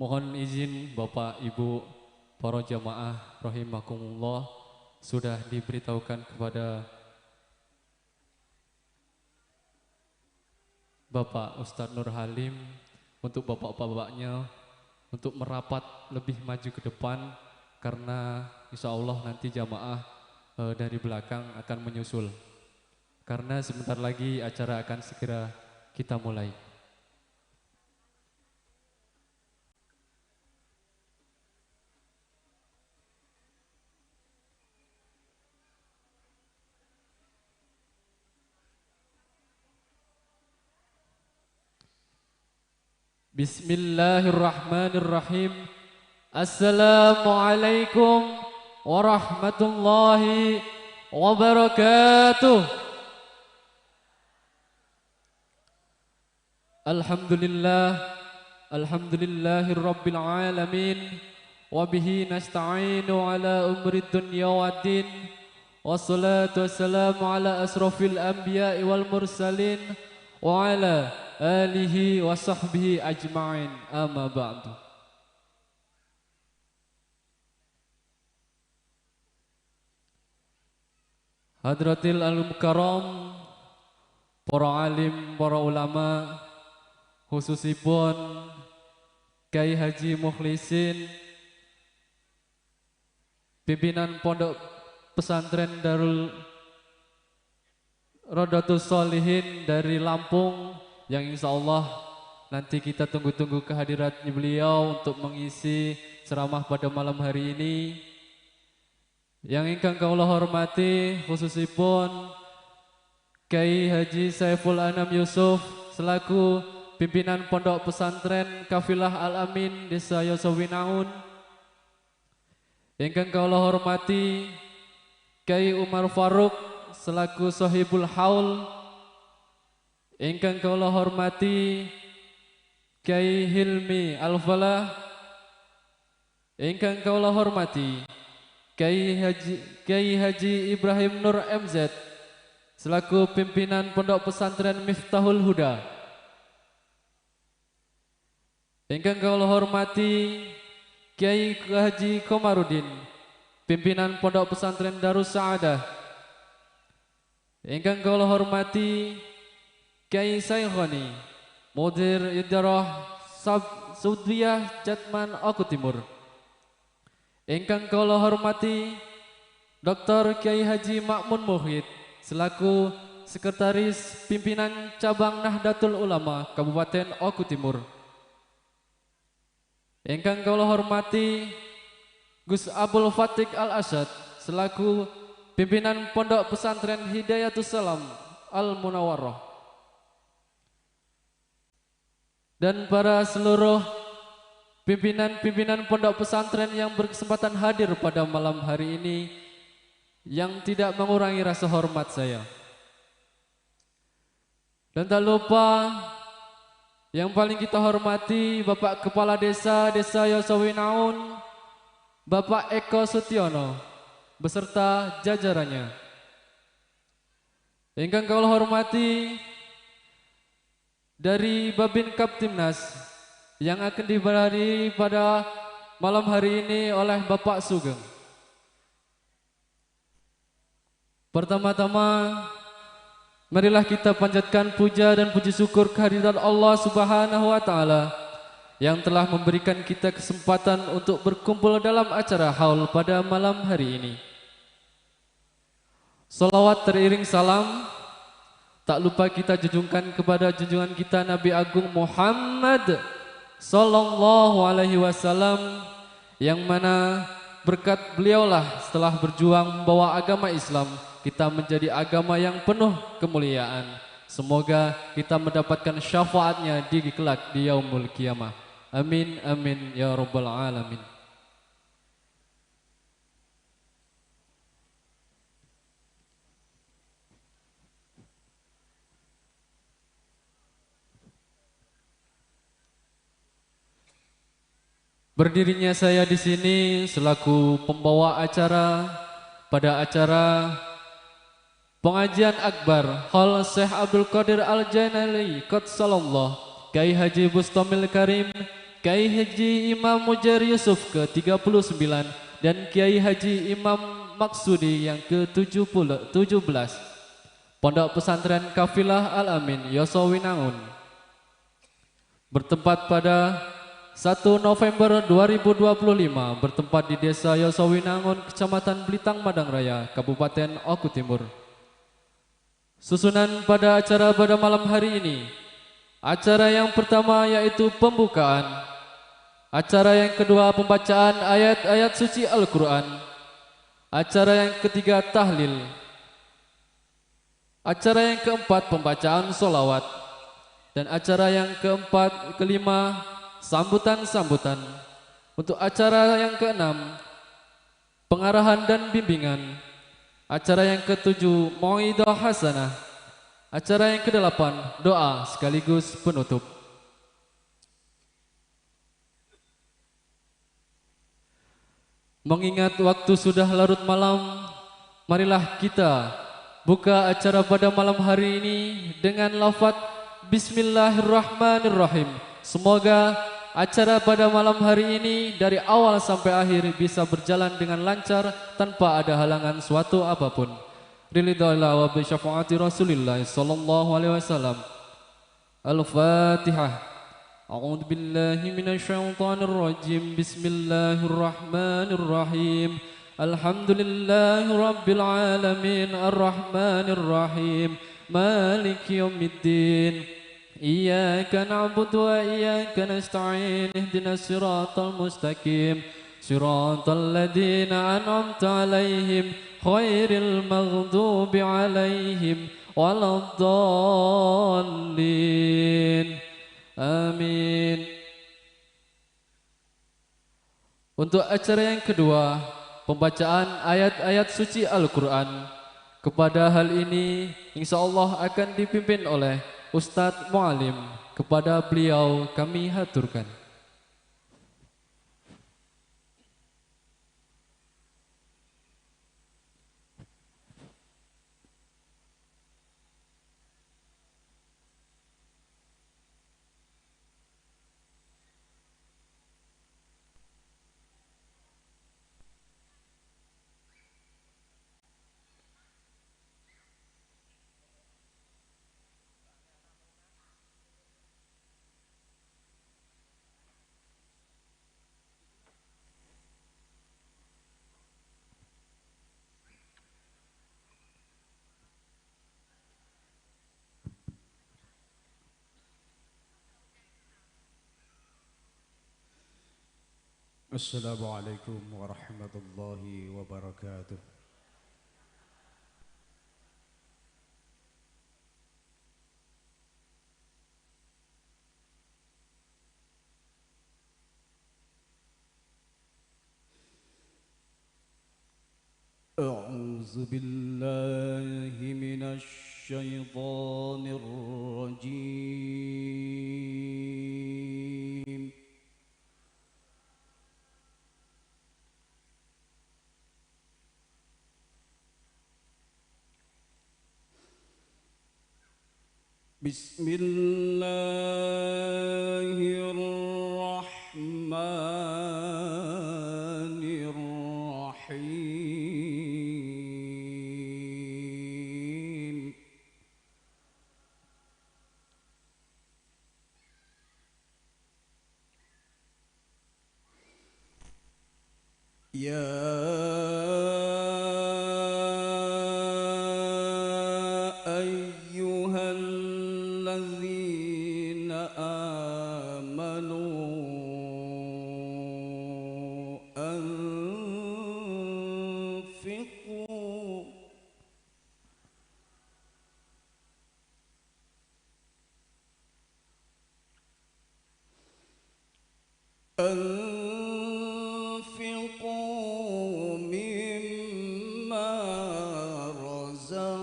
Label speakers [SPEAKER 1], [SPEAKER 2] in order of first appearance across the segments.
[SPEAKER 1] Mohon izin Bapak, Ibu, para jamaah rahimakumullah, sudah diberitahukan kepada Bapak Ustadz Nur Halim untuk bapak-bapaknya untuk merapat lebih maju ke depan, karena insya Allah nanti jamaah dari belakang akan menyusul. Karena sebentar lagi acara akan segera kita mulai. Bismillahirrahmanirrahim. Assalamualaikum warahmatullahi wabarakatuh. Alhamdulillah, alhamdulillahirabbil alamin, wabihi nasta'inu ala umri dunya waddin, wassalatu wassalamu ala asrafil anbiya'i wal mursalin wa ala alihi wa sahbihi ajma'in, amma ba'du. Hadratil al-mukarram, para alim, para ulama, khususipun Kiai Haji Mukhlisin, pimpinan Pondok Pesantren Darul Rodatus Solihin dari Lampung, yang insya Allah nanti kita tunggu-tunggu kehadiran beliau untuk mengisi ceramah pada malam hari ini. Yang ingkang kawula hormati khususipun Kiai Haji Saiful Anam Yusuf selaku pimpinan Pondok Pesantren Kafilah Al-Amin Desa Yosowinaun. Ingkang kawula hormati Kiai Umar Faruk selaku Sohibul Haul. Ingkang kawula hormati Kiai Hilmi Al-Falah. Ingkang kawula hormati Kiai Haji Ibrahim Nur MZ selaku pimpinan Pondok Pesantren Miftahul Huda. Ingkang kawula hormati Kiai Haji Komarudin, pimpinan Pondok Pesantren Darus Sa'adah. Ingkang kawula hormati Kiai Saikhoni, Mudir Idarah Saudiyah Jatman Oku Timur. Ingkang kawula hormati Dr. Kiai Haji Makmun Muhid selaku Sekretaris Pimpinan Cabang Nahdlatul Ulama Kabupaten Oku Timur. Ingkang kawula hormati Gus Abdul Fatik Al-Asad selaku pimpinan Pondok Pesantren Hidayatus Salam Al-Munawarrah, dan para seluruh pimpinan-pimpinan pondok pesantren yang berkesempatan hadir pada malam hari ini, yang tidak mengurangi rasa hormat saya. Dan tak lupa yang paling kita hormati Bapak Kepala Desa Desa Yosowinaun, Bapak Eko Sutiono beserta jajarannya. Ingkang kawula hormati dari Babin Kaptimnas yang akan diberi pada malam hari ini oleh Bapak Sugeng. Pertama-tama, marilah kita panjatkan puja dan puji syukur kehadirat Allah Subhanahu wa Ta'ala yang telah memberikan kita kesempatan untuk berkumpul dalam acara haul pada malam hari ini. Salawat teriring salam tak lupa kita junjungkan kepada junjungan kita Nabi Agung Muhammad Sallallahu Alaihi Wasallam, yang mana berkat beliaulah setelah berjuang membawa agama Islam kita menjadi agama yang penuh kemuliaan. Semoga kita mendapatkan syafaatnya di kelak di yaumul kiamah. Amin amin ya rabbal alamin. Berdirinya saya di sini selaku pembawa acara pada acara pengajian akbar Haul Syekh Abdul Qadir Al-Jailani Qaddasallahu Kiai Haji Bustamil Karim Kiai Haji Imam Mujair Yusuf ke-39 dan Kiai Haji Imam Maksudi yang ke-17. Pondok Pesantren Kafilah Al-Amin Yosowinangun bertempat pada 1 November 2025, bertempat di Desa Yosowinangun, Kecamatan Belitang, Madang Raya, Kabupaten Oku Timur. Susunan pada acara pada malam hari ini, acara yang pertama yaitu pembukaan, acara yang kedua pembacaan ayat-ayat suci Al-Quran, acara yang ketiga tahlil, acara yang keempat pembacaan solawat, dan acara yang kelima sambutan-sambutan. Untuk acara yang keenam pengarahan dan bimbingan, acara yang ketujuh mauidhah hasanah, acara yang kedelapan doa sekaligus penutup. Mengingat waktu sudah larut malam, marilah kita buka acara pada malam hari ini dengan lafaz Bismillahirrahmanirrahim. Semoga acara pada malam hari ini dari awal sampai akhir bisa berjalan dengan lancar tanpa ada halangan suatu apapun. Ridha wa bi syafaati Rasulillah sallallahu alaihi wasallam. Al-Fatihah. A'udzu billahi minasyaitonir rajim. Bismillahirrahmanirrahim. Alhamdulillahi rabbil alamin arrahmanir rahim maliki yaumiddin. Iyyaka na'budu wa iyyaka nasta'in ihdinas siratal mustaqim siratal ladzina an'amta 'alaihim khairil maghdubi 'alaihim waladdallin. Amin. Untuk acara yang kedua, pembacaan ayat-ayat suci Al-Quran. Kepada hal ini insyaallah akan dipimpin oleh Ustadz Mu'alim. Kepada beliau kami haturkan.
[SPEAKER 2] Assalamualaikum warahmatullahi wabarakatuh. A'udzu billahi minasy syaithanir rajim. Bismillahirrahmanirrahim. Ya ayyuhalladzina amanu أنفقوا مما رزقناكم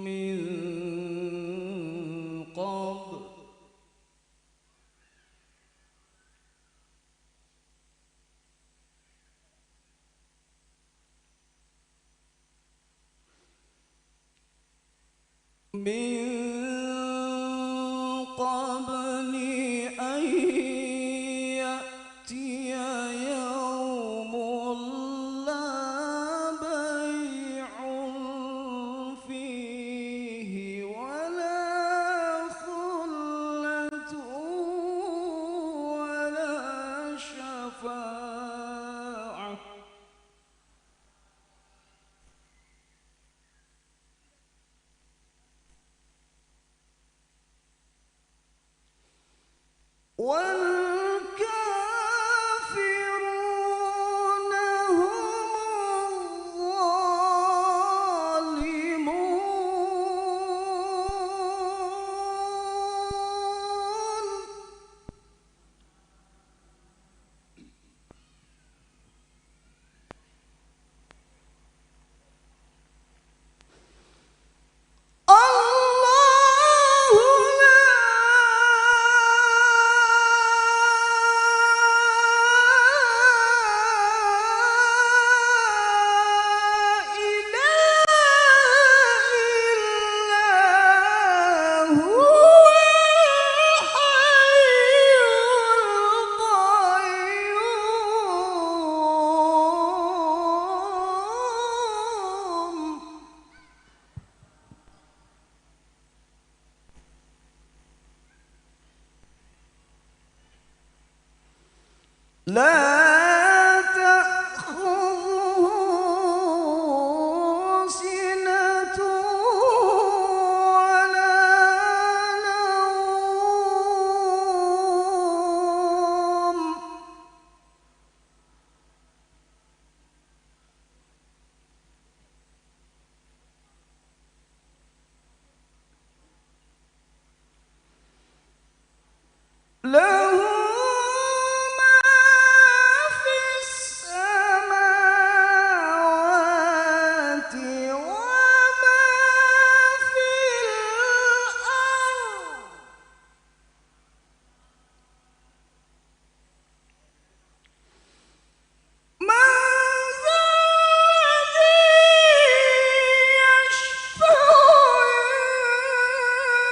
[SPEAKER 2] من قبل والكافرون هم الظالمون. الله لا إله إلا هو الحي القيوم. لا تأخذه سنة ولا نوم. له ما في السماوات وما في الأرض. من ذا الذي يشفع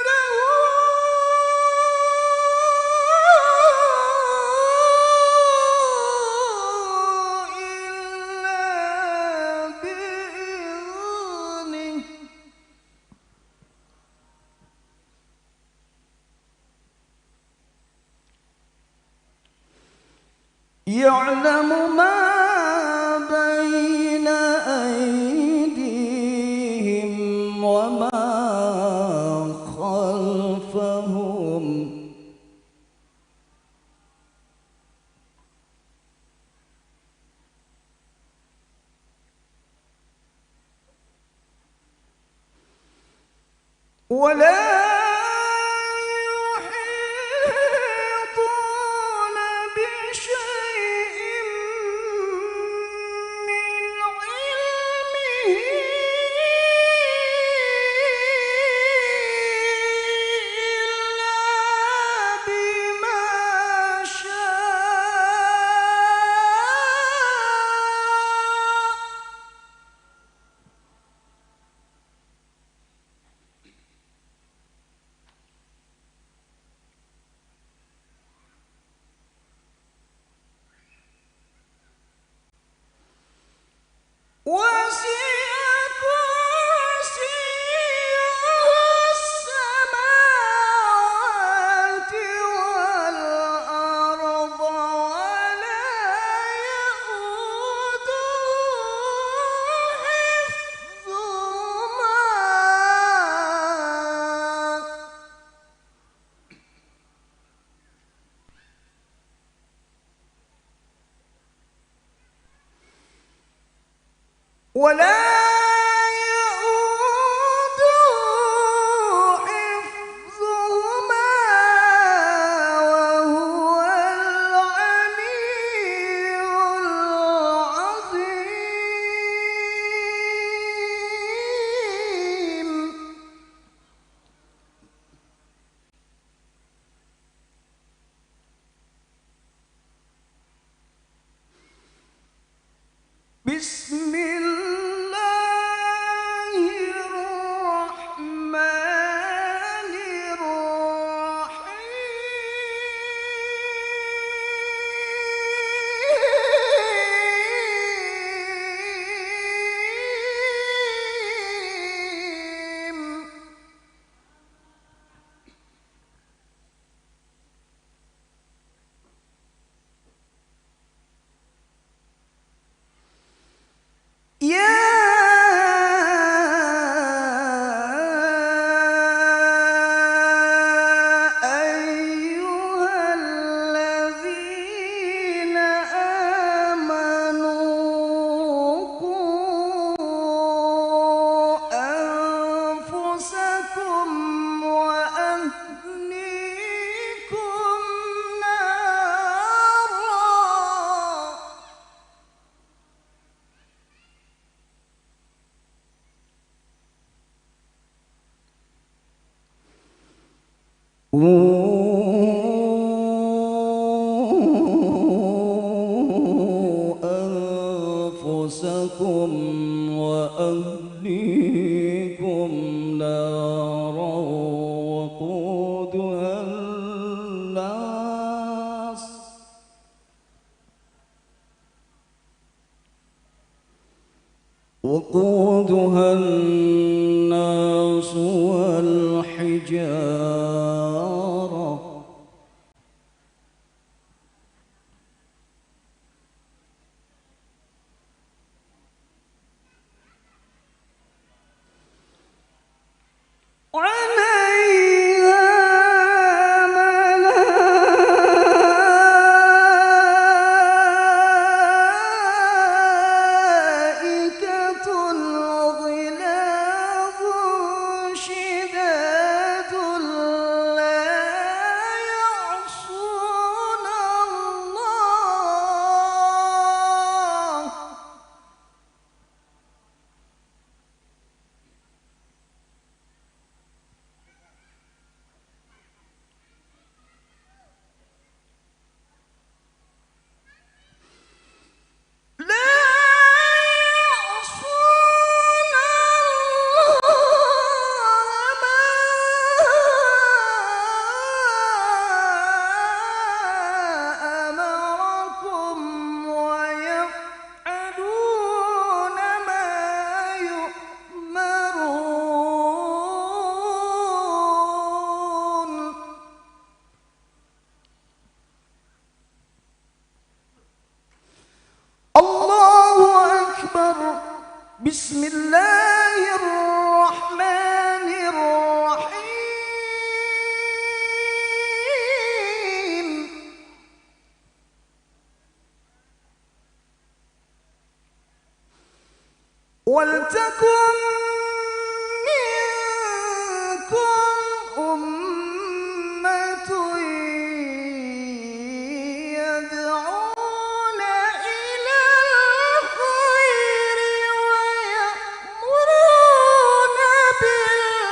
[SPEAKER 2] عنده إلا بإذنه. يعلم ما بين أيديهم وما خلفهم ولا يحيطون بشيء من علمه إلا بما شاء. وسع كرسيه السماوات والأرض ولا يؤوده حفظهما ولا يؤوده حفظهما وهو العلي العظيم. بسم الله أنفسكم وأهليكم نارا وقودها الناس والحجارة عليها ملائكة غلاظ شداد لا يعصون الله لا يعصون الله ما أمركم ويفعلون ما يؤمرون. الله أكبر. بسم الله الرحمن الرحيم. ولتكن منكم أمة يدعون إلى الخير ويأمرون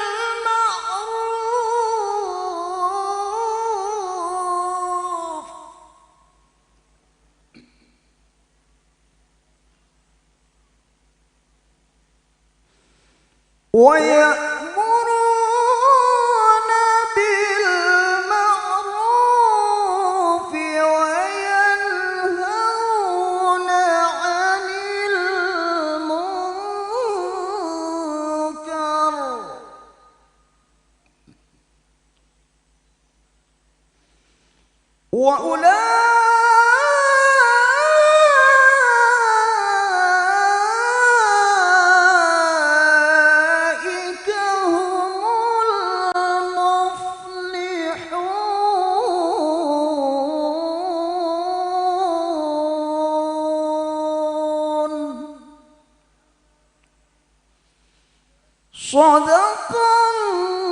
[SPEAKER 2] بالمعروف ويأمرون بالمعروف وينهون عن المنكر وأولئك هم المفلحون. صدق الله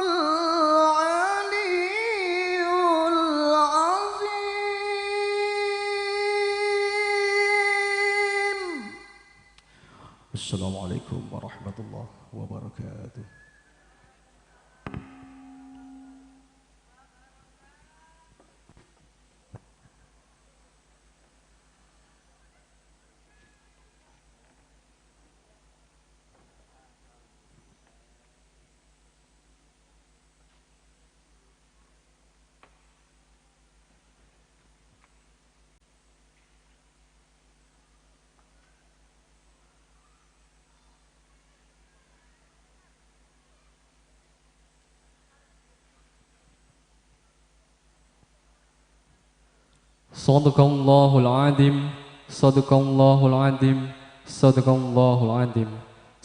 [SPEAKER 2] العلي العظيم.
[SPEAKER 3] السلام عليكم ورحمة الله وبركاته.
[SPEAKER 1] Sadaqallahul azim, sadaqallahul azim, sadaqallahul azim.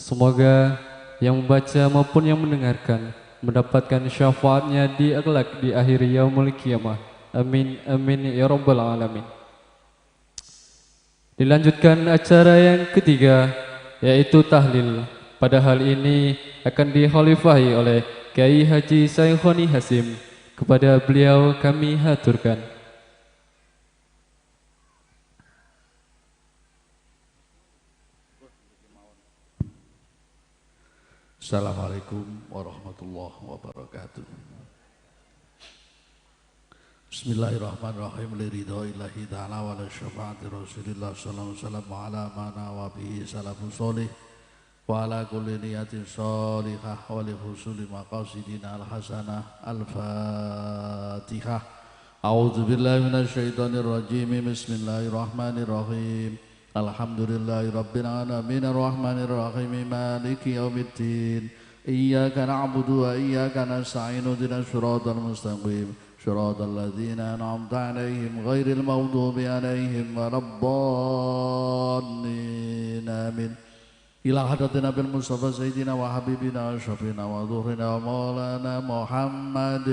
[SPEAKER 1] Semoga yang membaca maupun yang mendengarkan mendapatkan syafaatnya di akhlak di akhir yaumul kiamah. Amin amin ya rabbal alamin. Dilanjutkan acara yang ketiga, yaitu tahlil. Pada hal ini akan dikhalifahi oleh Kiai Haji Saikhoni Hasim. Kepada beliau kami haturkan.
[SPEAKER 3] Assalamualaikum warahmatullahi wabarakatuh. Bismillahirrahmanirrahim. Liridho ilahi ta'ala wa la syafaati Rasulillah sallallahu alaihi wasallam wa ala mana wa bihi salafus sholih wa ala kulli niyatin sholihah wa li husuli maqasidina al-hasanah. Al-Fatihah. A'udzu billahi minasyaitonir rajim. Bismillahirrahmanirrahim. Alhamdulillahi rabbil alamin arrahmanir rahim maliki yaumiddin. Iyyaka na'budu wa iyyaka nasta'in ihdinas siratal mustaqim siratal ladzina an'amta 'alaihim ghairil maghdubi 'alaihim waladdallin. Amin. Ila hadratin Nabil Mustafa Sayyidina wa Habibina Syafiina wa Dhuhrina wa Maulana Muhammad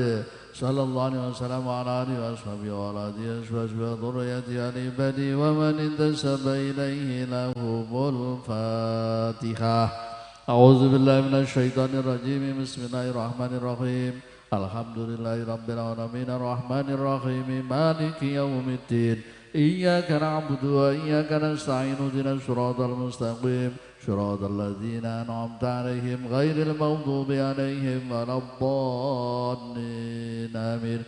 [SPEAKER 3] sallallahu alaihi wasallam wa ala alihi wa ashabihi wa ala alihi wa ashabihi wa dhurriyyatihi ali ibadi wa man intasaba ilaihi lahumul Fatihah. A'udzu billahi minasyaitonir rajim. Bismillahirrahmanirrahim. Alhamdulillahi rabbil alamin arrahmanir rahim maliki yaumiddin. Iyyaka na'budu wa iyyaka nasta'in ihdinas siratal mustaqim siratal ladzina an'amta 'alaihim ghairil maghdubi 'alaihim waladdallin. Amin.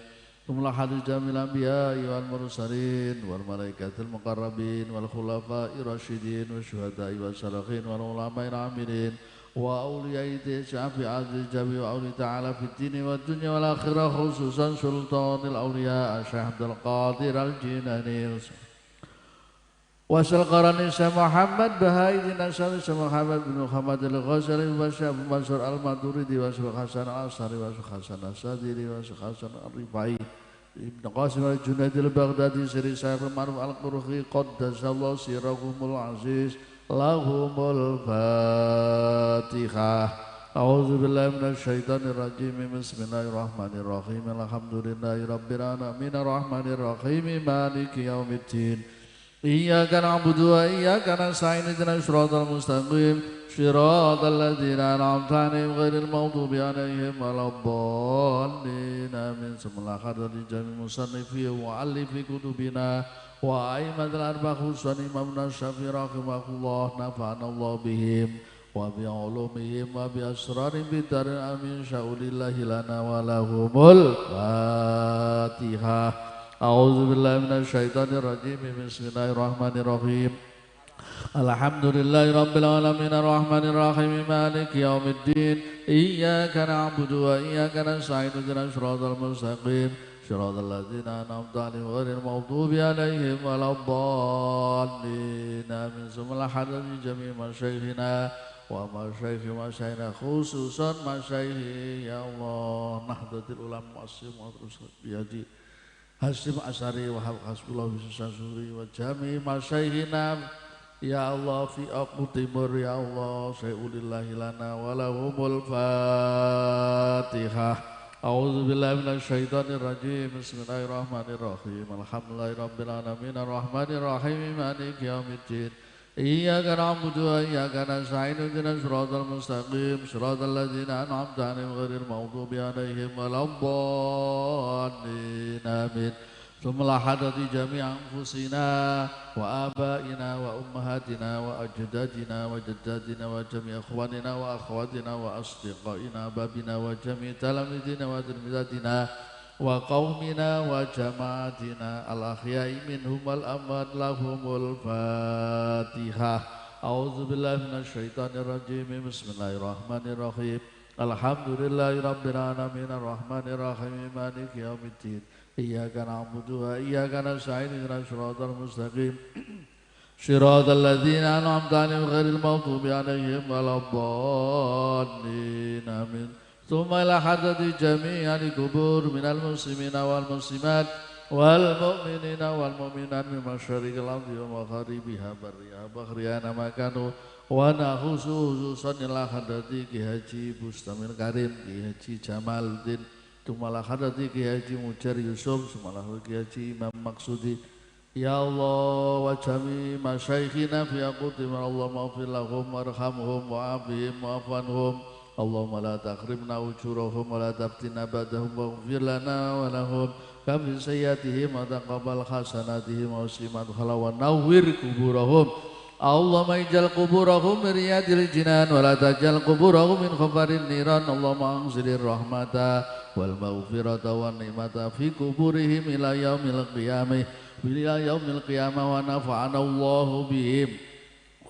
[SPEAKER 3] Tumlah hadis jamil anbiya'i wal mursalin wal malaikatil muqarrabin wal khulafa'ir rasyidin wasyuhada'i wassalihin wal ulama'il 'amilin wa awliya'i syafi aziz jabi wa awli ta'ala fid dini wad dunya wal akhirah khususan sultanil awliya Syekh Abdul Qadir Al-Jilani wasal qarani Syekh Muhammad Bahauddin Asari Syekh Muhammad bin Muhammad Al-Ghazali wa Syekh Mansur Al-Maturidi wa Syekh Hasan Al-Asari wa Syekh Hasan As-Sadili wa Syekh Hasan Al-Rifai Ibn Qasim Al-Junaidi Al-Baghdadi Siri Syekh Ma'ruf Al-Qurhi qaddasallahu sirrahumul aziz lahumul Fatihah. A'udzu billahi minasyaitonir rajim. Bismillahirrahmanirrahim. Alhamdulillahi rabbil alamin arrahmanir rahim maliki yaumiddin. Iyyaka na'budu wa iyyaka nasta'in ihdinas siratal mustaqim siratal ladzina an'amta 'alaihim ghairil maghdubi 'alaihim waladdallin. Amin. Semoga hadrati jami musannifi wa alifi kutubina wa a'immatil arba khususan Imam Syafi'i rahimahullah nafa'ana Allah bihim wa bi ulumihim wa bi asrarihim bidarin amin sya'ulillahi lana wa lahumul Fatihah. A'udzu billahi minasyaitonir rajim. Bismillahirrahmanirrahim. Alhamdulillahi rabbil alamin arrahmanir rahim maliki yaumiddin. Iyyaka na'budu wa iyyaka nasta'in ihdinas siratal mustaqim siratal ladzina an'amta 'alaihim ghairil maghdubi 'alaihim waladdallin. Amin. Summa hadrati jami' masyayikhina wa masyayikh masyayikhina khususan masyayikh ya Allah Nahdlatul Ulama Asyim Hasim Asari wa Hasbullah Suri wa jami' masyayikhina ya Allah fi aqu timur ya Allah syai'ulillahi lana wa lahumul Fatihah. A'udzu billahi minasyaitonir rajim. Bismillahirrahmanirrahim. Alhamdulillahi rabbil alamin arrahmanir rahim maliki yaumiddin. Iyyaka na'budu wa iyyaka nasta'in ihdinas siratal mustaqim siratal ladzina an'amta 'alaihim ghairil maghdubi 'alaihim waladdallin. Amin. Summa hadrati jami' anfusina wa abaina wa ummahatina wa ajdadina wa jaddatina wa jami' ikhwanina wa akhwatina wa asdiqaina babina wa jami' talamidina wa tilmidatina wa qaumina wa jama'atina al-ahya'i minhum wal amwat lahumul Fatihah. A'udzu billahi minasyaitonir rajim. Bismillahirrahmanirrahim. Alhamdulillahi rabbil alamin arrahmanir rahim maliki yaumiddin. Iyyaka na'budu wa iyyaka nasta'in ihdinas siratal mustaqim siratal ladzina an'amta 'alaihim ghairil maghdubi 'alaihim waladdallin. Amin. Tsumma ila hadrati jami'il qubur minal muslimina wal muslimat wal mu'minina wal mu'minat min masyariqil ardi wa magharibiha barriha bahriha nama kanu wa nahusu khususan ila hadrati Ki Haji Bustamil Karim, Ki Haji Jamaluddin, Tumalah hadrati Ki Haji Mujar Yusuf, Sumalah Ki Haji Imam Maksudi. Ya Allah wa jami masyayikhina fi aquti Allah maghfir lahum warhamhum wa'afihim wa'fu anhum. Allahumma la takhrimna ujurahum wa la taftina ba'dahum waghfir lana wa lahum kafir sayyiatihim wa taqabbal hasanatihim wa usimat khala wa nawwir kuburahum Allahumma ij'al quburahum min riyadil jinan wa la taj'al quburahum min khafarin niran. Allahumma anzilir rahmata wal maghfirata wan nikmata fi kuburihim ila yaumil qiyamah ila yaumil qiyamah wa nafa'ana Allahu bihim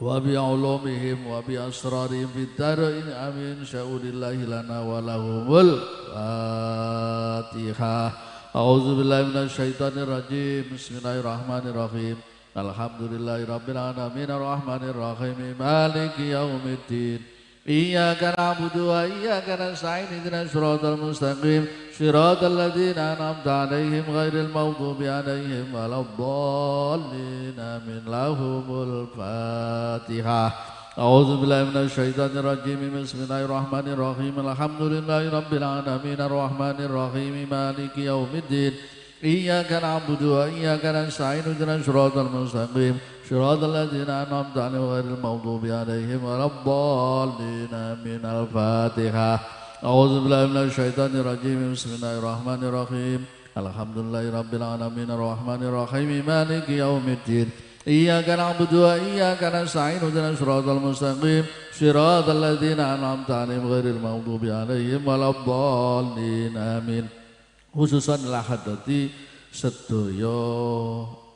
[SPEAKER 3] wa bi ulumihim wa bi asrarihim fid dharain. Amin. Sya'ulillahi lana wa lahumul Fatihah. A'udzu billahi minasyaitonir rajim. Bismillahirrahmanirrahim. Alhamdulillahi rabbil alamin arrahmanir rahim maliki yaumiddin. Iyyaka na'budu wa iyyaka nasta'in ihdinas siratal mustaqim siratal ladzina an'amta 'alaihim ghairil maghdubi 'alaihim waladdallin. Amin. Lahumul Fatihah. A'udzu billahi minasyaitonir rajim. Bismillahirrahmanirrahim. Alhamdulillahi rabbil alamin arrahmanir rahim maliki yaumiddin. Iyyaka na'budu wa iyyaka nasta'in ihdinas siratal mustaqim siratal ladzina an'amta 'alaihim ghairil maghdubi 'alaihim waladdallin. Amin. Al-Fatihah. A'udzu billahi minasyaitonir rajim. Bismillahirrahmanirrahim. Alhamdulillahi rabbil alamin arrahmanir rahim maliki yaumiddin. Iyyaka na'budu wa iyyaka nasta'in ihdinas siratal mustaqim siratal ladzina an'amta 'alaihim ghairil maghdubi 'alaihim waladdallin. Amin. Khususan lahadati sedaya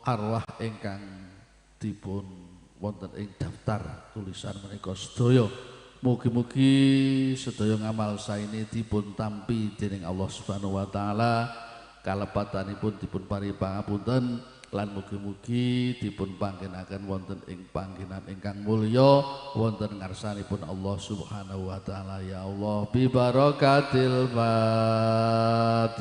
[SPEAKER 3] arwah ingkang dipun wonten ing daftar tulisan menika sedaya. Mugi-mugi sedaya ngamal saene dipun tampi dening Allah Subhanahu wa taala, kalepatanipun dipun paringi pangapunten lan mugi-mugi dipun panggenaken wonten ing panggenan ingkang mulya wonten ngarsanipun Allah Subhanahu wa taala. Ya Allah bi barakatil Fatihah.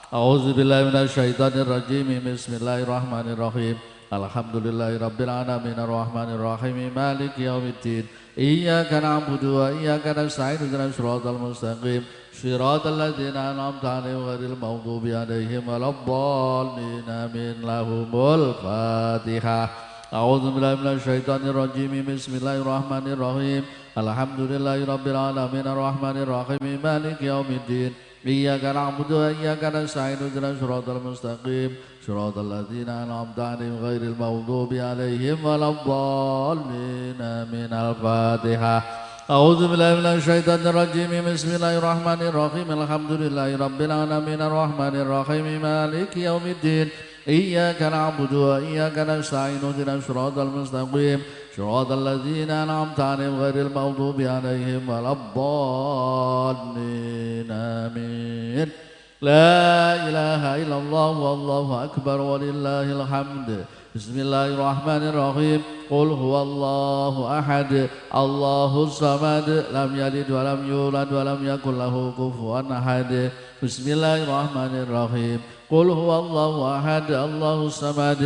[SPEAKER 3] A'udzu billahi minasyaitonir rajim. Bismillahirrahmanirrahim. Alhamdulillahi rabbil alamin arrahmanir rahim maliki yaumiddin. Iyyaka na'budu wa iyyaka nasta'in ihdinas siratal mustaqim siratal ladzina an'amta 'alaihim ghairil maghdubi 'alaihim waladdallin. Amin. Lahumul Fatihah. A'udzu billahi minasyaitonir rajim. Bismillahirrahmanirrahim. Alhamdulillahi rabbil alamin arrahmanir rahim maliki yaumiddin. Iyyaka na'budu wa iyyaka nasta'in ihdinas siratal mustaqim siratal ladzina an'amta 'alaihim ghairil maghdubi 'alaihim waladdallin. Amin. Al-Fatihah. A'udzu billahi minasyaitonir rajim. Bismillahirrahmanirrahim. Alhamdulillahi rabbil alamin arrahmanir rahim maliki yaumiddin. Iyyaka na'budu wa iyyaka nasta'in ihdinas siratal mustaqim siratal ladzina an'amta 'alaihim ghairil maghdubi 'alaihim waladdallin. Amin. La ilaha illallah wallahu akbar walillahil hamd. Bismillahirrahmanirrahim. Qul huwallahu ahad, Allahus samad, lam yalid wa lam yulad wa lam yakul lahu kufuwan ahad. Bismillahirrahmanirrahim. Qul huwallahu ahad, Allahus samad,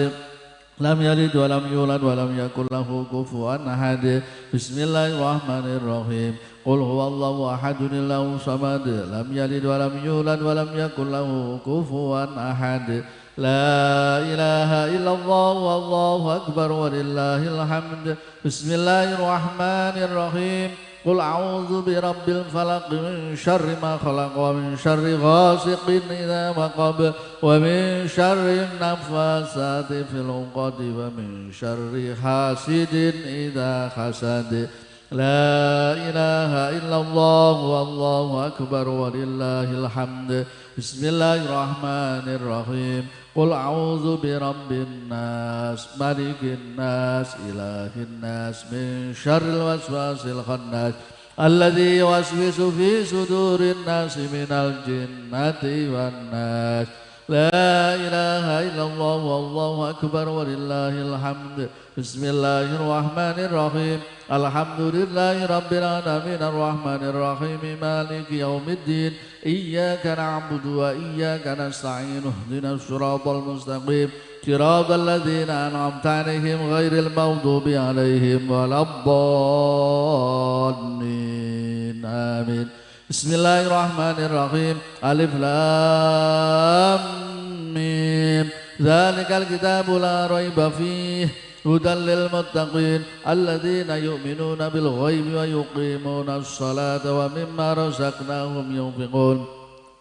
[SPEAKER 3] lam yalid wa lam yulad wa lam yakul lahu kufuwan ahad. Bismillahirrahmanirrahim. Qul huwallahu ahad, Allahu samad, lam yalid wa lam yulad wa lam yakul lahu kufuwan ahad. La ilaha illallah wallahu akbar walillahil hamd. Bismillahirrahmanirrahim. Qul a'udzu birabbil falaq min syarri ma khalaq wa min syarri ghasiqin idza waqab wa min syarri naffatsati fil 'uqad wa min syarri hasidin idza hasad. La ilaha illallah wallahu akbar walillahil hamd. Bismillahirrahmanirrahim. Qul a'udzu birabbin nas, malikin nas, ilahin nas, min syarril waswasil khannas, alladzi yuwaswisu fi sudurin nas minal jinnati wan nas. La ilaha illallah wallahu akbar walillahil hamd. Bismillahirrahmanirrahim. Alhamdulillahi rabbil alamin arrahmanir rahim maliki yaumiddin. Iyyaka na'budu wa iyyaka nasta'in ihdinas siratal mustaqim siratal ladzina an'amta 'alaihim ghairil maghdubi 'alaihim waladdallin. Amin. Bismillahirrahmanirrahim. Alif lam mim. Dzalikal kitabu la raiba fihi hudan lil muttaqin alladzina yu'minuna bil ghaibi wa yuqimuna as-salata wa mimma razaqnahum yunfiqun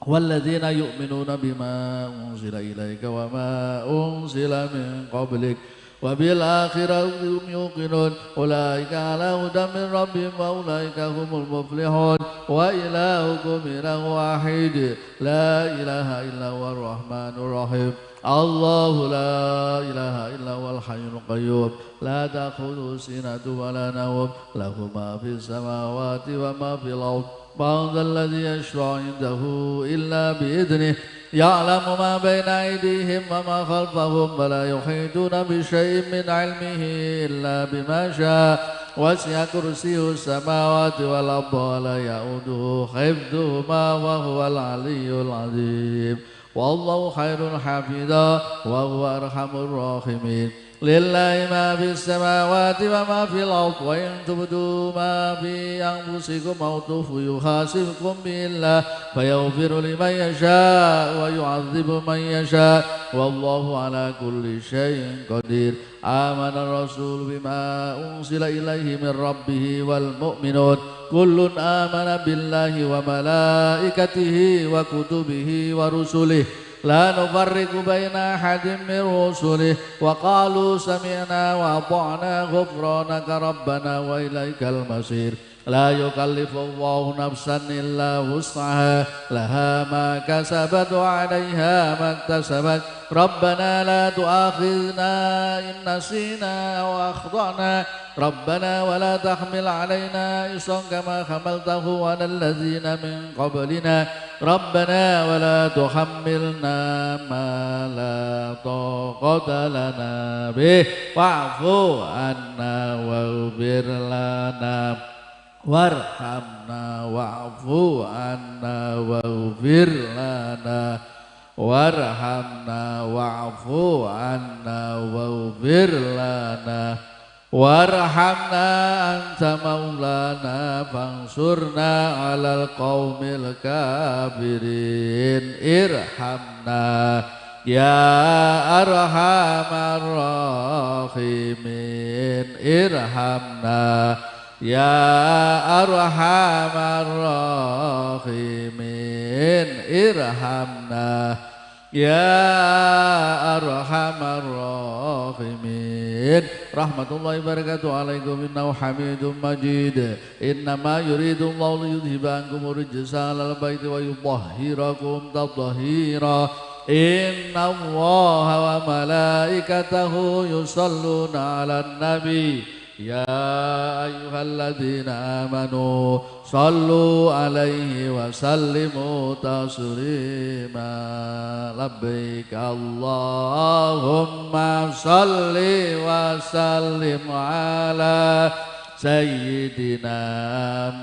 [SPEAKER 3] walladzina yu'minuna bima unzila ilaika wa ma unzila min qablik وبالآخرة هم يوقنون أولئك على هدى من ربهم وأولئك هم المفلحون وإلهكم إله واحد لا إله إلا هو الرحمن الرحيم الله لا إله إلا هو الحي القيوم لا تأخذه سنة ولا نوم له ما في السماوات وما في الأرض من ذا الذي يشفع عنده إلا بإذنه يعلم ما بين أيديهم وما خلفهم ولا يحيطون بشيء من علمه إلا بما شاء وسع كرسيه السماوات والأرض ولا يؤوده حفظهما وهو العلي العظيم والله خير حافظا وهو أرحم الراحمين لله ما في السماوات وما في الأرض وإن تبدوا ما في أنفسكم أو تخفوا يحاسبكم به الله فيغفر لمن يشاء ويعذب من يشاء والله على كل شيء قدير آمن الرسول بما أنزل إليه من ربه والمؤمنون كل آمن بالله وملائكته وكتبه ورسله لا نفرق بين أحد من رسله وقالوا سمعنا وأطعنا غفرانك ربنا وإليك المصير لا يكلف الله نفسا إلا وسعها لها ما كسبت وعليها ما اكتسبت ربنا لا تؤاخذنا إن نسينا أو أخطأنا ربنا ولا تحمل علينا إصرا كما حملته على الذين من قبلنا ربنا ولا تحملنا ما لا طاقة لنا به واعف عنا واغفر لنا وارحمنا واعف عنا واغفر لنا وارحمنا واعف عنا واغفر لنا وارحمنا أنت مولانا فانصرنا على القوم الكافرين ارحمنا يا أرحم الراحمين ارحمنا يا أرحم الراحمين ارحمنا يا أرحم الراحمين رحمة الله وبركاته عليكم إنه حميد مجيد إنما يريد الله ليذهب عنكم الرجس على البيت ويطهركم تطهيرا إن الله وملائكته يصلون على النبي يا أيها الذين آمنوا صلوا عليه وسلموا تسليما لبيك اللهم صل وسلم على سيدنا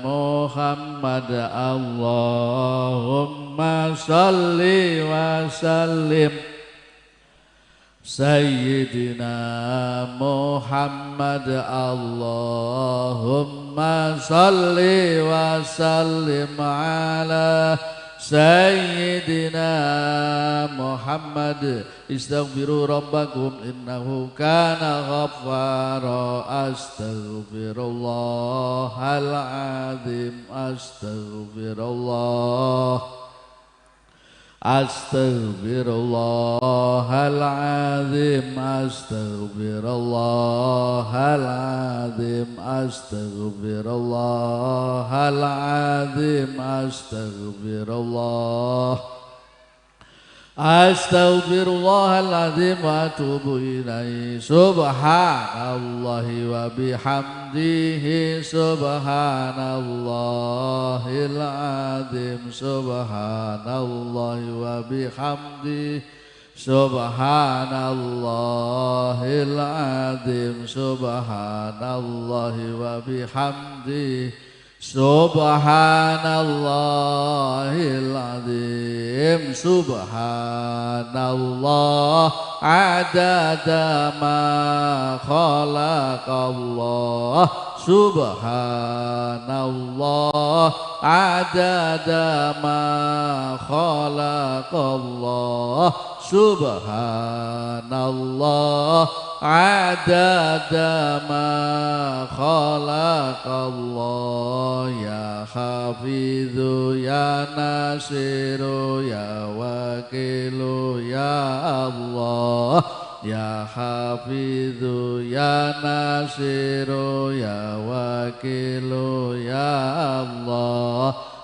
[SPEAKER 3] محمد اللهم صل وسلم سيدنا محمد اللهم صل وسلم على سيدنا محمد استغفروا ربكم إنه كان غفارا أستغفر الله العظيم أستغفر الله أستغفر الله العظيم أستغفر الله العظيم أستغفر الله العظيم أستغفر الله أستغفر الله العظيم وأتوب إليه سبحان الله وبحمده سبحان الله العظيم سبحان الله وبحمده سبحان الله العظيم سبحان الله وبحمده سبحان الله العظيم سبحان الله عدد ما خلق الله سبحان الله عدد ما خلق الله سبحان الله عدد ما خلق الله يا حفيظ يا ناصر يا وكيل يا الله يا حفيظ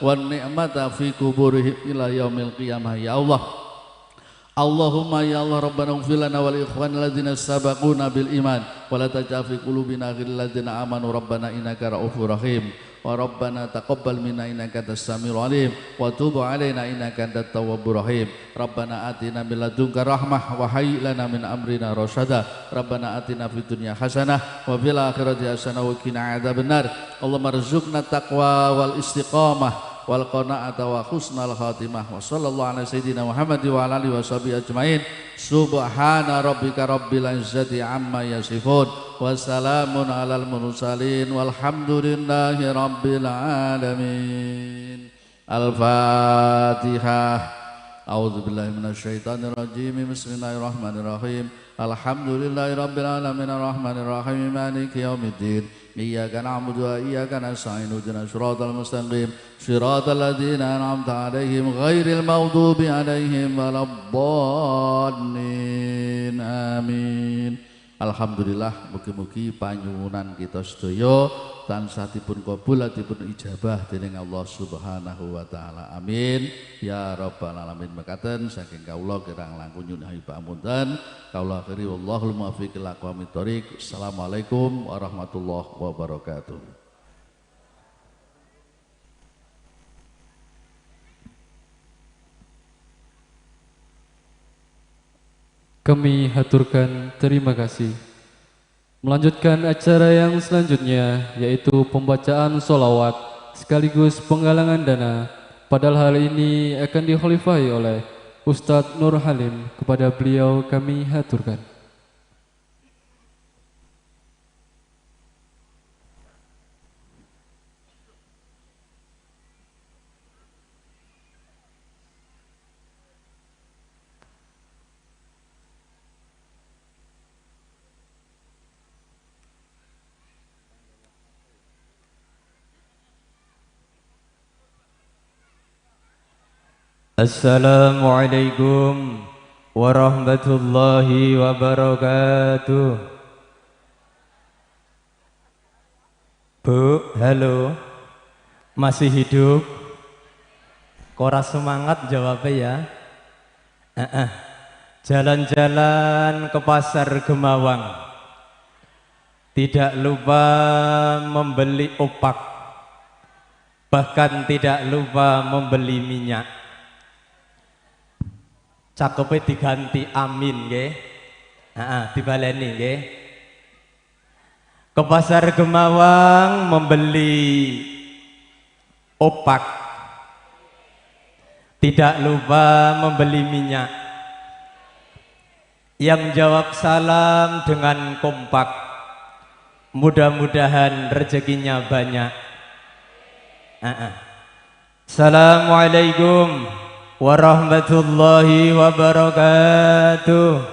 [SPEAKER 3] wan ni'mata fi kuburihim ila yaumil qiyamah ya Allah. Allahumma ya Allah rabbana ighfir lana wa li ikhwanina alladziina sabaquna bil iman wa la taj'al fi qulubina ghillan lil ladzina amanu rabbana innaka ra'ufur rahim. Wa rabbana taqabbal minna innaka antas samiul alim wa tub alaina innaka antat tawwabur rahim. Rabbana atina min ladunka rahmah wa hayyi lana min amrina rasyada. Rabbana atina fid dunya hasanah wa fil akhirati hasanah wa qina adzabannar. Allahumma rzuqna taqwa wal istiqamah wal qana'ata wa husnal khatimah. Wa sallallahu ala sayyidina Muhammad wa ala alihi washabihi ajmain. Subhana rabbika rabbil izzati amma yasifun wa salamun alal mursalin walhamdulillahi rabbil alamin. Al-Fatihah. A'udzu billahi minasyaitonir rajim. Bismillahirrahmanirrahim. Alhamdulillahi rabbil alamin arrahmanir rahim maliki yaumiddin. Iyyaka na'budu wa iyyaka nasta'in ihdinas siratal mustaqim siratal ladzina an'amta 'alaihim ghairil maghdubi 'alaihim waladdallin. Amin. Alhamdulillah, mugi-mugi panyuwunan kita sedaya tansah dipun kabul dipun ijabah dening Allah Subhanahu wa taala. Amin ya rabbal alamin. Mekaten saking kawula kirang langkung nyuwun pangapunten. Kawula akhiri wallahul muwaffiq ila aqwamit thoriq. Assalamualaikum warahmatullahi wabarakatuh.
[SPEAKER 1] Kami haturkan terima kasih. Melanjutkan acara yang selanjutnya, yaitu pembacaan sholawat sekaligus penggalangan dana. Padahal hal ini akan dikhalifahi oleh Ustadz Nur Halim. Kepada beliau kami haturkan.
[SPEAKER 4] Assalamualaikum warahmatullahi wabarakatuh. Bu, halo. Masih hidup? Kora semangat jawabnya ya. Jalan-jalan ke pasar Gemawang, tidak lupa membeli opak, bahkan tidak lupa membeli minyak. Cakepe diganti amin nggih. Heeh, dibaleni nggih. Ke pasar Gemawang membeli opak, tidak lupa membeli minyak. Yang jawab salam dengan kompak, mudah-mudahan rezekinya banyak. Assalamualaikum warahmatullahi wabarakatuh.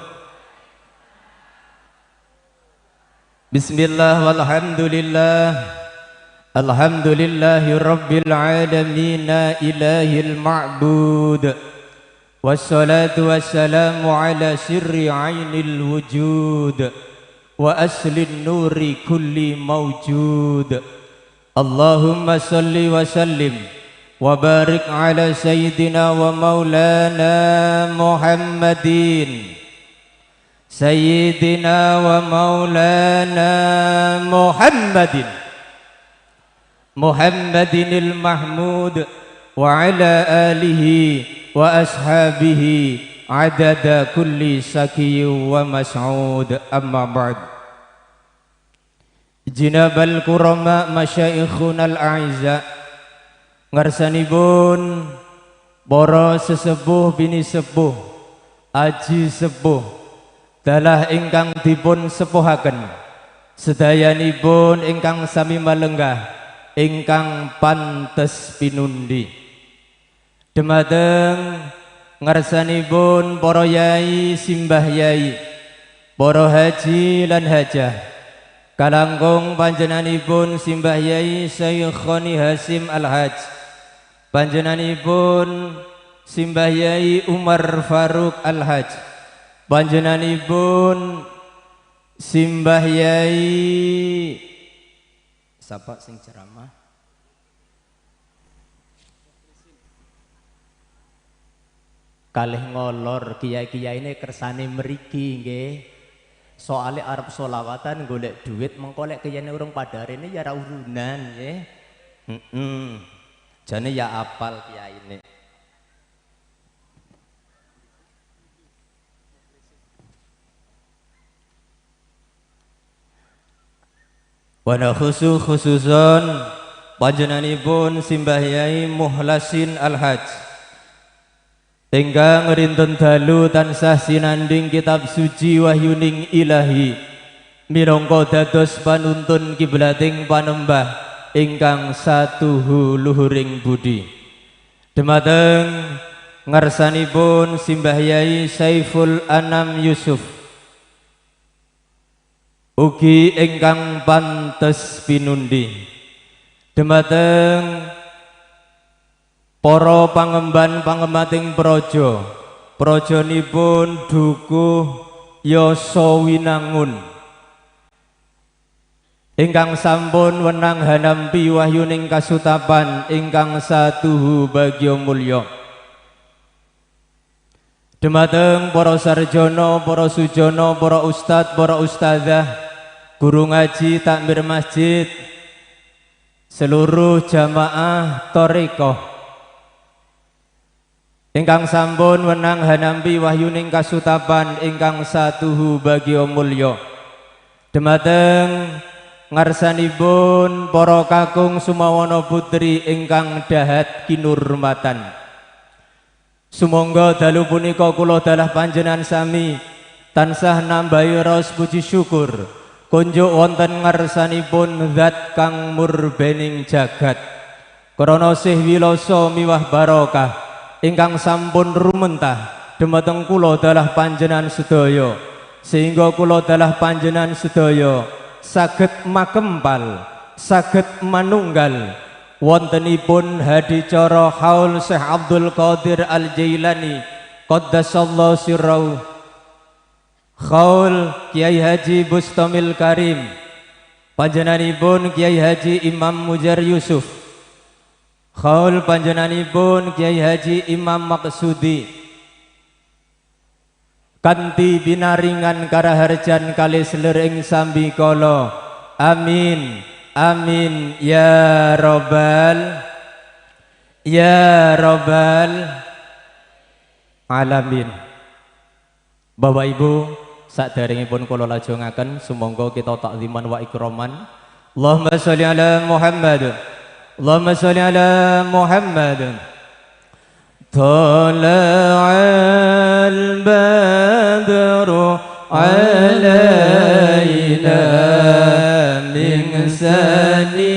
[SPEAKER 4] Bismillah walhamdulillah. Alhamdulillahi rabbil alamin ilahil ma'bud. Wassalatu wassalamu ala sirri ainil wujud wa aslin nuri kulli mawjud. Allahumma salli wa sallim wa barik ala sayyidina wa maulana Muhammadin sayyidina wa maulana Muhammadin Muhammadinil mahmud wa ala alihi wa ashabihi adada kulli sakiyyu wa mas'ud. Amma ba'd. Jinabal kurama masyaikhuna al-a'izza, ngarsanipun para sesepuh bini sepuh, aji sepuh, dalah ingkang dipun sepuhaken, sedayanipun ingkang sami malenggah, ingkang pantes pinundi. Dumateng ngarsanipun para yai simbah yai, para haji lan hajah, kalangkung panjenenganipun simbah yai Syekhoni Hasim Al-Haj, panjenenganipun simbah yai Umar Faruk Al-Haj, panjenenganipun simbah yai sapa sing ceramah Kalih ngolor kiai-kiyaine kersane mriki nggih. Soale arep solawatan golek duit mengko lek kiyane urung padha rene ya ra urunan nggih. Heeh. Jane ya apal kiyaine. Wana khususon panjenenganipun Simbah Yai Muhlasin Al-Hajj ingkang rinten dalu tansah sinanding kitab suci wahyuning ilahi minangka dados panuntun kiblating panembah ingkang satuhu luhuring budi. Dumateng ngarsanipun Simbah Yai Saiful Anam Yusuf ugi ingkang pantes pinundi. Dumateng para pangemban pangemating praja, prajanipun Dukuh Yasawinangun ingkang sampun wenang hanampi wahyuning kasutapan ingkang satuhu bagya mulya. Dumateng para sarjana, para sujana, para ustad, para ustadzah, guru ngaji, takmir masjid, seluruh jamaah thariqah ingkang sampun wenang hanampi wahyuning kasutapan ingkang satuhu bagya mulya. Dumateng ngarsanipun para kakung sumawana putri ingkang dahat kinurmatan. Sumangga dalu punika kula dalah panjenengan sami tansah nambahi raos puji syukur kunjuk wonten ngarsanipun zat kang murbening jagat krana sih wilasa miwah barokah ingkang sampun rumentah dumateng kula dalah panjenengan sedaya, sehingga kula dalah panjenengan sedaya saged makempal, saged manunggal wontenipun hadicara haul Syekh Abdul Qadir Al-Jailani qaddasallahu sirrahu, haul Kiai Haji Bustamil Karim, panjenenganipun Kiai Haji Imam Mujar Yusuf, haul panjenenganipun Kiai Haji Imam Maksudi, kanthi binaringan karaharjan kalih selir ing sambikala. Amin amin ya robbal ya robbal alamin. Bapak Ibu, saderengipun kula lajengaken sumangga kita takziman wa ikroman. Allahumma sholli ala Muhammad, Allahumma sholli ala Muhammad. Thala'al badru alaina min saniyatil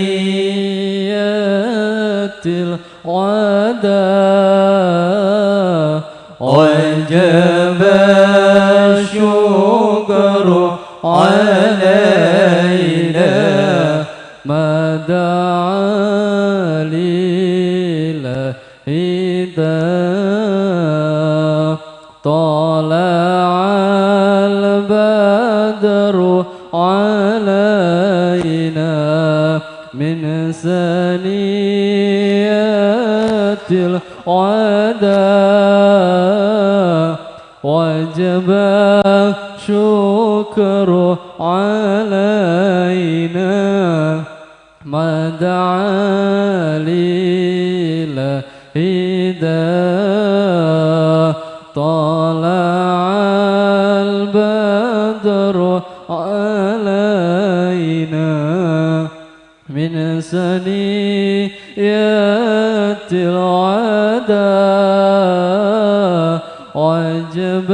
[SPEAKER 4] wada wajaba syukru alaina ma da'a lillahi طلع البدر علينا من ثنيات الوداع وجب الشكر علينا ما دعا لله طلع البدر علينا من ثنيات الوداع وجب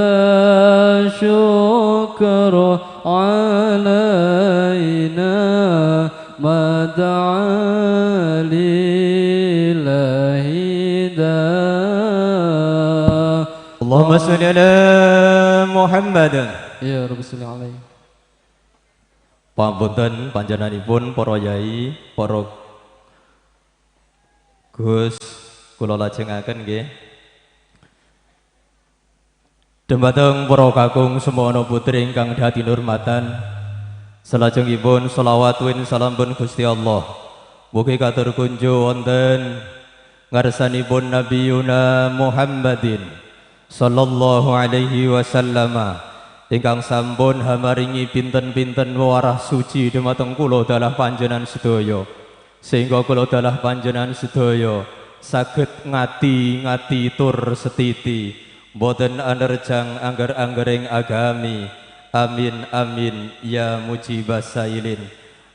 [SPEAKER 4] الشكر علينا ما دعا لله
[SPEAKER 5] Allahumma sholli ala Muhammad.
[SPEAKER 1] Ya Rabbi sholli alaihi.
[SPEAKER 5] Pangapunten panjenenganipun para yai, para Gus, kula lajengaken nggih. Dumateng para kakung semono putri ingkang dadi nurmatan, salajengipun selawat win salam pun Gusti Allah. Mugi katur kunjo wonten ngarsanipun Nabiyuna Muhammadin sallallahu alaihi wasallam ingkang sampun hamaringi pinten-pinten wewarah suci dumateng kula dalah panjenengan sedaya, sehingga kula dalah panjenengan sedaya saged ngati-ngati tur setiti boten anerjang angger-anggering agami. Amin amin ya mujibas sailin.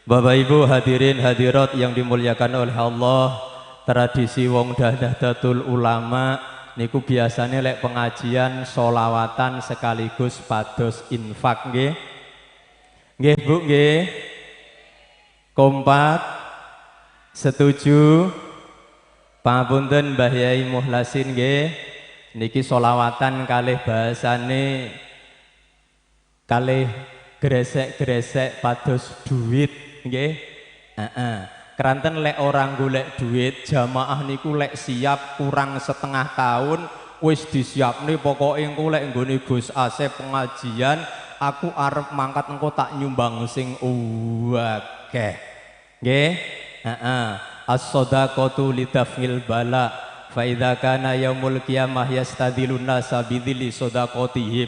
[SPEAKER 5] Bapak Ibu hadirin hadirat yang dimuliakan oleh Allah, tradisi wong Nahdlatul Ulama niku biasane lek pengajian solawatan sekaligus pados infak nggih. Nggih Bu nggih. Kompak, setuju. Pangapunten Mbah Yai Muhlasin nggih. Niki solawatan kalih bahasane kalih gresek-gresek pados duit nggih. Heeh. Keranten lek orang golek duit jamaah niku lek siap kurang setengah tahun wis disiapne pokoke engko lek nggone Gus Asep pengajian aku arep mangkat engko tak nyumbang sing akeh. Nggih. Heeh. As-shadaqatu lidafil bala fa idza kana yaumul qiyamah yastadilun nasa bidhilli shadaqatihim.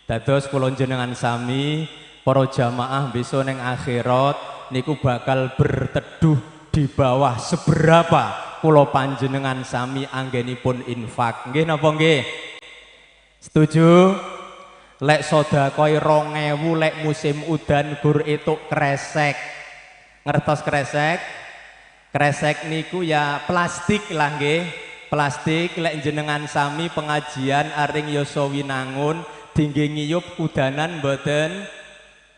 [SPEAKER 5] Dados kula jenengan sami para jamaah besok ning akhirat niku bakal berteduh di bawah seberapa kula panjenengan sami anggenipun infak. Nggih napa nggih? Setuju? Lek sedekah 2000 lek musim udan gur etuk kresek. Ngertos kresek? Kresek niku ya plastik lah nggih. Plastik lek jenengan sami pengajian aring Yosowinangun dingge ngiyup kudanan mboten?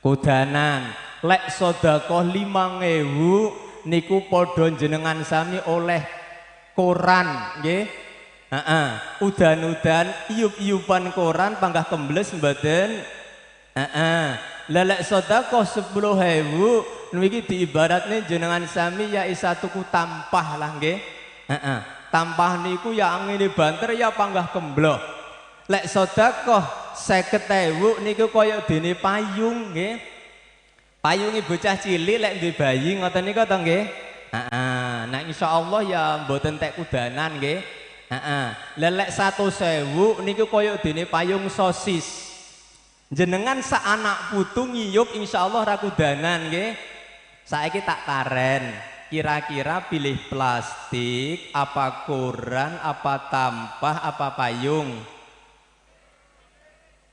[SPEAKER 5] Kudanan. Lek sedekah 5000 niku padha jenengan sami oleh koran nggih. Heeh. Udan-udan iyup-iyupan koran panggah kembles mboten? Heeh. Lah lek sedekah 10.000 niki diibaratne jenengan sami ya isa tuku tampah lah nggih. Heeh. Tampah niku ya angine banter ya panggah kembloh. Lek sedekah 50.000 niku kaya dene payung nggih. Payunge bocah cilik lek duwe bayi ngoten niku to nggih. Heeh. Nah insyaallah ya mboten tek kudanan nggih. Heeh. Lah lek 100.000 niku kaya dene payung sosis. Jenengan sak anak putu ngiyup insyaallah ra kudanan nggih. Saiki tak taren, kira-kira pilih plastik, apa koran, apa tampah, apa payung?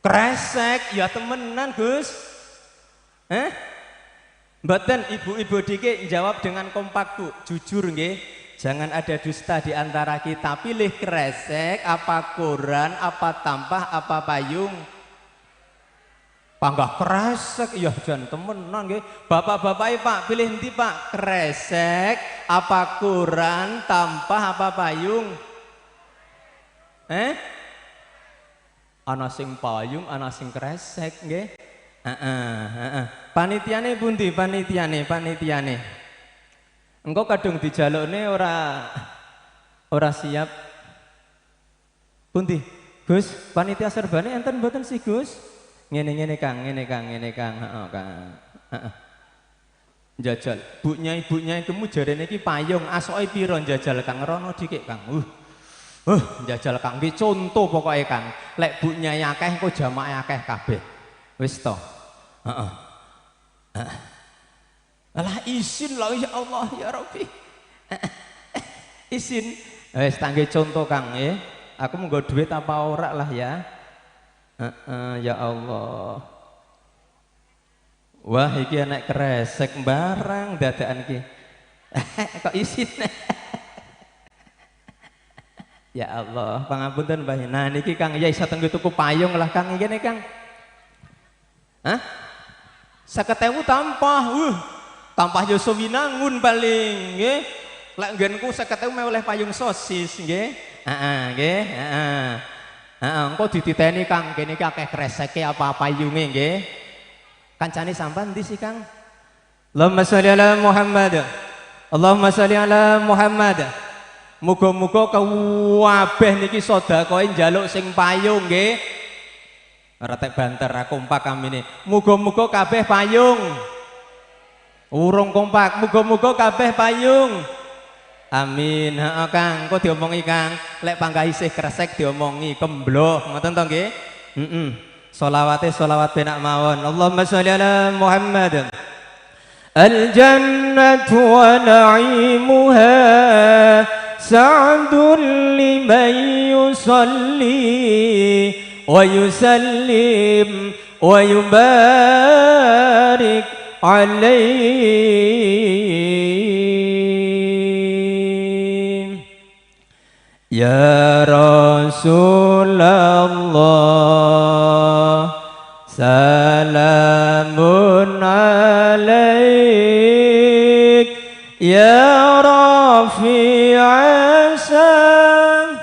[SPEAKER 5] Kresek, ya temenan Gus. Eh? Mboten ibu-ibu dikik jawab dengan kompak Bu, jujur nggih. Jangan ada dusta di antara kita. Pilih kresek, apa koran, apa tampah, apa payung? Panggah kresek, ya jan temenan nggih. Bapak-bapak Pak, pilih endi Pak? Kresek, apa koran, tampah, apa payung? Eh? Ana sing payung, ana sing kresek nggih. Heeh, heeh. Panitiane pundi? Panitiane, panitiane. Engko kadung dijalukne ora siap. Pundi? Gus, panitia serbane enten mboten sih Gus? Ngene-ngene Kang, ngene Kang, ngene Kang, heeh Kang. Heeh. Jajal, buknya iku jarene iki payung, asoke pira jajal Kang? Rono dikik Kang. Jajal Kang iki contoh pokoke Kang. Lek buknya akeh engko jamaah akeh kabeh. Wis to. Heeh. Heeh. Alah isin lah ya Allah ya Rabbi. Isin. Wis tangge contoh Kang nggih. Aku menggo duit apa ora lah ya. Ya Allah. Wah iki enek kresek barang dadakan iki. Kok isin. Ya Allah, pangapunten Mbah. Nah niki Kang ya iso tenggo tuku payung lah Kang iki Kang. Hah? 50.000 tampah. Tampah Yosowinangun paling nggih. Lek nggenku 50.000 meh oleh payung sosis nggih. Heeh nggih, heeh. Heeh, engko dititeni Kang, kene iki akeh kreseke apa payunge nggih. Kancane sampean ndi sih Kang? Allahumma sholli ala Muhammad. Allahumma sholli ala Muhammad. Muga-muga kabeh niki sedekahe njaluk sing payung nggih. Ora tek banter kompak kamine. Muga-muga kabeh payung. Urung kompak, muga-muga kabeh payung. Amin. Heeh Kang, kok diomongi Kang, lek panggah isih kresek diomongi kembloh, ngoten to nggih? Heeh. Solawate solawat penak mawon. Allahumma sholli ala Muhammad. Al-jannatu wa na'imuha sa'dun liman yusalli wa yusallim wa yubarik alaihi. Ya Rasulullah salamun alaik ya rafi'a sam.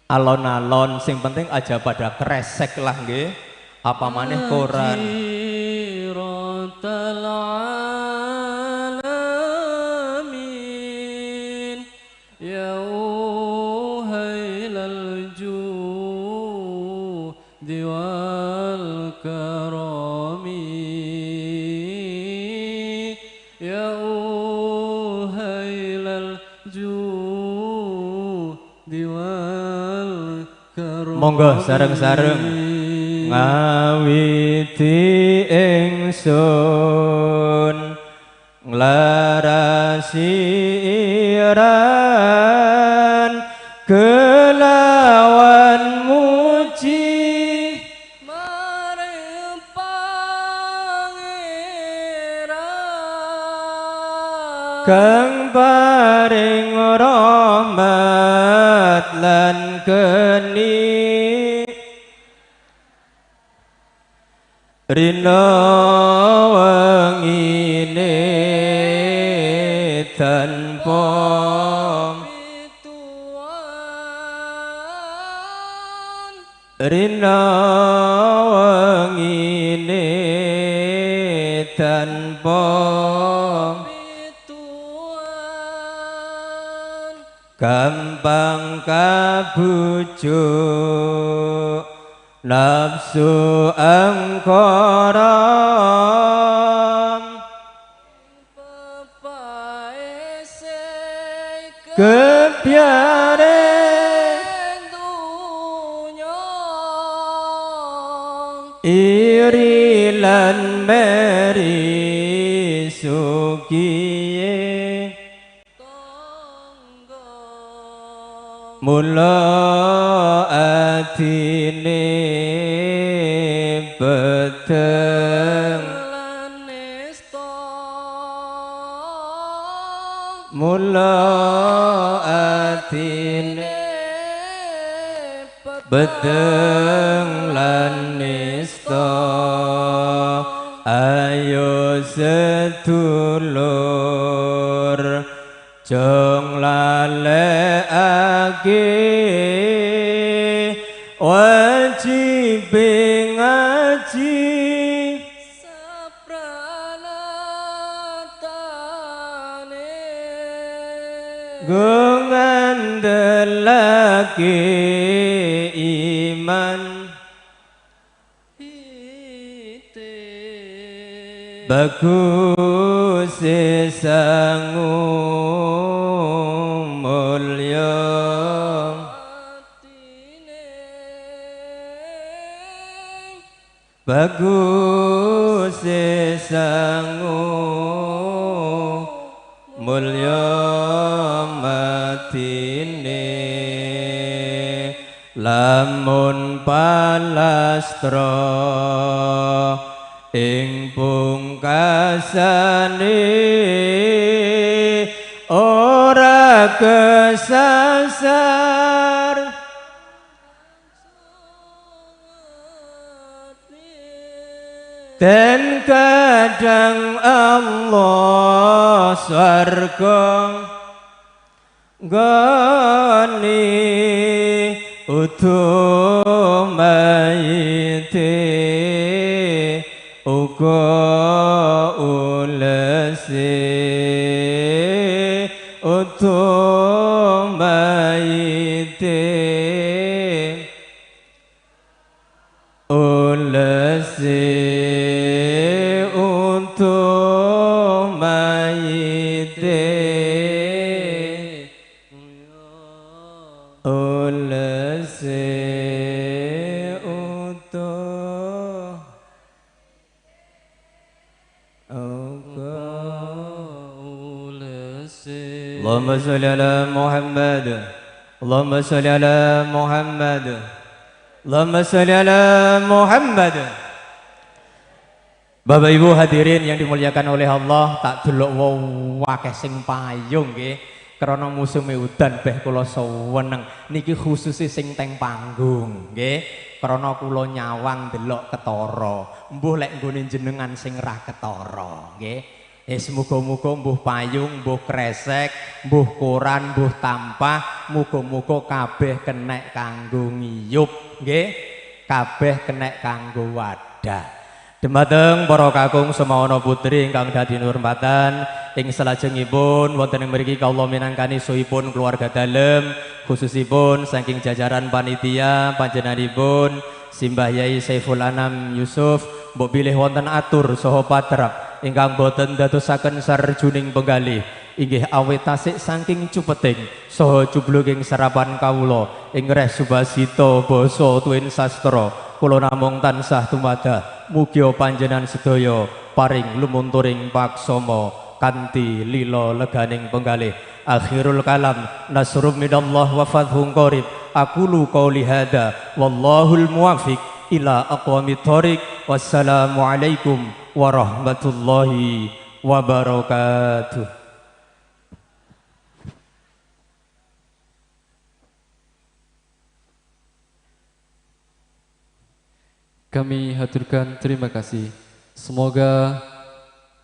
[SPEAKER 5] Alon-alon sing penting aja pada kresek lah nggih. Apa maneh koran. Monggo sareng-sareng ngawiti ingsun nglarasi iran kelawan muji
[SPEAKER 1] marang pangeran
[SPEAKER 5] kang paring rahmat lan keni rina wengine tanpa
[SPEAKER 1] pituan
[SPEAKER 5] rina wengine tanpa
[SPEAKER 1] pituan
[SPEAKER 5] gampang kabujuk nafsu angkara kebiare
[SPEAKER 1] dunya
[SPEAKER 5] iri lan meri sugiye
[SPEAKER 1] tangga
[SPEAKER 5] mula atine peteng
[SPEAKER 1] lan nista
[SPEAKER 5] mula atine beteng lan nista. Ayo sedulur jong lalekake wajib ngaji
[SPEAKER 1] sapranatane
[SPEAKER 5] go ngandhelake iman
[SPEAKER 1] hite
[SPEAKER 5] bagus sangu mulya
[SPEAKER 1] atine
[SPEAKER 5] bagus sangu mulya matine lamun palastra ing pungkasane ora kesasar den kadang Allah swarga nggone utuh mayite uga ulese utuh mayite ulese utuh Ulese utuh Allahumma sholli ala Muhammad. Allahumma sholli ala Muhammad. Allahumma sholli ala Muhammad. Bapak Ibu hadirin yang dimuliakan oleh Allah, tak delok akeh sing payung nggih. Krana musume udan beh kula seneng. Niki khususe sing teng panggung nggih. Krana kula nyawang delok ketara. Mbuh lek nggone jenengan sing ra ketara nggih. Semoga-moga mbuh payung, mbuh kresek, mbuh koran, mbuh tampah, muga-muga kabeh kenek kanggo ngiyup nggih, kabeh kenek kanggo wadah. Dumateng para kakung semawana putri ingkang dadi nurmatan, ing salajengipun wonten ing mriki kawula minangkani suhipun keluarga dalem, khususipun saking jajaran panitia panjenenganipun Simbah Yai Saiful Anam Yusuf, mbok bilih wonten atur saha patrap ingkang boten dadosaken sarjuning penggalih inggih awit tasik saking cupeting saha jubluking serapan kawula ing reh subasita basa tuwin sastra kula namung tansah tumadah mugia panjenengan sedaya paring lumunturing paksama kanthi lila leganing penggalih. Akhirul kalam nasrum minallah wa fathun qarib. Aqulu qouli hadza wallahul muwaffiq ila aqwamit thoriq. Wassalamualaikum warahmatullahi wabarakatuh.
[SPEAKER 1] Kami haturkan terima kasih. Semoga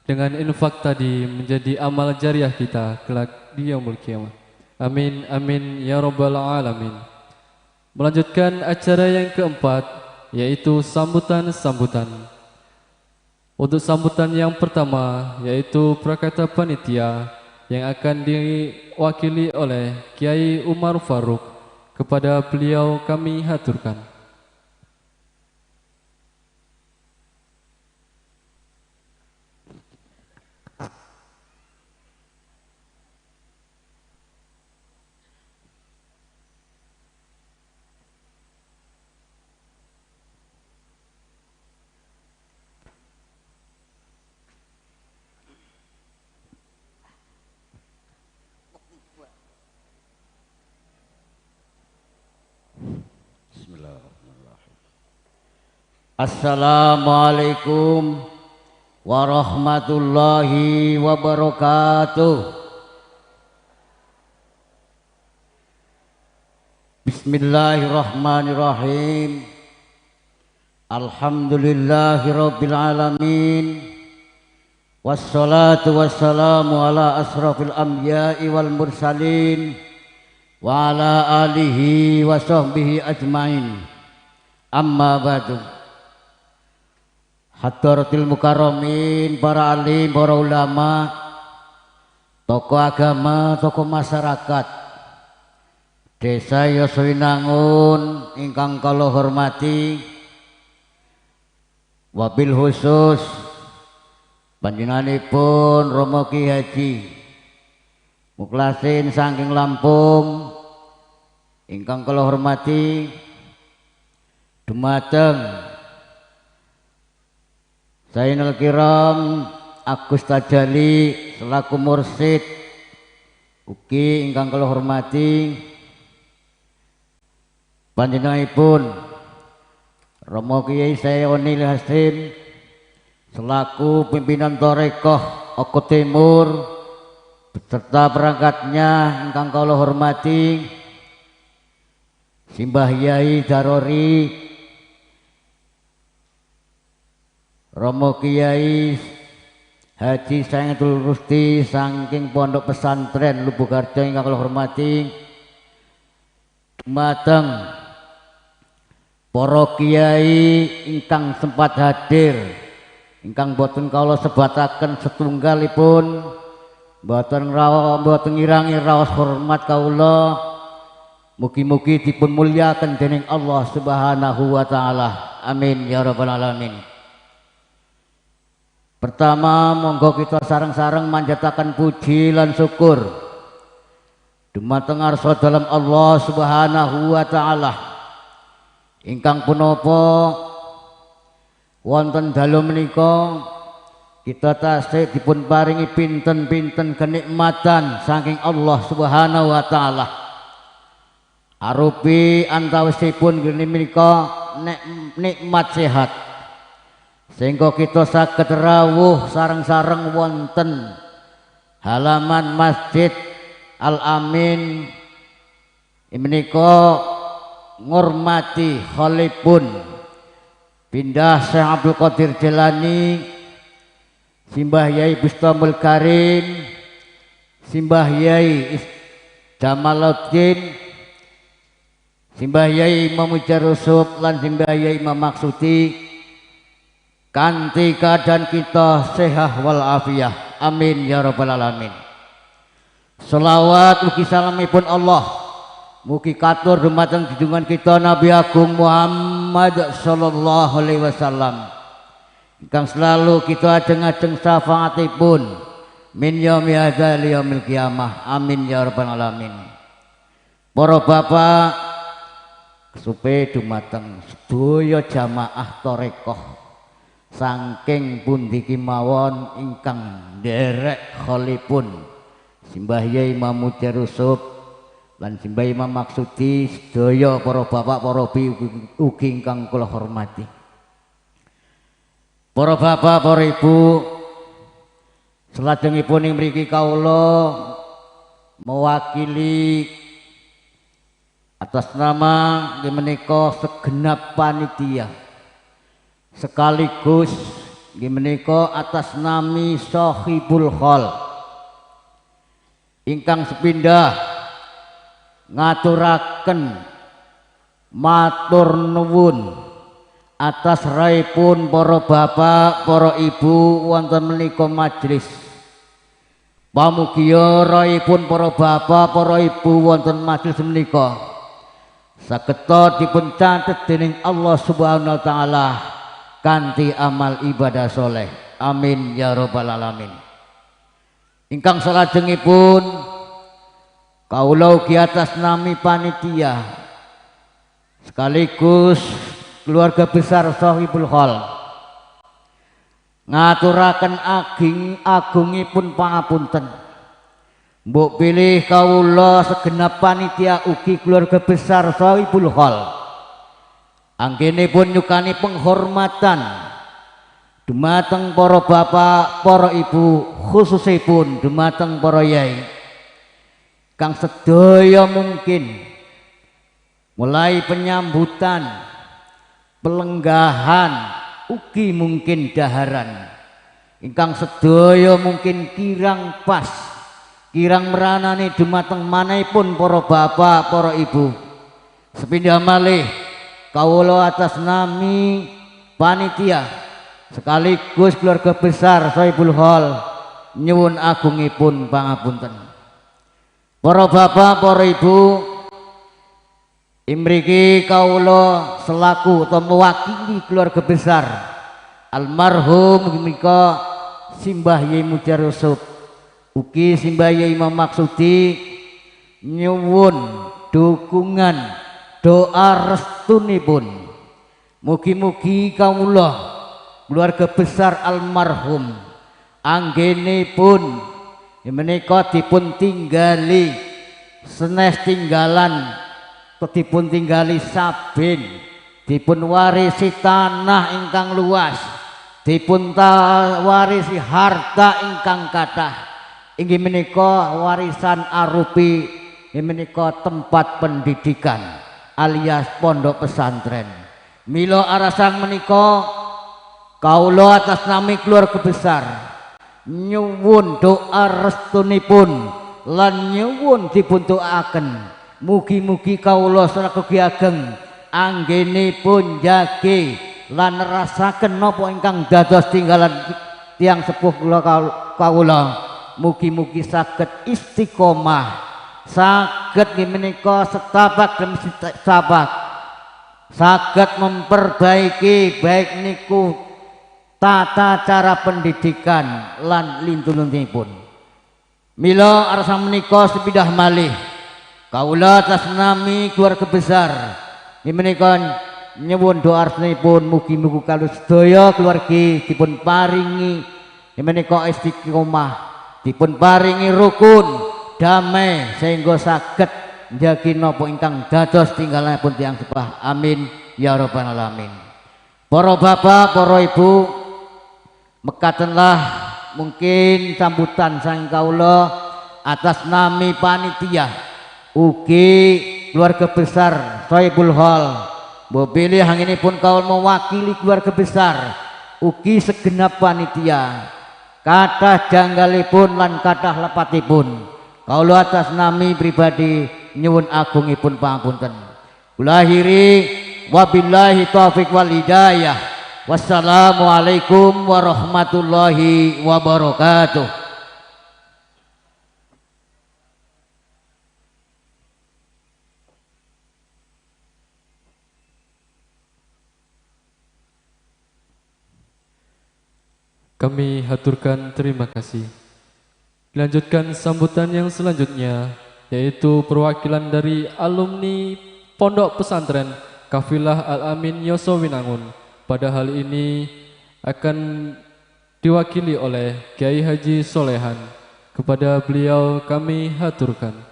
[SPEAKER 1] dengan infak tadi menjadi amal jariah kita kelak di yaumul kiamah. Amin amin ya rabbal alamin. Melanjutkan acara yang keempat, yaitu sambutan-sambutan. Untuk sambutan yang pertama, yaitu prakata panitia yang akan diwakili oleh Kiai Umar Faruk. Kepada beliau kami haturkan.
[SPEAKER 6] Assalamualaikum warahmatullahi wabarakatuh. Bismillahirrahmanirrahim. Alhamdulillahirabbil alamin. Wassalatu wassalamu ala asrafil anbiya'i wal mursalin wa ala alihi wa sahbihi ajmain. Amma ba'du. Hadratil mukarramin, para alim, para ulama, tokoh agama, tokoh masyarakat Desa Yosowinangun ingkang kula hormati, wabil khusus panjenenganipun Romo Ki Haji Mukhlasin saking Lampung ingkang kula hormati, dumateng Zainal Kiram Agus Tajali selaku mursid ugi ingkang kula hormati, panjenenganipun Romo Kiai Sayonil Hasim selaku pimpinan Thoriqoh Oko Timur beserta perangkatnya ingkang kula hormati, Simbah Yai Darori, Romo Kiai Haji Saengtul Rusti saking Pondok Pesantren Lubuk Harjo ingkang kula hormati, dumateng para kiai ingkang sempat hadir ingkang boten kawula sebataken setunggalipun, boten mboten ngirangi raos hormat kawula, mugi-mugi dipun mulyakaken dening Allah Subhanahu wa taala. Amin ya rabbal alamin. Pertama, monggo kita sareng-sareng manjataken puji lan syukur dumateng ngarsa dalem Allah Subhanahu wa taala ingkang punapa wonten dalu menika kita tasih dipun paringi pinten-pinten kenikmatan saking Allah Subhanahu wa taala. Arupi antawisipun geni menika nikmat sehat sehingga kita saged rawuh sareng-sareng wonten halaman Masjid Al Amin menika ngurmati khalipun pindah Syekh Abdul Qadir Jailani, Simbah Yai Bustamul Karim, Simbah Yai Jamaluddin, Simbah Yai Imam Mujarusub lan Simbah Yai Imam Maksudi kanthi keadaan kita sehat wal afiyah. Amin ya rabbal alamin. Selawat ugi salamipun Allah mugi katur dumateng junjungan kita Nabi Agung Muhammad sallallahu alaihi wasallam ingkang selalu kita ajeng-ajeng syafaatipun min yaumi hadza liyaumil qiyamah. Amin ya rabbal alamin. Para bapak kesupe dumateng sedaya jamaah tarekat saking pundi kemawon ingkang nderek kholipun Simbah Yai Imam Mujarusub lan Simbah Imam Maksudi, sedaya para bapak para ibu ugi ingkang kula hormati. Para bapak, para ibu, salajengipun ing mriki kawula mewakili atas nama nggih menika segenap panitia sekaligus nggih menika atas nami Sohibul Khol ingkang sepindah ngaturaken matur nuwun atas raipun para bapak, para ibu wonten menika majelis. Pamugia raipun para bapak, para ibu wonten majelis menika sageta dipun catet dening Allah Subhanahu wa taala kanthi amal ibadah soleh. Amin ya rabbal alamin. Ingkang salajengipun kawula ugi atas nami panitia sekaligus keluarga besar Sohibul Khol ngaturaken aging agungipun pangapunten. Mbok pilih kawula segenap panitia ugi keluarga besar Sohibul Khol anggenipun nyukani penghormatan dumateng para bapak, para ibu, khususipun dumateng para yai kang sedaya mungkin mulai penyambutan, pelenggahan, ugi mungkin daharan ingkang sedaya mungkin kirang pas, kirang meranani dumateng manahipun para bapak, para ibu. Sepindah malih kawula atas nami panitia sekaligus keluarga besar Sohibul Khol nyuwun agungipun pangapunten. Para bapak, para ibu, imriki kawula selaku atau mewakili keluarga besar almarhum menika Simbah Yai Mujar Yusuf ugi Simbah Yai Imam Maksudi nyuwun dukungan doa restunipun. Mugi-mugi kawula keluarga besar almarhum anggenipun menika dipun tinggali senes tinggalan dipun tinggali sabin, dipun warisi tanah ingkang luas, dipun warisi harta ingkang kathah. Inggih menika warisan arupi menika tempat pendidikan alias pondok pesantren. Mila arasang menika kawula atas nami keluarga besar nyuwun doa restunipun lan nyuwun dipun doaken mugi-mugi kawula selaku ki ageng anggenipun jage lan nerasaken napa ingkang dados tinggalan tiyang sepuh kula kawula. Mugi-mugi saged istiqomah, saged menika setapak demi setapak, saged memperbaiki baik niku tata cara pendidikan lan lintu-lintunipun. Mila arsa menika sepindah malih kawula atas nami keluarga besar menika nyuwun doa arsanipun mugi-mugi kalih sedaya keluargi dipun paringi menika istiqomah, dipun paringi rukun, damai sehingga saged njagi napa ingkang dados tinggalanipun tiyang sepah. Amin ya rabbal alamin. Para bapak, para ibu, mekatenlah mungkin sambutan sang kawula atas nami panitia ugi keluarga besar Sohibul Hal. Mbok bilih hanginipun kawula mewakili keluarga besar ugi segenap panitia kathah janggalipun lan kathah lepatipun. Kawula atas nami pribadi nyuwun agungipun pangapunten. Kula akhiri wabillahi taufik wal hidayah. Wassalamualaikum warahmatullahi wabarakatuh.
[SPEAKER 1] Kami haturkan terima kasih. Dilanjutkan sambutan yang selanjutnya, yaitu perwakilan dari alumni Pondok Pesantren Kafilah Al-Amin Yosowinangun. Pada hal ini akan diwakili oleh Kiai Haji Solehan. Kepada beliau kami haturkan.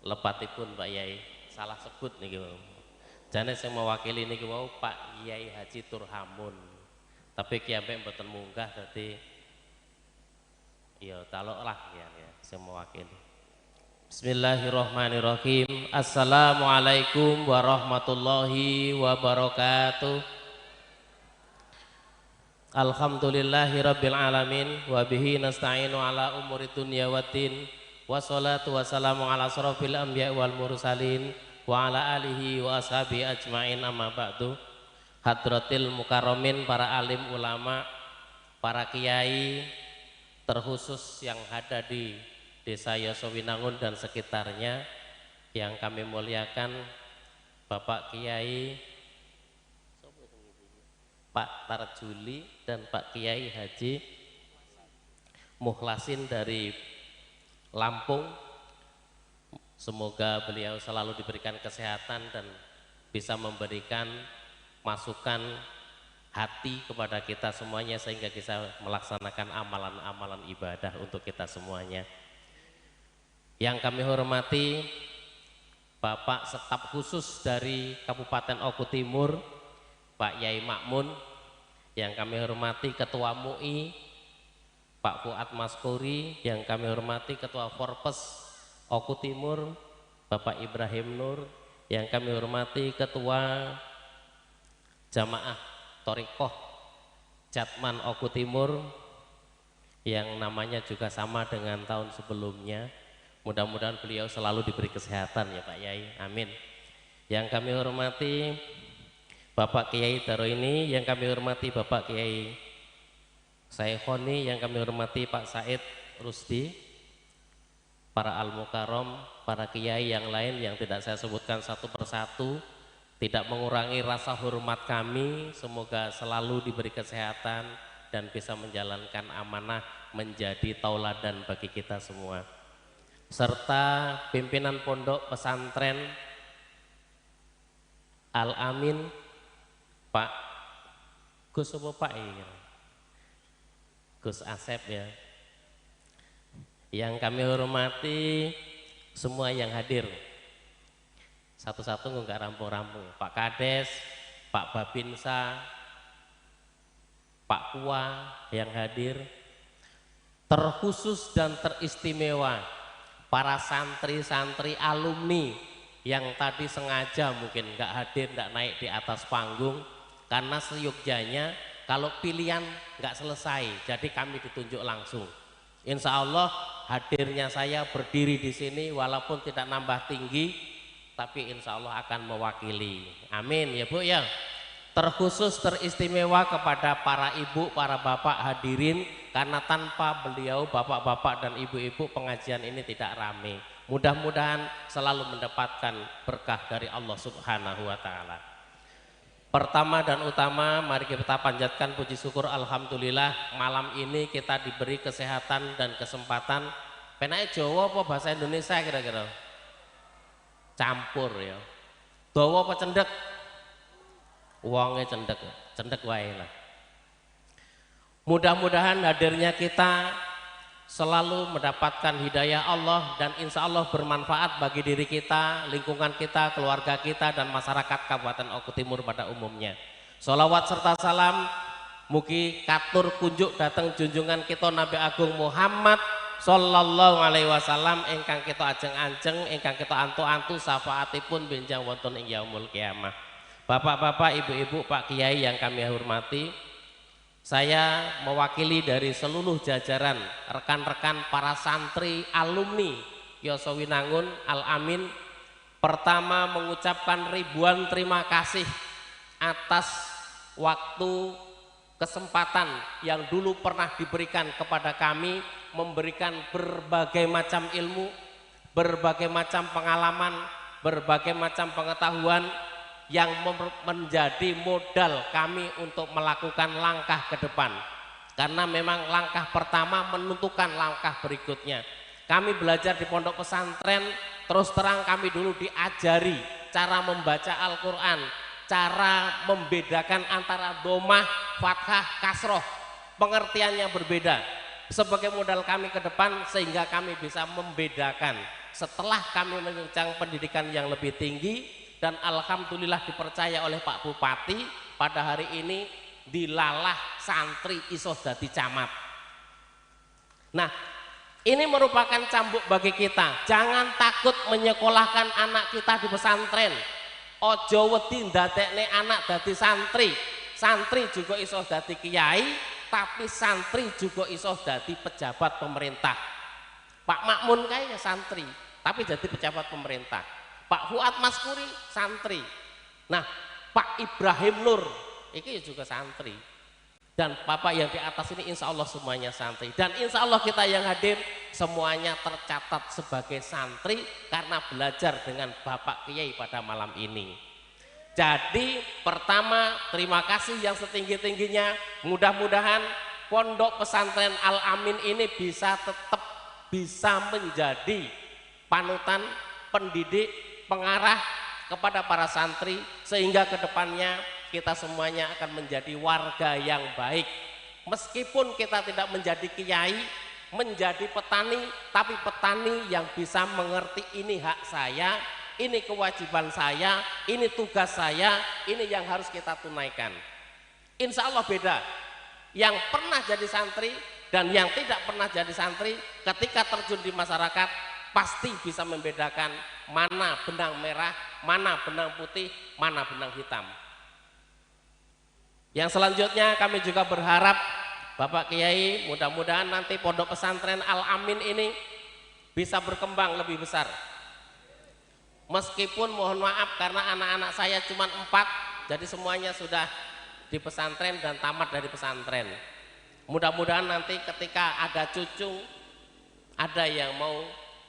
[SPEAKER 7] Lepatipun Pak Yai, salah sebut niki wau. Jane sing mewakili niki wau Pak Yai Haji Turhamun. Tapi ki ambek mboten munggah dadi ya talok lah ya sing mewakili. Bismillahirrahmanirrahim. Assalamualaikum warahmatullahi wabarakatuh. Alhamdulillahirabbil alamin wa bihi nasta'inu ala umuri dunya waddin. Wassalatu wassalamu ala asrofil anbiya wal mursalin wa ala alihi wa ashabi ajmain, amma ba'du. Hadratil mukarramin, para alim ulama, para kiai, terkhusus yang ada di Desa Yosowinangun dan sekitarnya, yang kami muliakan Bapak Kiai Pak Tarjuli dan Pak Kiai Haji Muhlasin dari Lampung. Semoga beliau selalu diberikan kesehatan dan bisa memberikan masukan hati kepada kita semuanya sehingga bisa melaksanakan amalan-amalan ibadah untuk kita semuanya. Yang kami hormati Bapak Staf Khusus dari Kabupaten Oku Timur, Pak Yai Makmun. Yang kami hormati Ketua MUI Pak Fuad Maskuri. Yang kami hormati Ketua Forpes Oku Timur Bapak Ibrahim Nur. Yang kami hormati Ketua Jamaah Torikoh Jatman Oku Timur yang namanya juga sama dengan tahun sebelumnya. Mudah-mudahan beliau selalu diberi kesehatan ya Pak Yai, amin. Yang kami hormati Bapak Kiai Daroini, yang kami hormati Bapak Kiai Saikhoni, yang kami hormati Pak Said Rusdi, para al-mukarram, para kiai yang lain yang tidak saya sebutkan satu persatu, tidak mengurangi rasa hormat kami. Semoga selalu diberi kesehatan dan bisa menjalankan amanah menjadi tauladan bagi kita semua. Serta pimpinan pondok pesantren Al-Amin Pak Gus apa Pak ini? Gus Asep ya. Yang kami hormati semua yang hadir. Satu-satu nggak rampung-rampung. Pak Kades, Pak Babinsa, Pak Kua yang hadir. Terkhusus dan teristimewa para santri-santri alumni yang tadi sengaja mungkin nggak hadir, nggak naik di atas panggung karena seyogyanya kalau pilihan nggak selesai, jadi kami ditunjuk langsung. Insya Allah hadirnya saya berdiri di sini walaupun tidak nambah tinggi, tapi insya Allah akan mewakili. Amin ya Bu ya. Terkhusus teristimewa kepada para ibu, para bapak hadirin, karena tanpa beliau, bapak-bapak dan ibu-ibu, pengajian ini tidak rame. Mudah-mudahan selalu mendapatkan berkah dari Allah Subhanahu wa Ta'ala. Pertama dan utama, mari kita panjatkan puji syukur alhamdulillah malam ini kita diberi kesehatan dan kesempatan. Penake Jawa apa bahasa Indonesia kira-kira? Campur ya. Dawa apa cendek? Wonge cendek, cendek wae lah. Mudah-mudahan hadirnya kita selalu mendapatkan hidayah Allah dan insya Allah bermanfaat bagi diri kita, lingkungan kita, keluarga kita, dan masyarakat Kabupaten Oku Timur pada umumnya. Sholawat serta salam mugi katur kunjuk dateng junjungan kita Nabi Agung Muhammad Sallallahu Alaihi Wasallam ingkang kita ajeng-ajeng, ingkang kita antu-antu syafaatipun benjang wonten ing yaumul kiamah. Bapak-bapak, ibu-ibu, Pak Kiai yang kami hormati, saya mewakili dari seluruh jajaran rekan-rekan para santri alumni Yosowinangun Al-Amin, pertama mengucapkan ribuan terima kasih atas waktu kesempatan yang dulu pernah diberikan kepada kami, memberikan berbagai macam ilmu, berbagai macam pengalaman, berbagai macam pengetahuan yang menjadi modal kami untuk melakukan langkah ke depan. Karena memang langkah pertama menentukan langkah berikutnya. Kami belajar di pondok pesantren, terus terang kami dulu diajari cara membaca Al-Quran, cara membedakan antara domah, fathah, kasroh, pengertiannya berbeda. Sebagai modal kami ke depan sehingga kami bisa membedakan. Setelah kami menjenjang pendidikan yang lebih tinggi, dan alhamdulillah dipercaya oleh Pak Bupati pada hari ini dilalah santri iso dadi camat. Nah, ini merupakan cambuk bagi kita. Jangan takut menyekolahkan anak kita di pesantren. Ojo wedi ndadekne anak dadi santri. Santri juga iso dadi kiai, tapi santri juga iso dadi pejabat pemerintah. Pak Makmun kayaknya santri, tapi jadi pejabat pemerintah. Pak Fuad Maskuri santri. Nah, Pak Ibrahim Nur itu juga santri. Dan bapak yang di atas ini insya Allah semuanya santri. Dan insya Allah kita yang hadir semuanya tercatat sebagai santri karena belajar dengan Bapak Kiai pada malam ini. Jadi pertama, terima kasih yang setinggi-tingginya. Mudah-mudahan pondok pesantren Al-Amin ini bisa tetap bisa menjadi panutan, pendidik, pengarah kepada para santri sehingga kedepannya kita semuanya akan menjadi warga yang baik. Meskipun kita tidak menjadi kiai, menjadi petani, tapi petani yang bisa mengerti ini hak saya, ini kewajiban saya, ini tugas saya, ini yang harus kita tunaikan. Insya Allah beda. Yang pernah jadi santri dan yang tidak pernah jadi santri ketika terjun di masyarakat pasti bisa membedakan mana benang merah, mana benang putih, mana benang hitam. Yang selanjutnya kami juga berharap Bapak Kiai mudah-mudahan nanti pondok pesantren Al-Amin ini bisa berkembang lebih besar. Meskipun mohon maaf karena anak-anak saya cuma 4, jadi semuanya sudah di pesantren dan tamat dari pesantren. Mudah-mudahan nanti ketika ada cucu, ada yang mau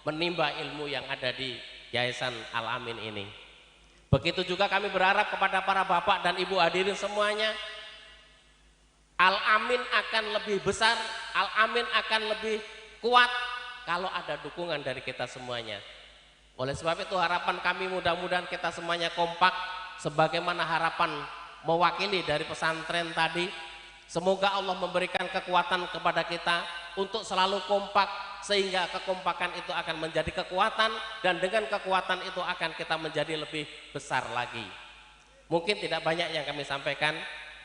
[SPEAKER 7] menimba ilmu yang ada di Yayasan Al-Amin ini. Begitu juga kami berharap kepada para bapak dan ibu hadirin semuanya, Al-Amin akan lebih besar, Al-Amin akan lebih kuat kalau ada dukungan dari kita semuanya. Oleh sebab itu harapan kami mudah-mudahan kita semuanya kompak sebagaimana harapan mewakili dari pesantren tadi. Semoga Allah memberikan kekuatan kepada kita untuk selalu kompak sehingga kekompakan itu akan menjadi kekuatan dan dengan kekuatan itu akan kita menjadi lebih besar lagi. Mungkin tidak banyak yang kami sampaikan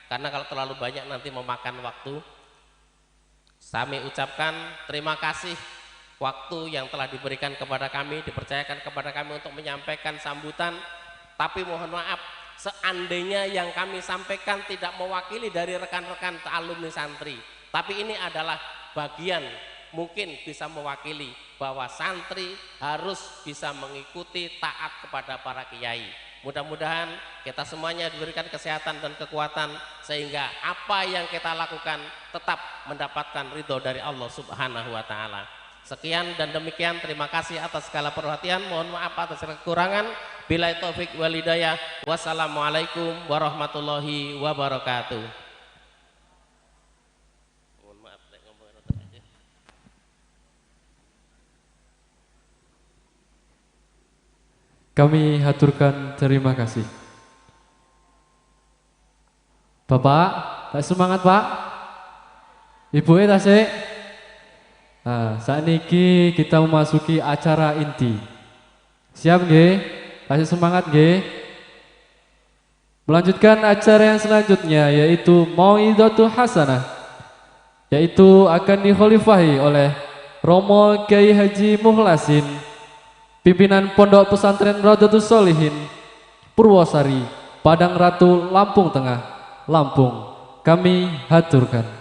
[SPEAKER 7] karena kalau terlalu banyak nanti memakan waktu. Kami ucapkan terima kasih waktu yang telah diberikan kepada kami, dipercayakan kepada kami untuk menyampaikan sambutan. Tapi mohon maaf, seandainya yang kami sampaikan tidak mewakili dari rekan-rekan alumni santri, tapi ini adalah bagian mungkin bisa mewakili bahwa santri harus bisa mengikuti taat kepada para kiai. Mudah-mudahan kita semuanya diberikan kesehatan dan kekuatan sehingga apa yang kita lakukan tetap mendapatkan ridho dari Allah Subhanahu wa taala. Sekian dan demikian, terima kasih atas segala perhatian, mohon maaf atas kekurangan. Billahi taufik wal hidayah. Wassalamualaikum warahmatullahi wabarakatuh. Mohon maaf lek ngomong rada aja.
[SPEAKER 1] Kami haturkan terima kasih. Bapak, tak semangat Pak? Ibu tasik. Nah, saat ini kita memasuki acara inti. Siap nggih? Kasih semangat nggih. Melanjutkan acara yang selanjutnya yaitu Mauidhatul Hasanah, yaitu akan dikhalifahi oleh Romo Kiai Haji Muhlasin, pimpinan Pondok Pesantren Raudhatus Sholihin, Purwosari, Padang Ratu, Lampung Tengah, Lampung. Kami haturkan.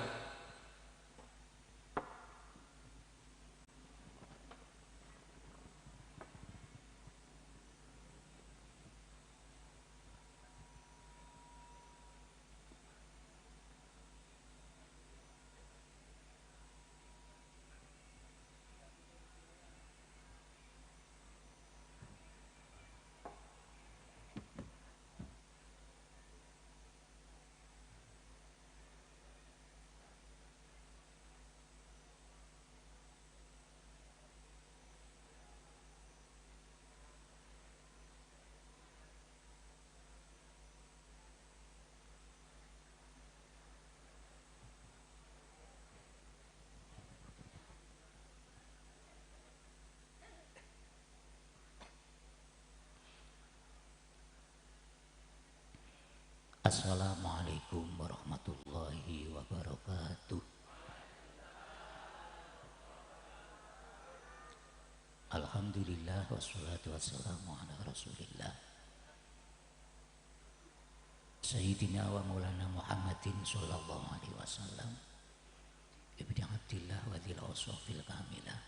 [SPEAKER 8] Assalamualaikum warahmatullahi wabarakatuh. Alhamdulillah wassalatu wassalamu ala rasulillah Sayyidina wa maulana Muhammadin sallallahu alaihi wasallam Ibni Abdillah wa dhil awsafil kamilah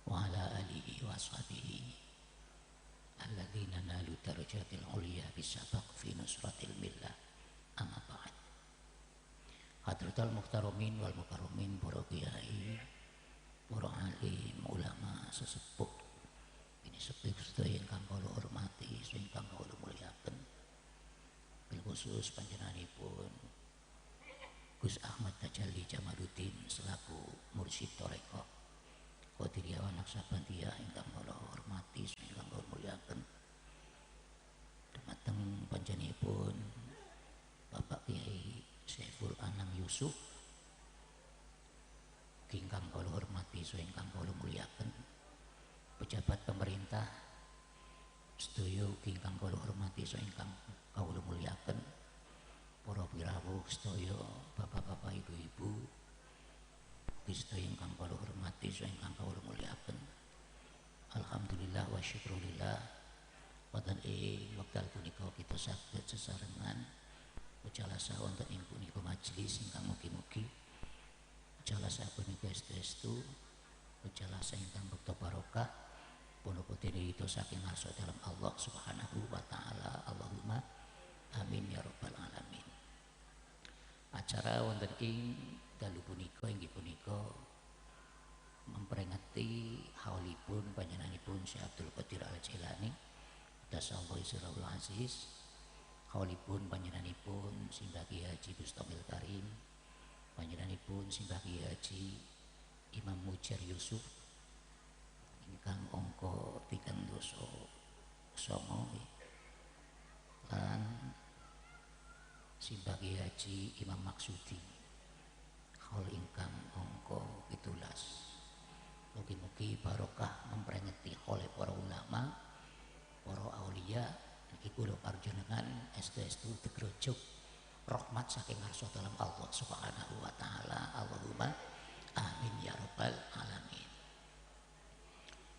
[SPEAKER 8] wa ala alihi wa ashabihi alladzina nalu darajatil ulya bisabaq fi nusratil millah. Amma ba'd. Hadratal muhtaramin wal mukarramin, para kiai, para alim, ulama, sesepuh, ini sepuh sedaya ingkang kula hormati, ingkang kula mulyakaken. Bil khusus panjenenganipun Gus Ahmad Tajalli Jamaluddin selaku mursyid thariqah Qadiriyah wa Naqsyabandiyah ingkang kula hormati, ingkang kula mulyakaken. Dumateng panjenenganipun Bapak Kiai Saiful Anam Yusuf ingkang kula hormati, ingkang kula mulyakaken. Pejabat pemerintah sedaya ingkang kula hormati, ingkang kula mulyakaken. Para pirawuh sedaya, bapak-bapak, ibu-ibu sedaya ingkang kula hormati, ingkang kula mulyakaken. Alhamdulillah wa syukrulillah wonten ing wekdal punika kita saged sesarengan mujalasa wonten ing punika majelis ingkang mugi-mugi mujalasa punika estu mujalasa ingkang bekta barokah punapa dene itu saking ngarsa dalem Allah Subhanahu wa taala. Allahumma amin ya rabbal alamin. Acara wonten ing dalu punika inggih punika memperingati haulipun panjenenganipun Syekh Abdul Qadir Al Jailani Qaddasallahu sirrahul aziz, haulipun panjenenganipun Simbah Kiai Haji Bustamil Karim, panjenenganipun Simbah Kiai Haji Imam Mujar Yusuf ingkang angka 39 lan Simbah Kiai Haji Imam Maksudi haul ingkang angka 17. Mugi-mugi barokah memperingati oleh para ulama, para aulia niki kula panjenengan estu-estu digrojok rahmat saking ngarsa dalem Allah Subhanahu wa taala. Allahumma amin ya rabbal alamin.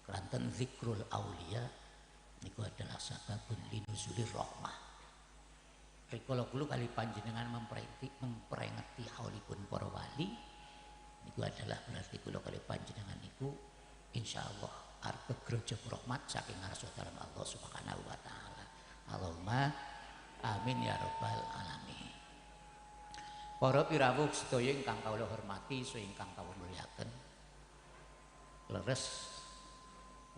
[SPEAKER 8] Keranten zikrul aulia niku adalah sababun linuzulir rahmah. Rikala kula kali panjenengan memperingati haulipun para wali niku adalah berarti kula kali panjenengan niku Insyaallah arep kegrojok rahmat saking ngarsa dalem Allah Subhanahu wa taala. Allahumma amin ya rabbal alamin. Para pirawuh sedaya ingkang kawula hormati, saha ingkang kawula mulyakaken. Leres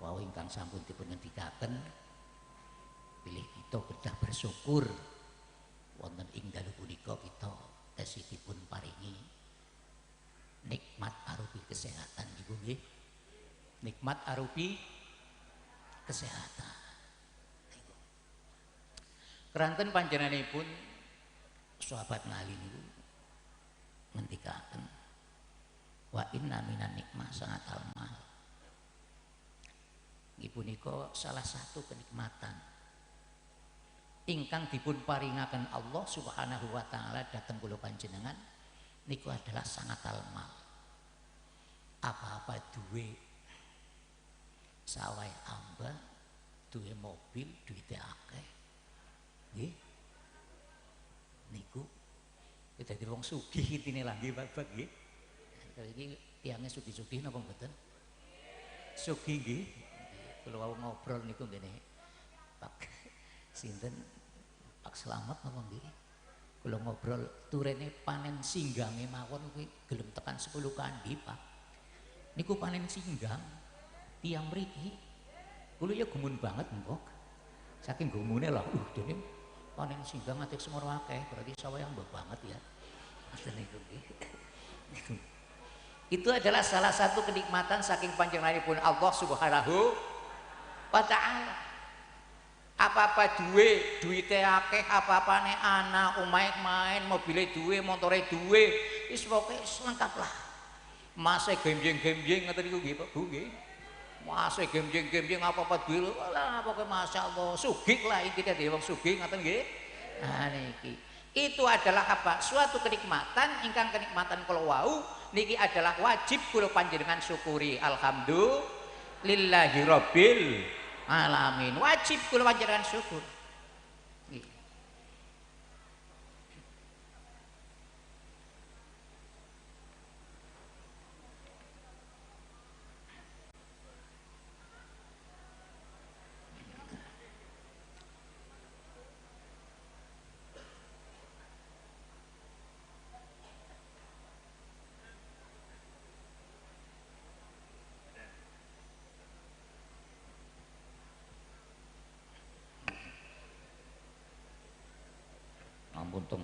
[SPEAKER 8] wau ingkang sampun dipun ngendikaken, bilih kita kedah bersyukur wonten ing dalu punika kita tesih dipun paringi nikmat arupi kesehatan ibu nggih. Nikmat arupi kesehatan. Niku. Keranten panjenenganipun sahabat ngali niku ngendikaken wa inna minan nikmah sangatal mal. Nggih punika salah satu kenikmatan ingkang dipun paringaken Allah Subhanahu wa taala dhateng kula panjenengan niku adalah sangatal mal. Apa-apa duwe sawah amba, duwe mobil, duwite akeh. Nggih. Niku dadi wong sugih intine lah nggih Pak nggih. Iki tiange sugih-sugih napa mboten? Sugih nggih. Kula wau ngobrol niku ngene Pak sinten Pak Slamet napa nggih? Kula ngobrol turene panen singgange mawon kuwi gelem tekan 10 kandi, Pak. Niku panen singgang tiang mriki. Kula ya gumun banget mbok. Saking gumune lah, dene panen singgang atik semono akeh, berarti sawah yang mbok banget ya. Ngoten niku nggih. Itu adalah salah satu kenikmatan saking panjenenganipun Allah Subhanahu wa taala. Apa-apa duwe, duwite akeh, apa-apane ana, omahe main, mobile duwe, montore duwe, wis pokoke lengkap lah. Mase gemjeng-gemjeng ngoten niku nggih Pak Bu nggih. Mase gemjeng-gemjeng apa-apa duwe, lah pokoke masyaallah, sugih lah intine dadi wong sugih ngoten nggih. Nah niki. Itu adalah apa? Suatu kenikmatan ingkang kenikmatan kala wau niki adalah wajib kula panjenengan syukuri. Alhamdulillahi rabbil alamin. Wajib kula panjenengan syukur. Nggih. Ampun teng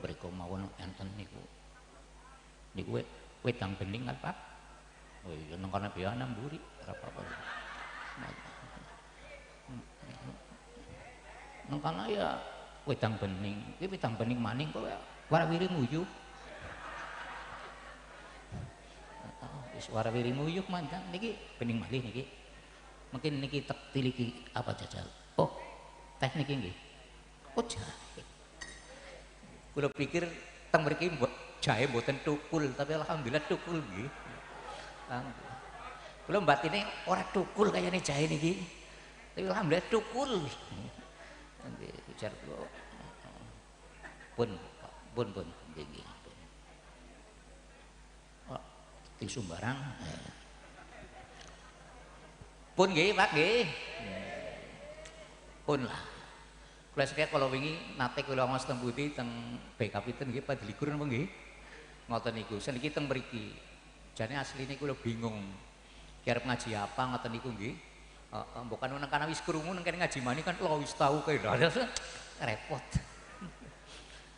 [SPEAKER 8] mriku mawon enten niku. Niku wedang bening kan, Pak? Oh iya nang kana biasa mburi, ora apa-apa. Nang kana ya wedang bening. Iki wedang bening maning kok warawiri nguyuh. Wis warawiri nguyuh mantan niki bening malih niki. Mungkin niki tek tiliki apa jajal. Oh, teh niki nggih. Oh jahe. Kula pikir teng mriki jahe mboten tukul, tapi alhamdulillah tukul nggih. Kula mbatine ora tukul kayane jahe niki. Tapi alhamdulillah tukul. Nggih, ujar kula. Pun pun pun nggih nggih. Oh, tisu barang. Pun nggih, Pak nggih. Pun lah. Kula sekaya kalau wingi nate kula ngaos teng pundi teng BK Piten nggih padlikur napa nggih. Ngoten niku. Seniki teng mriki. Jane asline kula bingung. Ki arep ngaji apa ngoten niku nggih. Heeh, mbok kan nang kana wis krungu nang kene ngaji maning kan lho wis tau kae. Repot.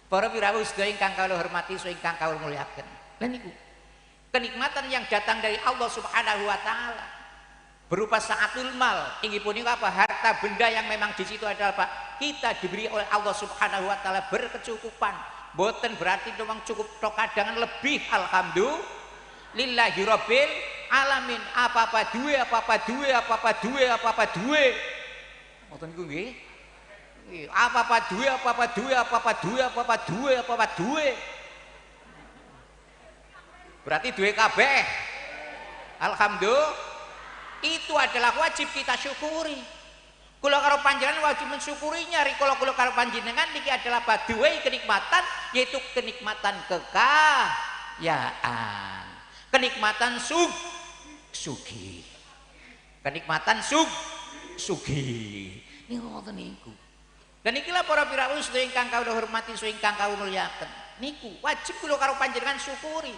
[SPEAKER 8] Para pirawuh sedaya ingkang kawula hormati saha ingkang kawula mulyakaken. Lah niku kenikmatan yang datang dari Allah Subhanahu wa taala berupa saatul mal, inggih punika apa? Harta benda yang memang di situ adalah apa? Kita diberi oleh Allah Subhanahu wa taala berkecukupan. Boten berarti memang cukup tok, kadangan lebih. Alhamdulillahi rabbil alamin. Apa-apa duwe, apa-apa duwe, apa-apa duwe, apa-apa duwe. Ngoten niku nggih. Apa-apa duwe, apa-apa duwe, apa-apa duwe, apa-apa duwe, apa-apa duwe. Berarti duwe kabeh. Alhamdulillah. Itu adalah wajib kita syukuri. Kula karo panjenengan wajib mensyukurinya. Rikala kula karo panjenengan niki adalah baduwe kenikmatan, yaitu kenikmatan kekayaan, kenikmatan sugih.
[SPEAKER 9] Kenikmatan sugih. Niku ngoten niku. Dan ikilah para pirawu sedaya ingkang kawula hormati sedaya ingkang kawula mulyakaken. Niku wajib kula karo panjenengan syukuri.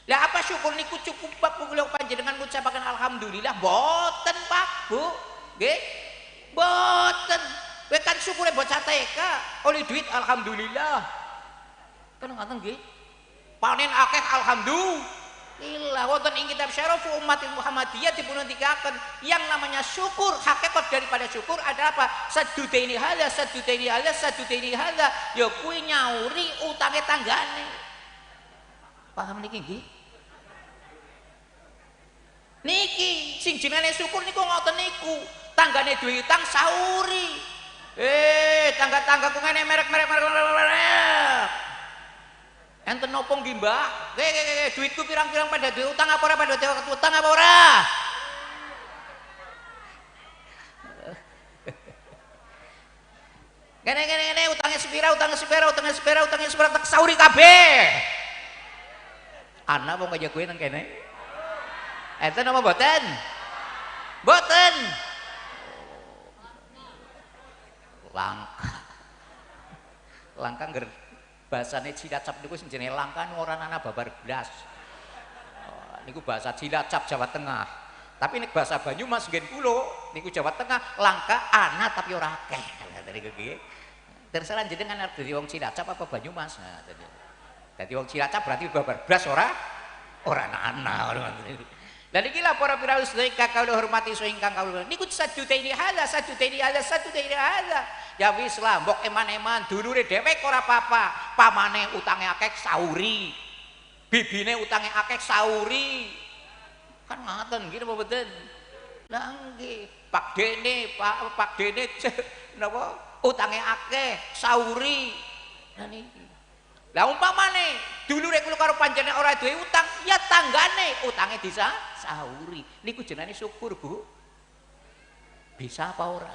[SPEAKER 9] Lah apa syukur niku cukup bab kula panjenengan ngucapaken alhamdulillah? Mboten, Pak, Bu. Nggih. Mboten. Kowe kan syukure bocah TK, oleh duit alhamdulillah. Kan ngoten nggih. Panen akeh alhamdulillah. Wonten ing kitab Syarafu Ummatil Muhammadiyah dipunandikaken yang namanya syukur, hakikat daripada syukur adalah apa? Sadudaini hadza, sadudaini hadza, sadudaini hadza. Ya kuwi nyauri utange tanggane. Paham niki nggih? Niki sing jenenge syukur niku ngoten niku. Tanggane duwe utang sauri. Tangga-tanggaku ngene merek-merek merek. Enten nopo nggih, Mbak? Nggih, duitku pirang-pirang pada duwe utang apa ora, pada duwe utang apa ora? Ngene ngene ngene utangnya sepira, utangnya sepira, utangnya sepira, utangnya sepira tak sauri kabeh. Ana wong kaya kowe nang kene. Enten apa mboten? Mboten. Langka. Langka ngger bahasane Cilacap niku sing jenenge langka ora ana babar blas. Niku bahasa Cilacap Jawa Tengah. Tapi nek bahasa Banyumas nggen kula niku Jawa Tengah langka ana tapi ora akeh. Niku nggih. Terserah jenengan arep dadi wong Cilacap apa Banyumas. Nah, dadi wong Cilacap berarti babar blas ora ora ana. Lah niki lah para pirawu sedaya ingkang kawula hormati sedaya ingkang kawula. Niku sadudaini hadza, sadudaini hadza, sadudaini hadza. Ya wis lah mbok eman-eman dulure dhewek ora apa-apa. Pamane utange akeh sauri. Bibine utange akeh sauri. Kan ngoten nggih napa mboten? Lah nggih, Pak Dene, Pak Dene napa utange akeh sauri. Lah niki. Lah umpamane dulure kula karo panjenengan ora duwe utang, ya tanggane utange disa sauri. Niku jenenge syukur, Bu. Bisa apa ora?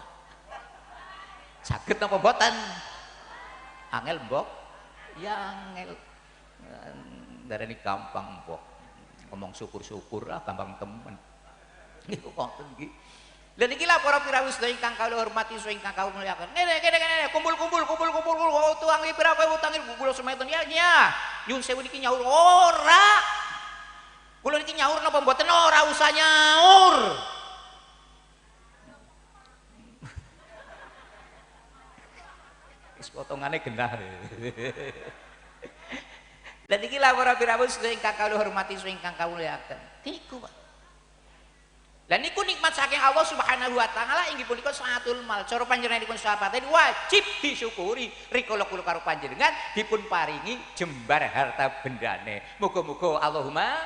[SPEAKER 9] Saged napa mboten? Angel mbok? Ya angel. Ndarani gampang mbok. Ngomong syukur-syukur ah gampang temen. Niku ngoten nggih. Lha niki lah para pirawu sedaya ingkang kawula hormati sedaya ingkang kawula mulyakaken. Ngene ngene ngene kumpul-kumpul kumpul-kumpul utang pira kowe utange kula semeton ya nya. Nyun sewu niki nyaur ora. Kula niki nyaur napa mboten ora usah nyaur. Wis potongane genah. Lha niki lah para pirawu sedaya ingkang kawula hormati sedaya ingkang kawula mulyakaken. Niku Pak. Dan niku nikmat saking Allah Subhanahu wa taala inggih punika saatul mal. Cara panjenenganipun sahabat wajib disyukuri. Rikala kula karo panjenengan dipun paringi jembar harta bendane. Muga-muga Allahumma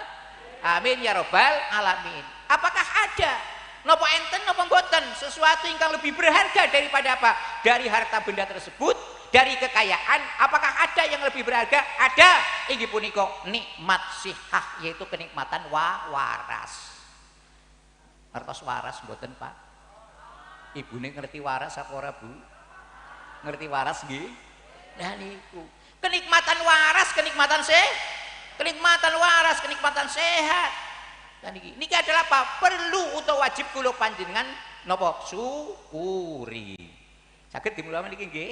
[SPEAKER 9] amin ya rabbal alamin. Apakah ada napa enten napa mboten sesuatu ingkang lebih berharga daripada apa? Dari harta benda tersebut, dari kekayaan, apakah ada yang lebih berharga? Ada. Inggih punika nikmat sihah, yaitu kenikmatan waras. Ngertos waras mboten, Pak? Ibune ngerti waras apa ora, Bu? Ngerti waras nggih? Lah niku. Kenikmatan waras, kenikmatan kenikmatan waras, kenikmatan sehat. Lah niki. Niki adalah apa? Perlu utawa wajib kula panjenengan napa? Syukuri. Saged dimulai niki nggih.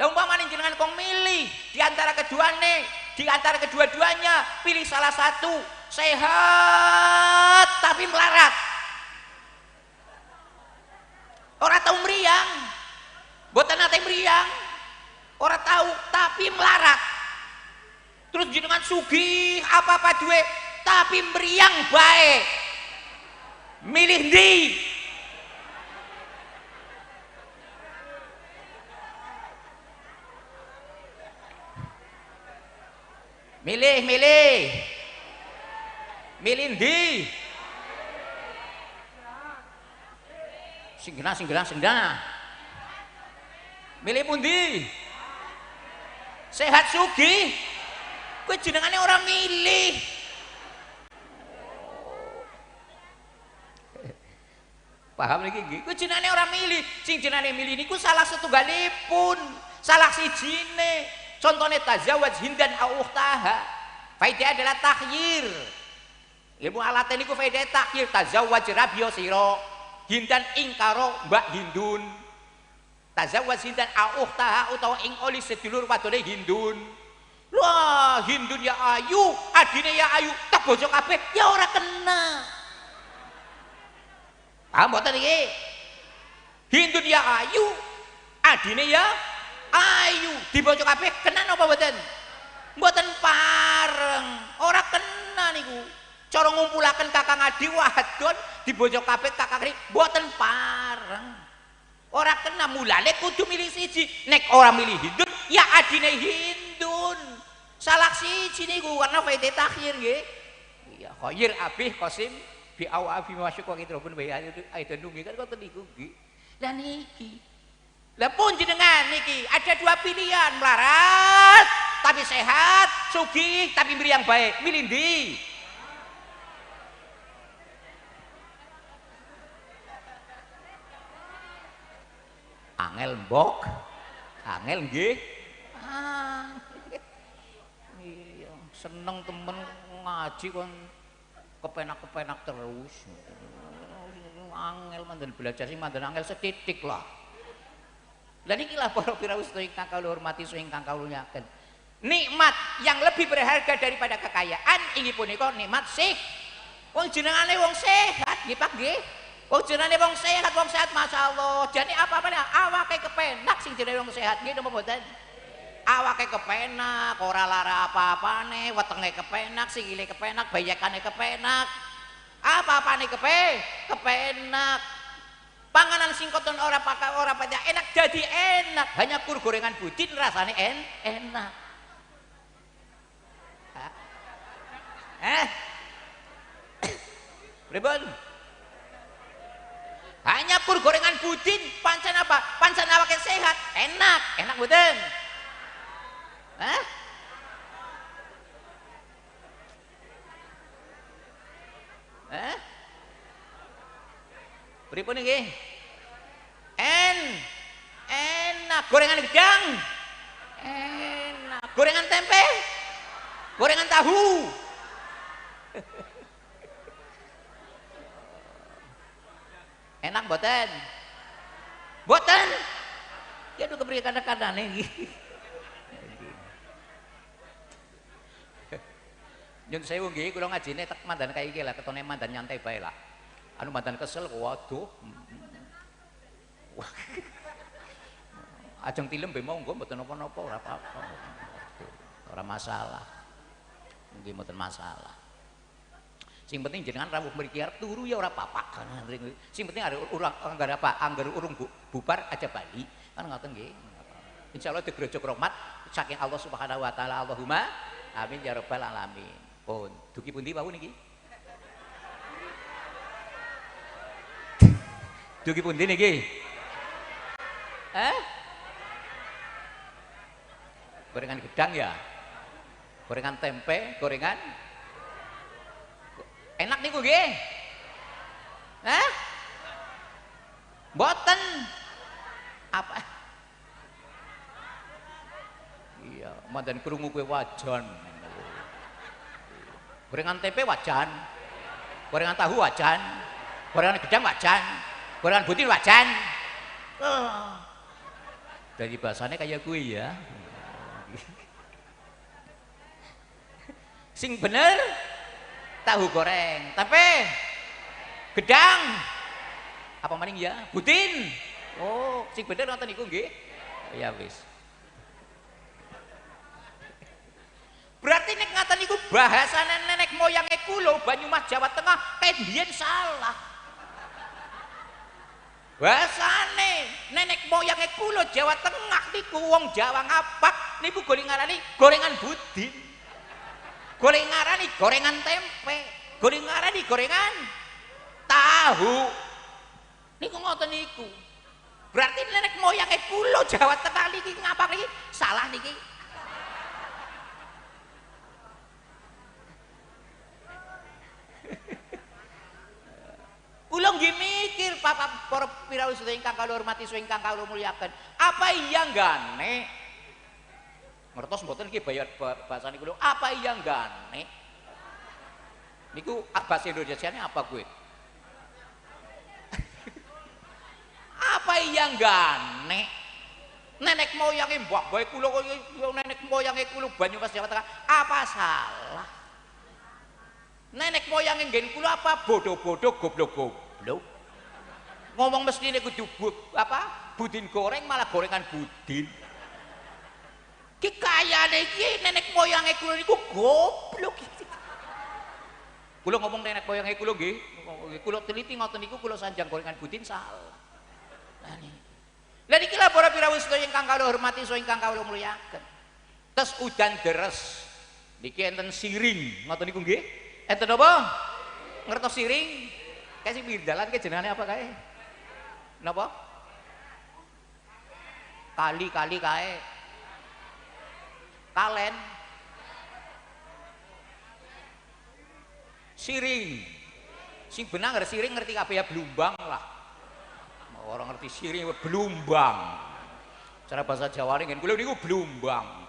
[SPEAKER 9] Lah umpamane jenengan kong milih di antara keduane, di antara kedua-duanya, pilih salah satu, sehat tapi melarat. Ora tau mriyang. Mboten nate mriyang. Ora tau tapi melarat. Terus jenengan sugih apa-apa duwe tapi mriyang bae. Milih ndi? Milih, milih. Milih ndi? Sing genah, sing genah, sing genah. Milih pundi? Sehat sugih. Kowe jenengane ora milih. Paham niki nggih? Kowe jenengane ora milih. Sing jenengane milih niku salah setunggalipun, salah sijine. Contohnya tazawwaj hindan au ukhtaha. Faidah adalah takhyir. Ilmu alate niku faedah takhir tazawwaj rabio sira Hindan ing karo Mbak Hindun. Tazawwaj Hindan auhtaha utawa ing oli sedulur wadone Hindun. Wah, Hindun ya ayu, adine ya ayu, tak bojo kabeh ya ora kena. Paham mboten iki? Hindun ya ayu, adine ya ayu, dibojo kabeh kena napa mboten? Mboten pareng, ora kena niku. Cara ngumpulaken kakang adi wadon dibojo kabeh kakang adi mboten pareng. Ora kena, mulane kudu milih siji. Nek ora milih Hindun ya adine Hindun. Salah siji niku karena faedah takhir nggih. Iya, khair abih qasim bi awafi masyuk wa kitrobun wa aidan nggih kan ngoten niku nggih. Lah niki. Lah pun jenengan niki ada dua pilihan, melarat tapi sehat, sugih tapi milih yang baik. Milih ndi? Angel mbok, angel nggih. Ah. Iya, seneng temen ngaji kon kepenak-kepenak terus. Angel mandan belajar sing mandan angel setitik lah. Lah niki lah para pirawuh ingkang kawula hormati ingkang kawula mulyakaken. Nikmat yang lebih berharga daripada kekayaan inggih punika nikmat sih. Wong jenengane wong sehat nggih Pak nggih. Wong jenenge wong sehat masyaallah. Jane apa-apane awake kepenak sing jenenge wong sehat nggih napa mboten? Awake kepenak, ora lara apa-apane, wetenge kepenak, sikile kepenak, bayakane kepenak. Apa-apane kepenak. Panganan sing koton ora pakai ora pacak enak jadi enak. Hanya kur gorengan budin rasane enak. Pripun? Hanya pur gorengan budin, pancen apa? Pancen awake sehat, enak, enak mboten? Hah? Hah? Pripun nggih? Enak, gorengan gedang. Enak, gorengan tempe. Gorengan tahu. Enak mboten? Mboten. Ya duh kepriye kadang-kadane iki. Nyun sewu nggih kula ngajine tek mandan kaya iki lah ketone mandan nyantai bae lah. Anu mandan kesel waduh. Ajeng tilem be monggo mboten napa-napa ora apa-apa. Ora masalah. Nggih mboten masalah. Sing penting jenengan rawuh mriki arep turu ya ora apa-apa. Sing penting arep urung anggar apa anggar urung bubar aja bali. Kan ngoten nggih. Insyaallah digrojok rahmat saking Allah Subhanahu wa taala. Allahumma amin ya rabbal alamin. Pun dugi pundi wau niki? Dugi pundi niki? Eh? Gorengan gedang ya? Gorengan tempe, gorengan enak niku nggih? Hah? Mboten. Apa? Iya, mandan krungu kowe wajan. Gorengan tempe wajan. Gorengan tahu wajan. Gorengan gedang wajan. Gorengan butir wajan. Oh. Dari bahasane kaya kuwi ya. Sing bener tahu goreng, tempe, gedang, apa maning ya? Butin. Oh, sing bener nonton niku nggih. Ya wis. Berarti nek ngaten niku bahasane nenek moyange kula Banyumas Jawa Tengah kae biyen salah. Bahasane nenek moyange kula Jawa Tengah niku wong Jawa ngapak niku goreng ngarani gorengan budin. Goreng ngarani gorengan tempe, goreng ngarani gorengan tahu. Niku ngoten niku. Berarti nenek moyange kula Jawa Tengah niki ngapak niki salah niki. Kula nggih mikir Bapak para pirawuh sedaya ingkang kawula hormati ingkang kawula mulyakaken. Apa iya nggane? Ngertos mboten iki bayar bahasane kula. Apa iya nggane? Niku bahasa Indonesianya apa gue? Apa yang gane? Nenek moyange mbah bae kula nenek moyange kula Banyumas Jawa Tengah apa salah? Nenek moyange nggen kula apa bodoh-bodoh goblok-goblok. Ngomong mestine kudu apa? Budin goreng malah gorengan budin. Ki kayane iki nenek moyange kula niku goblok. Kula ngomong nenek moyange kula nggih, kula teliti ngoten niku kula sanjang gorengan budin salah. Lah niki. Lah niki lah para pirawuh sedaya ingkang kawula hormati saha ingkang kawula mulyakaken. Tes udan deres. Niki enten siring, ngoten niku nggih. Enten apa? Ngertos siring? Kae sing pinggir dalan ke jenengane apa kae? Napa? Kali-kali kae. Kalen. Siring. Sing benang ngerti siring ngerti kabeh ya blumbang lah. Orang ngerti siring blumbang. Cara bahasa Jawa ngene kula niku blumbang.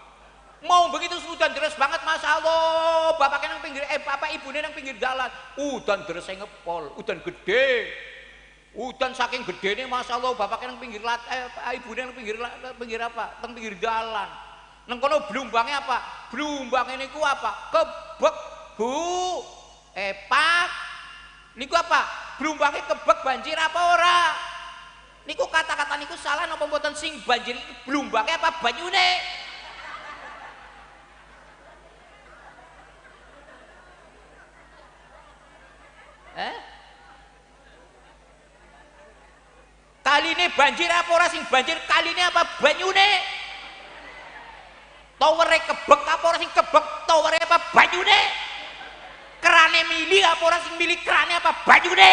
[SPEAKER 9] Mau begitu udan deres banget Masya Allah, bapaknya nang pinggir bapak ibune nang pinggir dalan. Udan deres ngepol, udan gede. Udan saking gedene Masya Allah, bapaknya nang pinggir ibune nang pinggir pinggir apa? Teng pinggir dalan. Nang kono blumbangnya apa? Blumbangnya niku apa? Kebek, Bu. Pak. Niku apa? Blumbangnya kebek banjir apa ora? Niku kata-kata niku salah napa mboten sing banjir iki blumbangnya apa banyune? Eh? Kaline banjir apa ora sing banjir kaline apa banyune? Towere kebek apa ora sing kebek towere apa banyune? Kerane mili apa ora sing mili kerane apa banyune?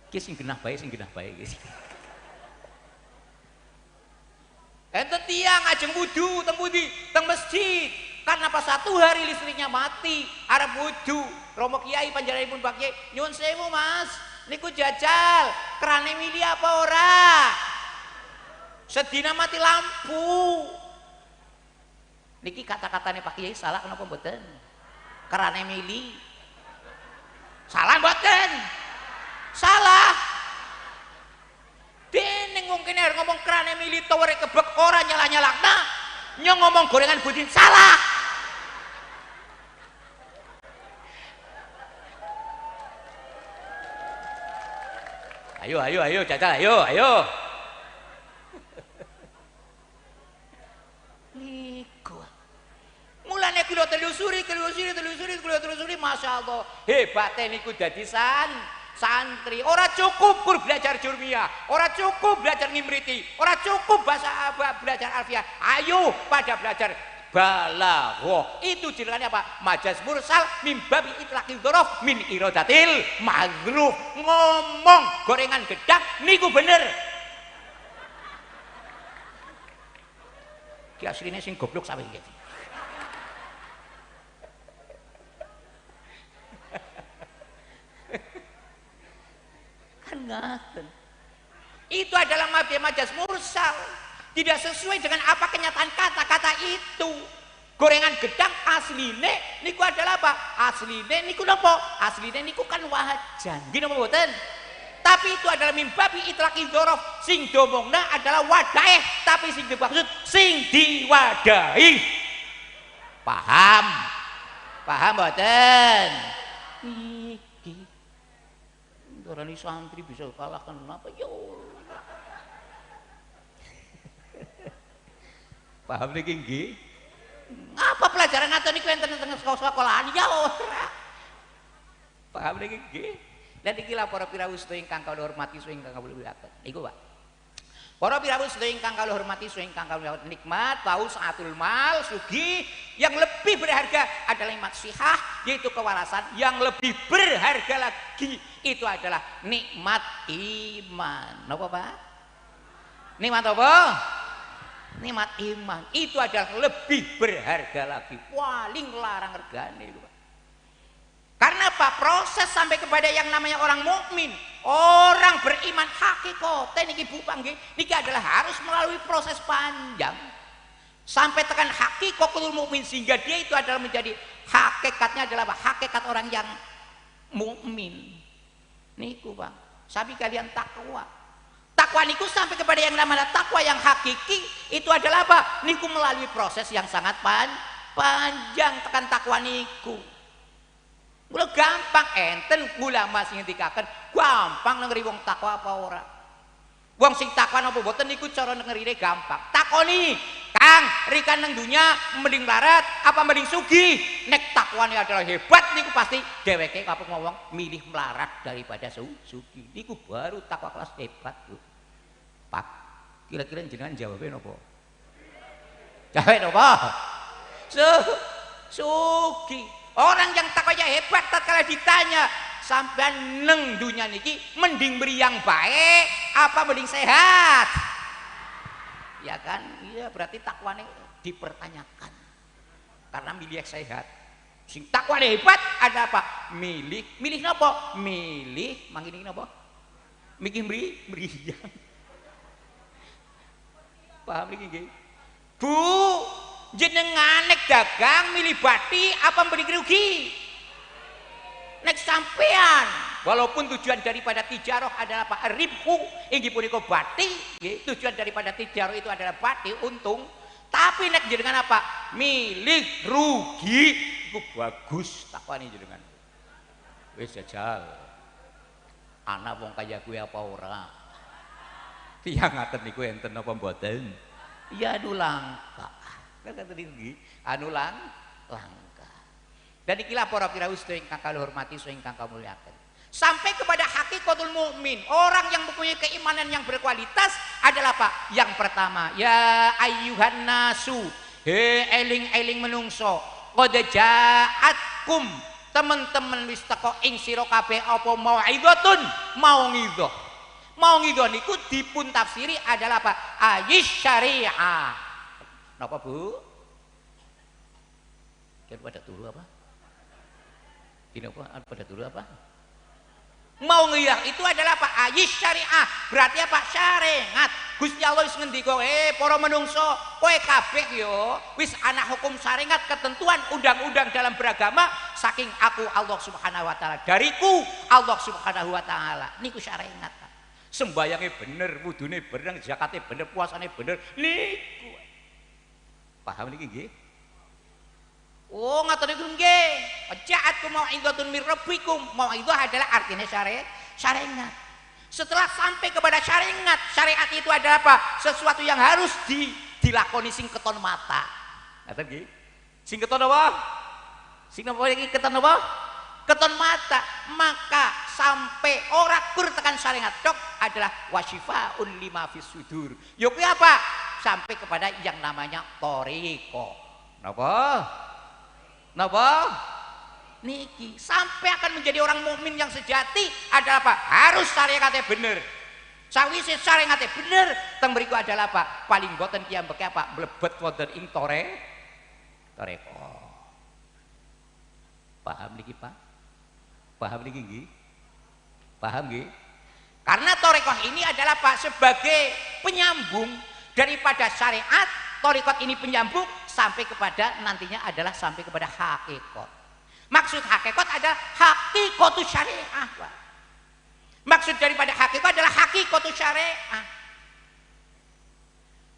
[SPEAKER 9] Ki sing genah bae sing genah bae iki. Enten tiyang ajeng wudu teng pundi? Teng masjid. Karena pas satu hari listriknya mati, arep wudu. Romo kiai panjenenganipun Pak Kiai, nyuwun sewu Mas, niku jajal, kerane mili apa ora? Sedina mati lampu. Niki kata-katane Pak Kiai salah kenapa mboten? Kerane mili. Salah mboten? Salah. Dening wong kene arep ngomong kerane mili towere kebek ora nyalah-nyalakna, nyong ngomong gorengan budin salah. Ayo ayo ayo jajal ayo ayo. Niku. Mulane kula telusuri telusuri telusuri kula telusuri Masya Allah. Hebate niku dadi santri. Ora cukup kur belajar jurmiyah, ora cukup belajar ngimriti, ora cukup bahasa belajar alfiah. Ayo pada belajar balaghah. Itu jenengane apa? Majas mursal mim babi itlaqil dzaraf min iradatil maghruf. Ngomong gorengan gedang niku bener. Ki asline sing goblok sampe iki. Kan ngaten. Itu adalah majas mursal. Tidak sesuai dengan apa kenyataan kata-kata itu. Gorengan gedang asline niku adalah apa? Asline niku napa? Asline niku kan wajan. Nggih napa mboten? Tapi itu adalah mimbabi itlaqi dzaraf. Sing domongna adalah wadahe, tapi sing dimaksud sing diwadahi. Paham? Paham mboten? Iki darani santri bisa kalah kenapa yo? Paham niki nggih? Apa pelajaran ngaten niku enten teng sekolahan ya ora. Paham niki nggih? Lan iki lah para pirawuh sedaya ingkang kawula hormati saha ingkang kawula mulyakaken. Niku Pak. Para pirawuh sedaya ingkang kawula hormati saha ingkang kawula mulyakaken, nikmat tahu saatul mal sugih yang lebih berharga adalah nikmat sihah, yaitu kewarasan. Yang lebih berharga lagi itu adalah nikmat iman. Napa Pak? Nikmat apa? Nikmat iman itu adalah lebih berharga lagi, paling larang regane itu Pak. Karena apa? Proses sampai kepada yang namanya orang mukmin Orang beriman hakikate niki Bu panggih niki adalah harus melalui proses panjang sampai tekan hakikatul mukmin sehingga dia itu adalah menjadi hakikatnya adalah apa? Hakikat orang yang mukmin. Niku Bang, sami kalian takwa. Takwa niku sampai kepada yang namanya takwa yang hakiki itu adalah apa? Niku melalui proses yang sangat panjang tekan takwa niku. Mula gampang enten ulama sing ngendikaken gampang nengeri wong takwa apa ora. Wong sing takwa napa mboten niku cara nengerine gampang. Takoni, Kang, rikan nang dunya mending melarat apa mending sugih? Nek takwane adalah hebat niku pasti dheweke apa ngomong milih melarat daripada sugih. Niku baru takwa kelas hebat, Bu. Pak, kira-kira jenengan jawabe napa? Jawabe napa? Sugih. Orang yang takwanya hebat tatkala ditanya sampean neng dunya niki mending beri yang baik apa mending sehat? Ya kan? Iya, berarti takwane dipertanyakan. Karena milih sehat. Sing takwane hebat ada apa? Milih, milih napa? Milih mangkene napa? Mikir mriyang. Paham niki nggih? Bu, jenengan nek dagang milih bathi apa beli rugi? Nek sampean walaupun tujuan daripada tijaroh adalah apa? Ribhu inggih punika bathi, nggih, tujuan daripada tijaroh itu adalah bathi untung, tapi nek jenengan apa? Milih rugi iku bagus takwane jenengan. Wis jajal. Ana wong kaya kuwi apa ora? Tiyang ngaten niku enten apa mboten? Ya anu langka. Anu langka. Dan ikilah para pirawuh ingkang kula hormati ingkang kula mulyakaken. Sampai kepada hakikatul mukmin, orang yang mempunyai keimanan yang berkualitas adalah apa? Yang pertama, ya ayyuhan nasu, he eling-eling menungso, qad ja'atkum, teman-teman wis teko ing sira kabeh apa mau'izatun, mau'izah. Mau'izah niku dipun tafsiri adalah apa? Ayis syariah. Napa Bu? Kira pada turu apa? Kira pada turu apa? Mau ngiyah itu adalah apa? Ayis syariah. Berarti apa? Syariat. Gusti Allah wis ngendika, para menungso, kowe kabeh yo wis ana hukum syariat, ketentuan undang-undang dalam beragama saking aku Allah Subhanahu wa taala. Dariku Allah Subhanahu wa taala. Niku syariat. Sembayange bener, wudune bener, zakate bener, puasane bener. Niku. Paham niki nggih? Oh, ngaten niku nggih. Ja'atkum mau'izatun mir rabbikum. Mau'izah adalah artinya syariat. Setelah sampai kepada syariat, syariat itu adalah apa? Sesuatu yang harus dilakoni sing keton mata. Ngaten nggih? Sing keton apa? Sing napa iki keton apa? Keton mata. Maka sampai ora kur tekan syariat tok adalah wasyifaun lima fis sudur. Yo kuwi apa? Sampai kepada yang namanya thariqah. Napa? Napa? Niki sampai akan menjadi orang mukmin yang sejati adalah apa? Harus syariatnya bener. Sawise syariatnya bener, teng mriku adalah apa? Paling boten kiyambeke apa? Mlebet wonten ing thariqah. Paham niki, Pak? Paham niki nggih? Paham nggih? Karena thariqah ini adalah apa? Sebagai penyambung daripada syariat, thariqah ini penyambung sampai kepada nantinya adalah sampai kepada hakikat. Maksud hakikat adalah hakikatu syariah, Pak. Maksud daripada hakikat adalah hakikatu syariah.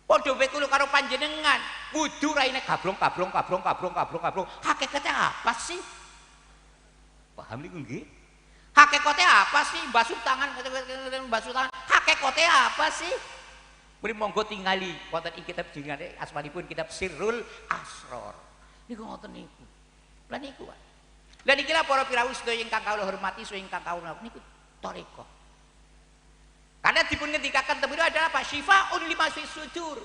[SPEAKER 9] Padha wae kula karo panjenengan, wudu raine gablong gablong gablong gablong gablong gablong. Hakikatnya apa sih? Paham niku nggih? Hakikatnya apa sih? Basuh tangan, basuh tangan. Hakikatnya apa sih? Mari monggo tingali wonten ing kitab jenengane asmanipun kitab Sirrul Asror. Niku ngoten niku. Lah niku, Pak. Lah niki lah para pirawuh sedaya ingkang kawula hormati sedaya ingkang kawula niku thariqah. Karena dipun ngendikaken temu adalah apa? Syifaun lima fis sudur.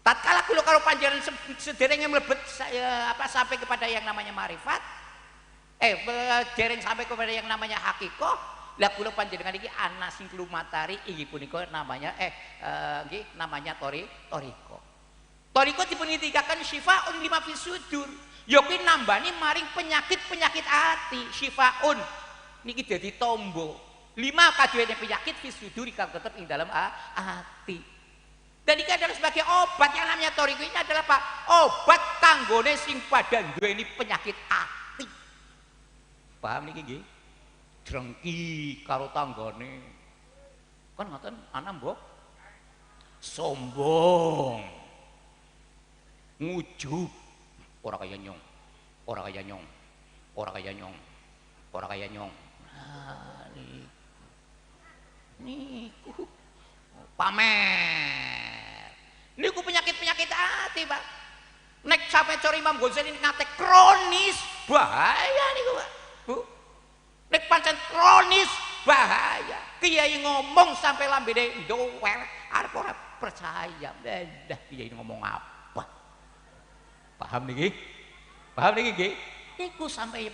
[SPEAKER 9] Tatkala kula karo panjenengan sederenge mlebet apa sampai kepada yang namanya ma'rifat, dereng sampai kepada yang namanya hakikah, lah kula panjenengan iki ana sing klumatari inggih punika namanya nggih namanya thariqah. Thariqah dipun ngendikaken syifaun lima fis sudur. Ya kuwi nambani maring penyakit-penyakit ati, syifaun niki dadi tombo. Lima kaduwene penyakit fis suduri kang tetep ing dalam ati. Dan ini adalah sebagai obat yang namanya thoriqoh ini adalah apa? Obat kanggone sing pada duweni penyakit ati. Paham niki nggih? Drengki karo tanggane. Kan ngoten ana mbok sombong. Ngujub ora kaya nyong. Ora kaya nyong. Ora kaya nyong. Ora kaya nyong. Nah, niku pamer. Niku penyakit-penyakit hati, Pak. Nek sampai cori Imam Ghazali ngate kronis, bahaya niku, Pak. Bu. Nek pancen kronis bahaya. Kiai ngomong sampai lambene ndowel, arep ora percaya. Lah kiai ngomong apa? Paham niki? Paham niki nggih? Niku sampai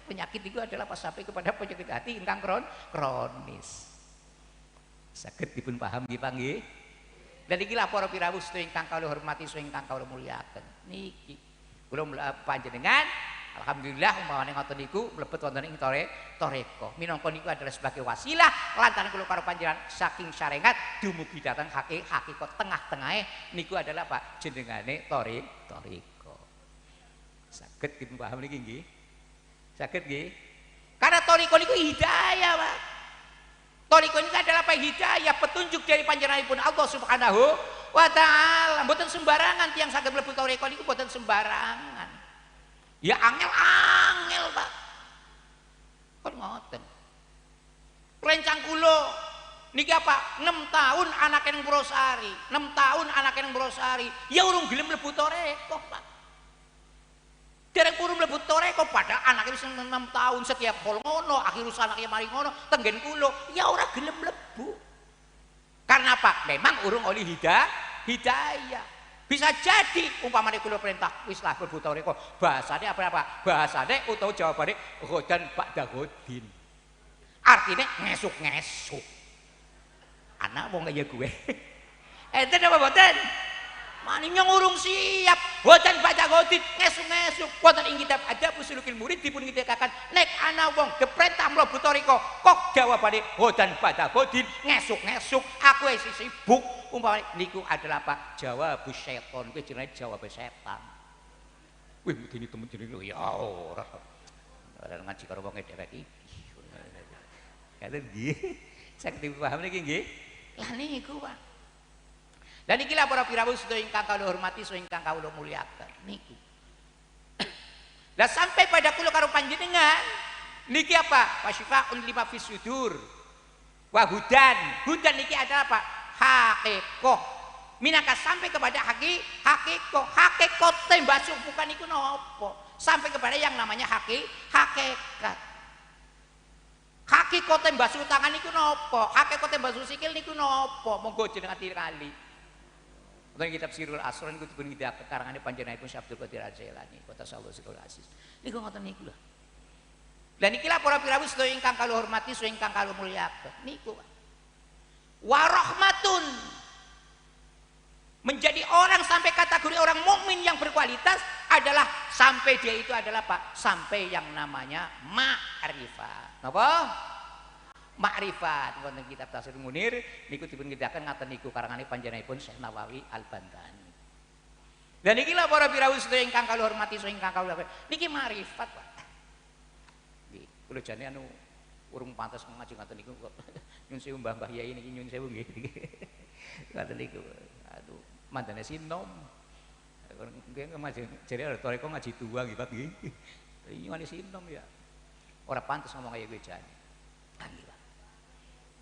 [SPEAKER 9] penyakit itu adalah pas sampai kepada penyakit hati ingkang kronis. Saged dipun paham nggih Pak nggih? Dan iki lah para pirawuh sedaya ingkang kawula hormati sedaya ingkang kawula mulyakaken. Niki kula panjenengan alhamdulillah umpamane ngoten niku mlebet wonten ing thoriqoh. Minangka niku adalah sebagai wasilah lantaran kula karo panjenengan saking syariat dumugi dhateng hakikat tengah-tengahe niku adalah Pak jenengane thoriqoh. Saged dipun paham niki nggih? Saged nggih? Karena thoriqoh niku hidayah, Pak. Thoriqoh ini adalah apa? Hidayah, petunjuk dari panjenenganipun Allah Subhanahu wa taala. Mboten sembarangan tiyang saged mlebu thoriqoh niku mboten sembarangan. Ya angel-angel, Pak. Kon ngoten. Rencang kula niki apa? 6 tahun anake nang Purwosari, 6 tahun anake nang Purwosari, ya urung gelem mlebu thoriqoh, Pak. Dereng purun mlebu thoriqoh padahal anake wis 6 tahun setiap hol ngono, akhir anake mari ngono, tenggen kula ya ora gelem mlebu. Karena apa? Memang urung oleh hidayah. Bisa jadi umpamane kula perintah wis lah mlebu thoriqoh, bahasane apa-apa? Bahasane utawa jawabane ghodan ba'da ghodin. Artine ngesuk-ngesuk. Anak wong kaya gue. Enten apa mboten? Maning nyong urung siap, boten baca godit, ngesuk-ngesuk. Wonten ing kitab Adab Usulukil Murid dipun ngendikaken nek ana wong diperintah mlebu thoriqoh, kok jawabane boten baca godit, ngesuk-ngesuk, aku isih sibuk. Umpamane niku adalah apa? Jawab setan, kuwi jenenge jawab setan. Wih, medeni temen jenenge ya ora. Ora ngaji karo wong dhewek iki. Katen nggih. Saged dipaham niki nggih? Lah niku, Pak. Dan inilah para pirawuh sedaya ingkang kawula hormati sedaya ingkang kawula mulyakaken niku. Lah sampai pada kula karo panjenengan niki apa? Wasyifaun lima fis sudur. Wa hudan. Hudan niki adalah apa? Hakikoh. Minangka sampai kepada hakikoh. Hakikote mbasuh bukan niku napa? Sampai kepada yang namanya hakikat. Hakikote mbasuh tangan niku napa? Hakikote mbasuh sikil niku napa? Monggo jenengan kali. Wonten kitab Sirul Asrar niku dipun ngendikaken karangane panjenenganipun Syekh Abdul Qadir Al-Jailani, kota Sawah Sirul Aziz. Niku ngoten niku lho. Lah niki lah para pirawuh sedaya ingkang kawula hormati sedaya ingkang kawula mulyakaken. Niku wa rahmatun. Menjadi orang sampai kategori orang mukmin yang berkualitas adalah sampai dia itu adalah Pak, sampai yang namanya ma'rifat. Napa? Ma'rifat wonten kitab Tafsir Munir niku dipun ngendikaken ngaten niku karangane panjenenganipun Syekh Nawawi Al-Bantani. Dan niki lah para pirawuh sedaya ingkang kawula hormati sedaya ingkang kawula niki ma'rifat, Pak. Nggih, kula jane anu urung pantes ngaji ngaten niku kok. Nyun sewu mbah-mbah yai niki nyun sewu nggih. Ngaten niku. Aduh, mandane sinom. Nggih ngaji jere thoriqoh ngaji tua nggih Pak nggih. Iki ngene sinom ya. Ora pantes ngomong kaya kowe jane.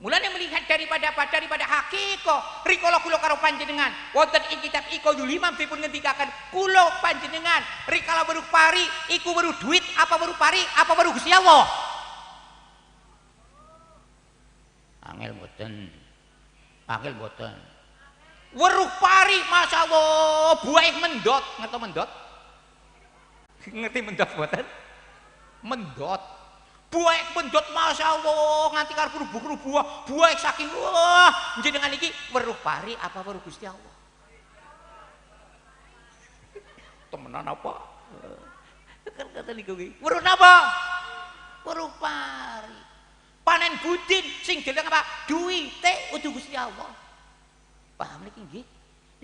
[SPEAKER 9] Mulane melihat daripada apa? Daripada hakikoh. Rikala kula karo panjenengan wonten ing kitab Iqadul Himam dipun ngendikaken kula panjenengan rikala weruh pari iku weruh duit apa weruh pari apa weruh Gusti Allah? Angel mboten. Angel mboten. Weruh pari masyaallah buahe mendot, ngerti mendot? Ngerti mendot mboten? Mendot. Buah mendot masya Allah nganti karo krubu-krubu buah saking wah jenengan iki weruh pari apa weruh Gusti Allah? Temenan apa? Kan kata niku iki. Weruh napa? Weruh pari. Panen panen budin, sing deleng apa? Duwite udu Gusti Allah. Paham niki nggih?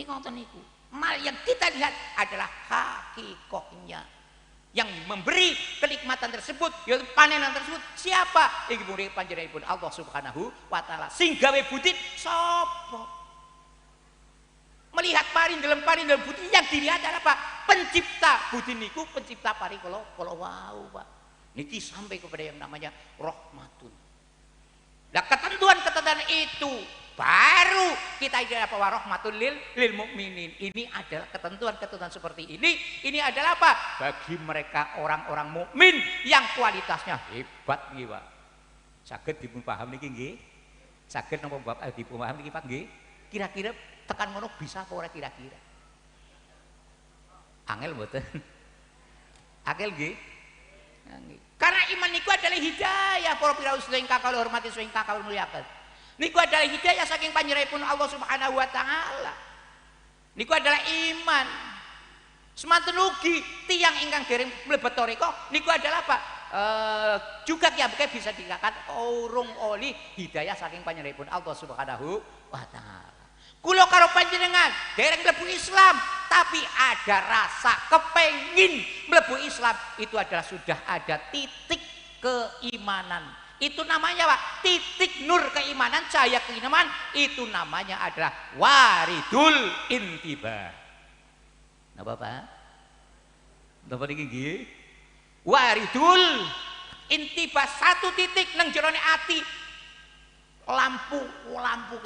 [SPEAKER 9] Niki ngoten niku. Mal yang kita lihat adalah hakikatnya. Yang memberi kenikmatan tersebut, yaitu panenan tersebut, siapa? Inggih punika panjenenganipun Allah Subhanahu wa taala. Sing gawe budin sapa? Melihat pari dalam budin, yang dilihat adalah apa? Pencipta budin niku, pencipta pari kalau wau, Pak. Niki sampai kepada yang namanya rahmatun. Nah, ketentuan-ketentuan itu baru kita ini apa? Rahmatul lil mukminin. Ini adalah ketentuan-ketentuan seperti ini. Ini adalah apa? Bagi mereka orang-orang mukmin yang kualitasnya hebat nggih, Pak. Saged dipun paham niki nggih? Saged napa Bapak dipun paham niki, Pak nggih? Kira-kira tekan ngono bisa apa ora kira-kira? Angel mboten? Angel nggih? Karena iman niku adalah hidayah para piraos ingkang kawula hormati ingkang kawula mulyakaken. Niku adalah hidayah saking panjenenganipun Allah Subhanahu wa taala. Niku adalah iman. Semanten ugi tiyang ingkang dereng mlebet thariqah niku adalah apa? Juga kiyambake bisa dikatakan urung oli hidayah saking panjenenganipun Allah Subhanahu wa taala. Kula karo panjenengan dereng mlebu Islam, tapi ada rasa kepengin mlebu Islam, itu adalah sudah ada titik keimanan. Itu namanya Pak, titik nur keimanan, cahaya keimanan, itu namanya adalah waridul intibah. Napa Pak? Napa niki nggih? Waridul intibah, satu titik nang jerone ati, lampu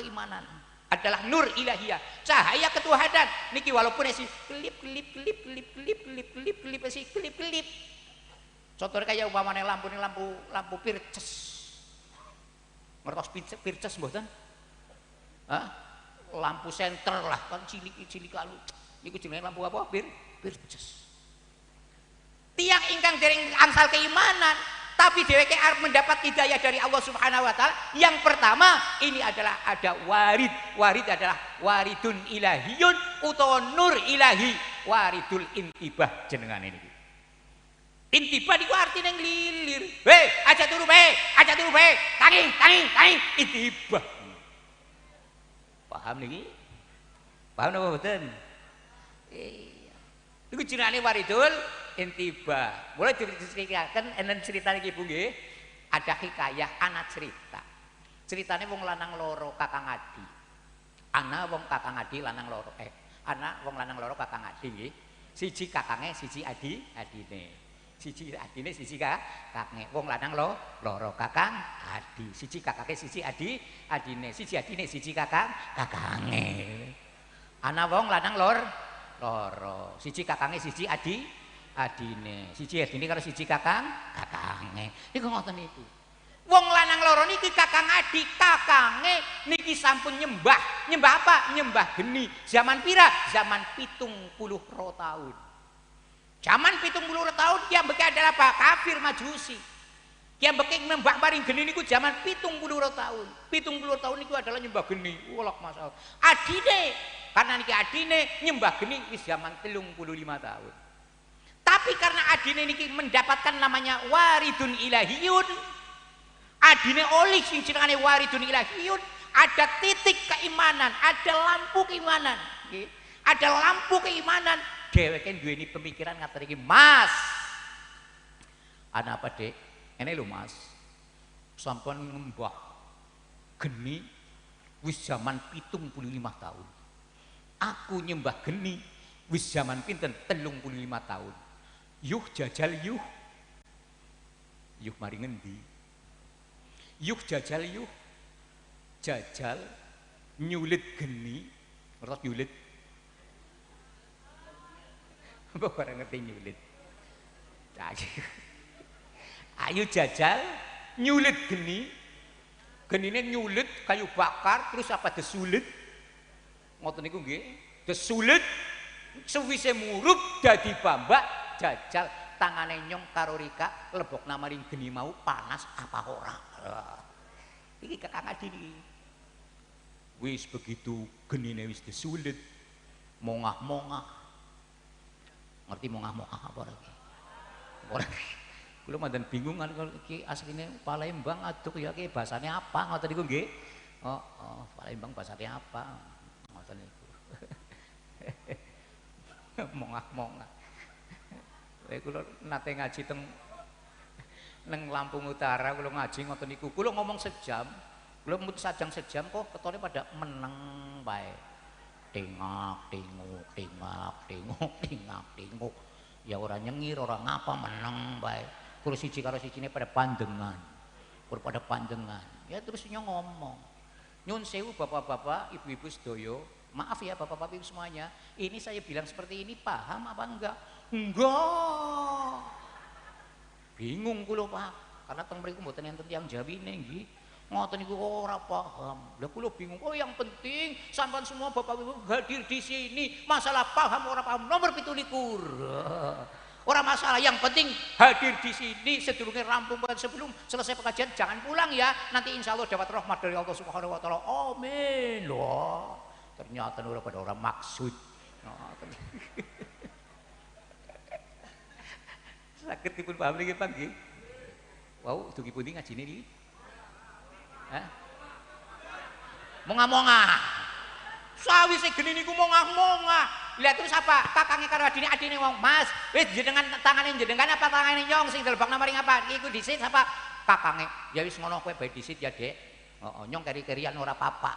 [SPEAKER 9] keimanan adalah nur ilahiyah, cahaya ketuhanan. Niki walaupun esi kelip kelip kelip kelip kelip kelip kelip kelip esi kelip kelip. Contohnya kayak umpamane lampu ini lampu pirces. Ngertos pirces mboten? Hah? Lampu senter lah kan cilik-cilik lalu. Niku jenenge lampu apa? Pirces. Tiang ingkang dereng angsal keimanan, tapi dheweke arep mendapat hidayah dari Allah Subhanahu wa taala. Yang pertama, ini adalah ada warid. Warid adalah waridun ilahiyun utawa nur ilahi, waridul intibah jenengane niki. Intibah niku artine nglilir. Hei, aja turu bae, aja turu bae. Tangi, tangi, tangi, intibah. Paham niki? Paham napa mboten? Iya. Niku jenengane waridul intibah. Mulai diceritakan enten cerita niki Bu nggih. Ada hikayah, ana cerita. Ceritane wong lanang loro kakang adi. Ana wong kakang adi lanang loro. Ana wong lanang loro kakang adi nggih. Siji kakange, siji adine. Siji adine, siji kakange. Wong lanang loro kakang adi. Siji kakake, siji adine. Siji adine, siji kakange. Ana wong lanang loro. Siji kakange, siji adine. Siji adine karo siji kakange. Niku ngoten niku. Wong lanang loro niki kakang adi, kakange niki sampun nyembah. Nyembah apa? Nyembah geni. Zaman pira? Zaman 72 tahun. Zaman 72 tahun yang beki adalah apa? Kafir Majusi. Yang beki nyembah maring geni niku zaman 72 tahun. 70 tahun niku adalah nyembah geni. Walak masalah. Adine, karena niki adine nyembah geni wis zaman 35 tahun. Tapi karena adine niki mendapatkan namanya waridun ilahiyun, adine olih sing jenengane waridun ilahiyun, ada titik keimanan, ada lampu keimanan, ada lampu keimanan. Dheweke duweni pemikiran ngaten iki, Mas. Ana apa, Dek? Ngene lho, Mas. Sampun ngembah geni wis zaman 75 tahun. Aku nyembah geni wis zaman pinten? 35 tahun. Yuh jajal yuh. Yuh mari ngendi? Yuh jajal yuh. Jajal nyulit geni, ngertos nyulit? Apa ora ngerti nyulit? Ayo jajal nyulit geni. Genine nyulit kayu bakar terus apa desulit? Ngoten niku nggih. Desulit suwise murup dadi bambak jajal tangane nyong karo Rika lebokna maring geni mau panas apa ora. Iki kakang adi niki. Wis begitu genine wis desulit mongah-mongah. Ngerti mongah-mongah apa ora iki? Ora. Kula mandan bingung kan kalau iki asline Palembang aduk ya iki bahasane apa ngoten niku nggih. Oh, oh, Palembang bahasane apa? Ngoten niku. Mongah-mongah. Kula nate ngaji teng neng Lampung Utara kula ngaji ngoten niku. Kula ngomong sejam, kula mut sajang sejam kok ketone pada meneng bae. Tengak, tengok, tengak, tengok, tengak, tengok. Ya ora nyengir, ora ngapa meneng bae. Kula siji karo sijine pada pandengan. Kula pada pandengan. Ya terus nyong ngomong. Nyun sewu bapak-bapak, ibu-ibu sedaya. Maaf ya bapak-bapak ibu semuanya. Ini saya bilang seperti ini paham apa enggak? Enggak. Bingung kula Pak. Karena teng mriku mboten enten tiyang Jawine nggih. Ngoten niku ora paham. Lah kula bingung. Oh yang penting sampean semua bapak ibu hadir di sini. Masalah paham ora paham nomor 27. Ora masalah, yang penting hadir di sini sedurunge rampung sebelum selesai pengajian jangan pulang ya. Nanti insya Allah dapat rahmat dari Allah Subhanahu wa taala. Amin. Loh, ternyata ora pada orang maksud. Saged dipun paham niki Pak nggih. Wau dugi pundi ngajine niki? Hah? Mongah-mongah. Sawise geni niku mongah-mongah. Lah terus apa? Kakange karo adine, adine wong, "Mas, wis jenengan tangane jenengan apa tangane nyong sing dilebokna maring apa? Iku dhisit apa?" Kakange, "Ya wis ngono kowe bae dhisit ya, Dek. Heeh, nyong keri-kerian ora apa-apa."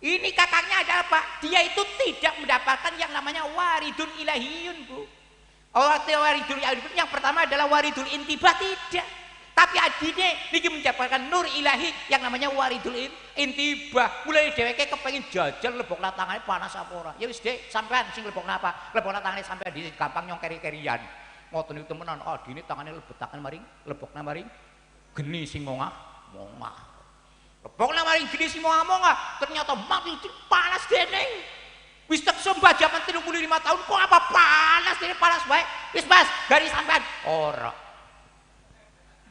[SPEAKER 9] Ini kakaknya ada apa? Dia itu tidak mendapatkan yang namanya waridun ilahiyun, Bu. Waridul ilahiyun yang pertama adalah waridul intibah tidak. Tapi adine niki mendapatkan nur ilahi yang namanya waridul intibah. Mulai dheweke kepengin jajal lebokna tangane panas apa ora. Ya wis Dek, sampean sing lebokna apa? Lebokna tangane sampean dhisik gampang nyong keri-kerian. Ngoten niku temenan adine tangane lebetaken maring lebokna maring geni sing mongah mongah. Lebokna maring geni sing mongah mongah, ternyata mati panas dening. Wis tek sembah jaman 35 tahun kok apa panas dene panas bae. Wis Mas, gari sampean. Ora.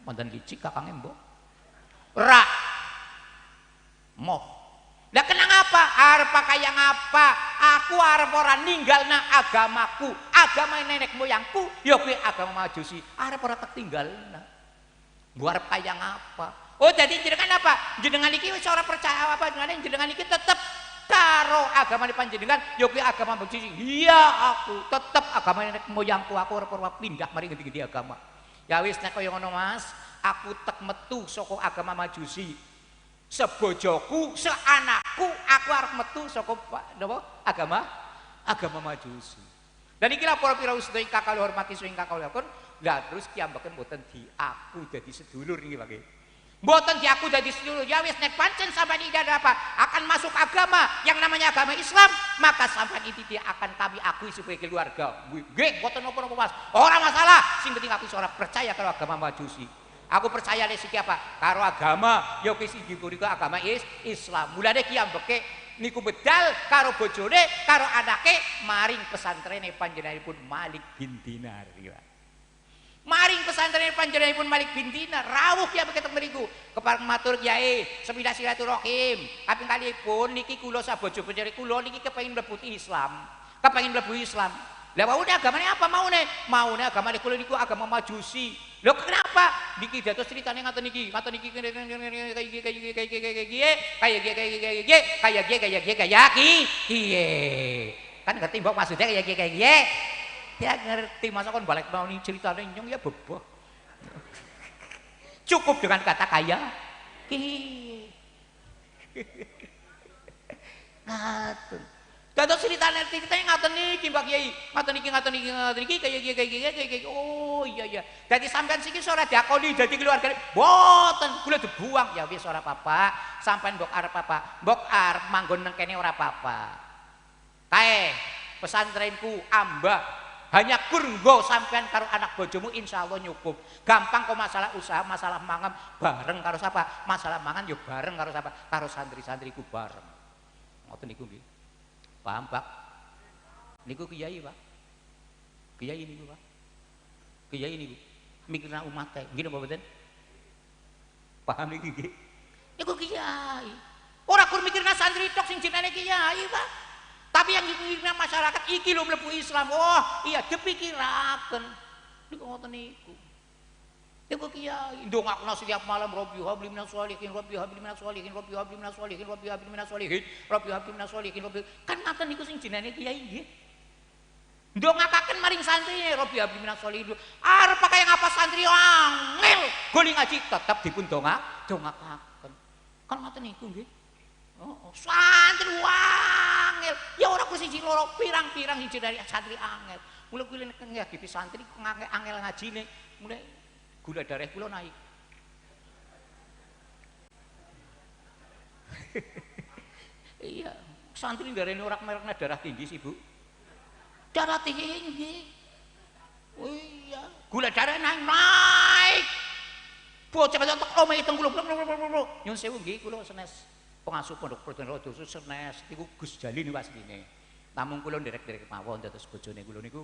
[SPEAKER 9] Mantan licik kakange mbok. Ora. Moh. Lah kenang apa? Arep kaya ngapa? Aku arep ora ninggalna agamaku, agama nenek moyangku, ya kuwi agama Majusi. Arep ora tek tinggalna. Mbok arep kaya ngapa? Oh, jadi jenengan apa? Jenengan iki wis ora percaya apa jenengan iki tetep karo agama panjenengan ya kuwi agama Majusi. Iya, aku tetep agama nenek moyangku, aku arep ora pindah maring ngendi-ngendi agama. Ya wis nek kaya ngono Mas, aku tek metu saka agama Majusi. Sebojoku, seanakku, aku arep metu saka napa? Agama agama Majusi. Dan iki lah para pira sedaya ingkang kula hormati ingkang kula lakon, lah terus kiyambake mboten diaku dadi sedulur niki Pak nggih. Mboten diaku dadi sedulur. Ya wis nek pancen sampean iki ada apa? Akan masuk agama yang namanya agama Islam, maka sampean iki tidak akan kami akui sebagai keluarga. Nggih, mboten napa-napa Mas. Ora masalah, sing penting aku ora percaya karo agama Majusi. Aku percaya nek siki apa? Karo agama, ya kuwi sing punika agama Islam. Mulane kiyambeke niku medal karo bojone, karo anake maring pesantrene panjenenganipun Malik bin Dinar iki, Pak. Maring pesantren panjenenganipun Malik bin Dinar rawuh ya begitu mriku kepareng matur kiai sepindah silaturahim kaping kalihipun niki kula sabojo-bojone kula niki kepengin mlebu Islam, kepengin mlebu Islam. Lah waune agamane apa maune? Maune agamane kula niku agama Majusi. Lho kenapa? Niki dados critane ngaten niki, ngaten niki kaya kaya kaya kaya kaya kaya kaya kaya kiye. Kan ngerti mbok maksudnya kaya kaya kaya. Ya ngerti, masa kon balik mau nih ceritanya nyong ya beboh. Cukup dengan kata kaya ki. Ngaten. Dados ceritane ceritane ngaten niki Mbak Kiai, ngaten niki ngaten niki ngaten niki kaya kaya kaya kaya. Oh iya iya. Dadi sampean siki ora diakoni dadi keluargane. Mboten, kula dibuang. Ya wis ora apa-apa. Sampean mbok arep apa? Mbok arep manggon nang kene ora apa-apa. Kae pesantrenku ambah. Hanya kurnggo sampean karo anak bojomu insya Allah nyukup. Gampang kok masalah usaha, masalah mangan bareng karo siapa? Masalah mangan yo bareng karo siapa? Karo santri-santriku bareng. Ngoten niku nggih. Paham, Pak? Niku kiai, Pak. Kiai niku, Pak. Kiai niku mikirna umat e. Nggih napa mboten? Paham niki nggih? Niku kiai. Ora kur mikirna santri tok sing jenenge kiai, Pak. Tapi yang dipikirna masyarakat iki lho mlebu Islam. Oh, iya dipikiraken. Niku ngoten niku. Niku kiai ndongakno setiap malam Rabbi habli minas sholihin, Rabbi habli minas sholihin, Rabbi habli minas sholihin, Rabbi habli minas sholihin, Rabbi habli minas sholihin, Rabbi. Kan ngaten niku sing jenenge kiai nggih. Ndongakaken maring santrine Rabbi habli minas sholihin. Arep kaya ngapa santri angel goli ngaji tetep dipun dongakaken. Kan ngaten niku nggih. Oh, santri angel. Ya ora ku siji loro pirang-pirang sing jenenge santri angel. Mula kuwi nek ngadepi santri angel ngajine, mulai gula darah kula naik. Iya, santri ndarene ora merekna darah tinggi sih, Bu. Darah tinggi. Oh iya, gula darah naik naik. Bocah tek omahe teng kula. Nyun sewu nggih kula senes pengasuh pondok Purworejo senes niku Gus Jali niku asline. Namung kula nderek-nderek mawon dados bojone kula niku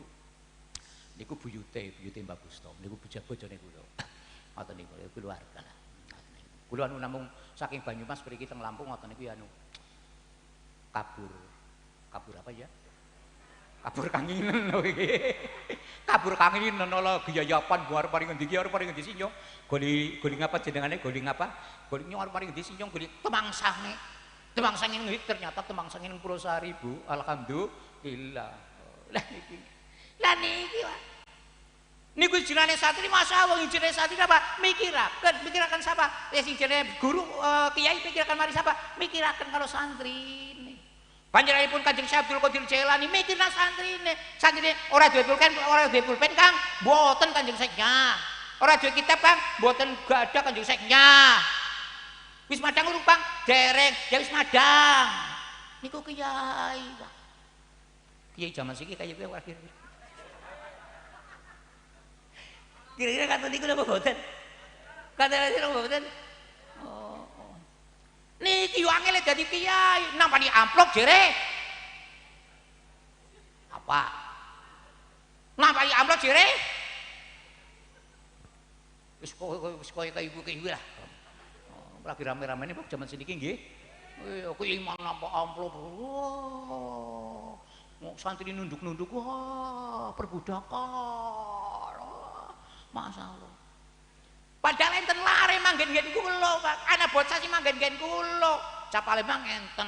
[SPEAKER 9] niku buyute, buyute Mbah Bustom niku bojone kula. Ngoten niku keluarga lah. Kula anu namung saking Banyumas mriki teng Lampung ngoten niku ya anu kabur. Kabur apa ya? Kabur kanginen lho iki. Kabur kanginen ala geyayapan arep paring ngendi iki arep paring ngendi sing nyong. Goli goli ngapa jenengane goli ngapa? Goli nyong arep paring ngendi sing nyong goli temangsange. Temangsange ngendi ternyata temangsange ning Purwosari, Bu. Alhamdulillah. Lah niki. Lah niki, Pak. Niku jenenge santri masa wong jenenge santri apa? Mikiraken, mikiraken sapa? Ya sing jenenge guru kiai mikiraken mari sapa? Mikiraken karo santri. Panjenenganipun Kanjeng Syekh Abdul Qadir Jailani mikirna santrine. Santrine ora duwe pulpen, ora duwe pulpen, Kang. Mboten Kanjeng Syekhnya. Ora duwe kitab, Kang. Mboten gadah Kanjeng Syekhnya. Wis madang urung, Kang? Dereng. Ya wis madang. Niku kiai. Kiai jaman siki kaya kowe ora kira-kira. Kira-kira kata niku napa mboten? Kata niku napa mboten? Oh. Niki yo angel dadi kiai, nampani amplop jere. Apa? Nampani amplop jere? Wis koyo kaya ibu lah. Oh, lagi rame-ramene kok jaman seniki nggih. Iya, kuwi iman nampa amplop. Wah. Mau santri nunduk-nunduk, wah, perbudakan. Masalah. Padahal enten lare manggen-nggen kula, Pak. Ana bocah sing manggen-nggen kula. Cap Palembang enten.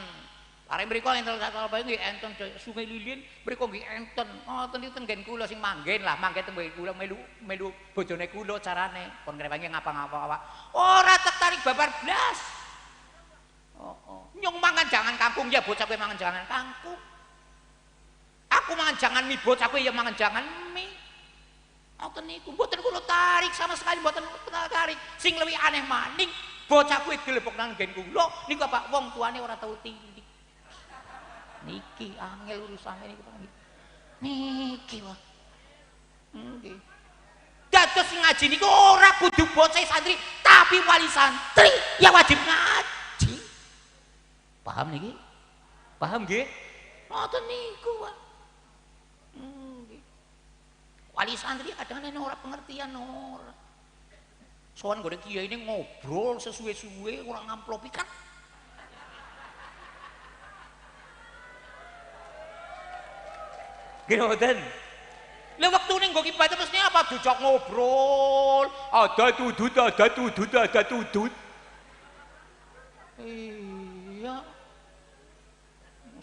[SPEAKER 9] Lare mriku enten Palembang nggih enten, Sungai Lilin mriku nggih enten. Ngoten niku teng nggen kula sing manggen lah, manggen teng kula melu melu bojone kula carane kon ngrewangi ngapa-ngapa awak. Ora tertarik babar blas. Oh, oh. Nyong mangan jangan kangkung ya bocah kowe mangan jangan kangkung. Aku mangan jangan mie bocah kowe ya mangan jangan mie. Ngoten niku mboten kula tarik sama sekali mboten tarik. Sing luwih aneh maning bocah kuwi dilebok nang nggen kula niku apa wong tuane ora tau tilik. Niki angel urusane niku Pak. Niki wae. Nggih. Dados sing ngaji niku ora kudu bocah santri tapi wali santri yang wajib ngaji. Paham niki? Paham nggih? Ngoten niku wae. Wali santri kadang-kadang ora pengertian ora. Sowan nggone kiai ini ngobrol sesuwe-suwe ora ngamplopi kan. Nggih mboten. Lha wektune nggo ibadah mestine apa dijak ngobrol, ada tudut, ada tudut, ada tudut. Iya.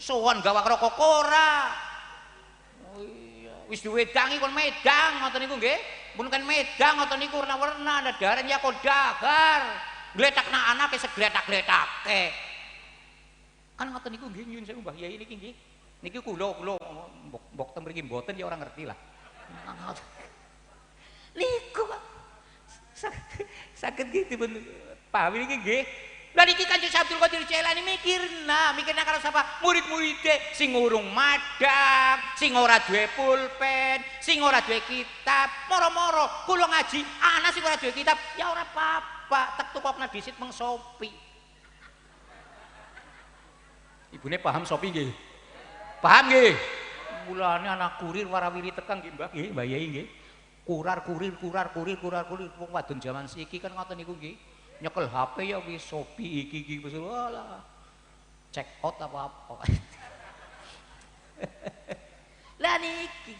[SPEAKER 9] Sowan gawak rokok ora. Wis diwedangi kon medang ngoten niku nggih. Mun kan medang ngoten niku warna-warna ada daran ya kon dagar. Gletakna anake segletak-gletake. Kan ngoten niku nggih nyuwun sewu Mbah Yai niki nggih. Niki kula kula mbok teng mriki mboten ya ora ngerti lah. Niku Pak. Saged nggih dipun pahami niki nggih. Lah niki Kanjeng Syekh Abdul Qadir Jailani mikirna, mikirna karo sapa? Murid-muride sing urung madang, sing ora duwe pulpen, sing ora duwe kitab. Moro-moro kula ngaji, ana sing ora duwe kitab, ya ora apa-apa, tek tukokna dhisit meng Shopee. Ibune paham Shopee nggih? Paham nggih? Mulane ana kurir warawiri tekan nggih Mbah nggih, Mbah Yai nggih. Kurar kurir kurar kurir kurar kurir wong wadon jaman siki kan ngoten niku nggih. Nyekel HP ya wis Shopee iki iki wis walah. Check out apa-apa. Lah niki.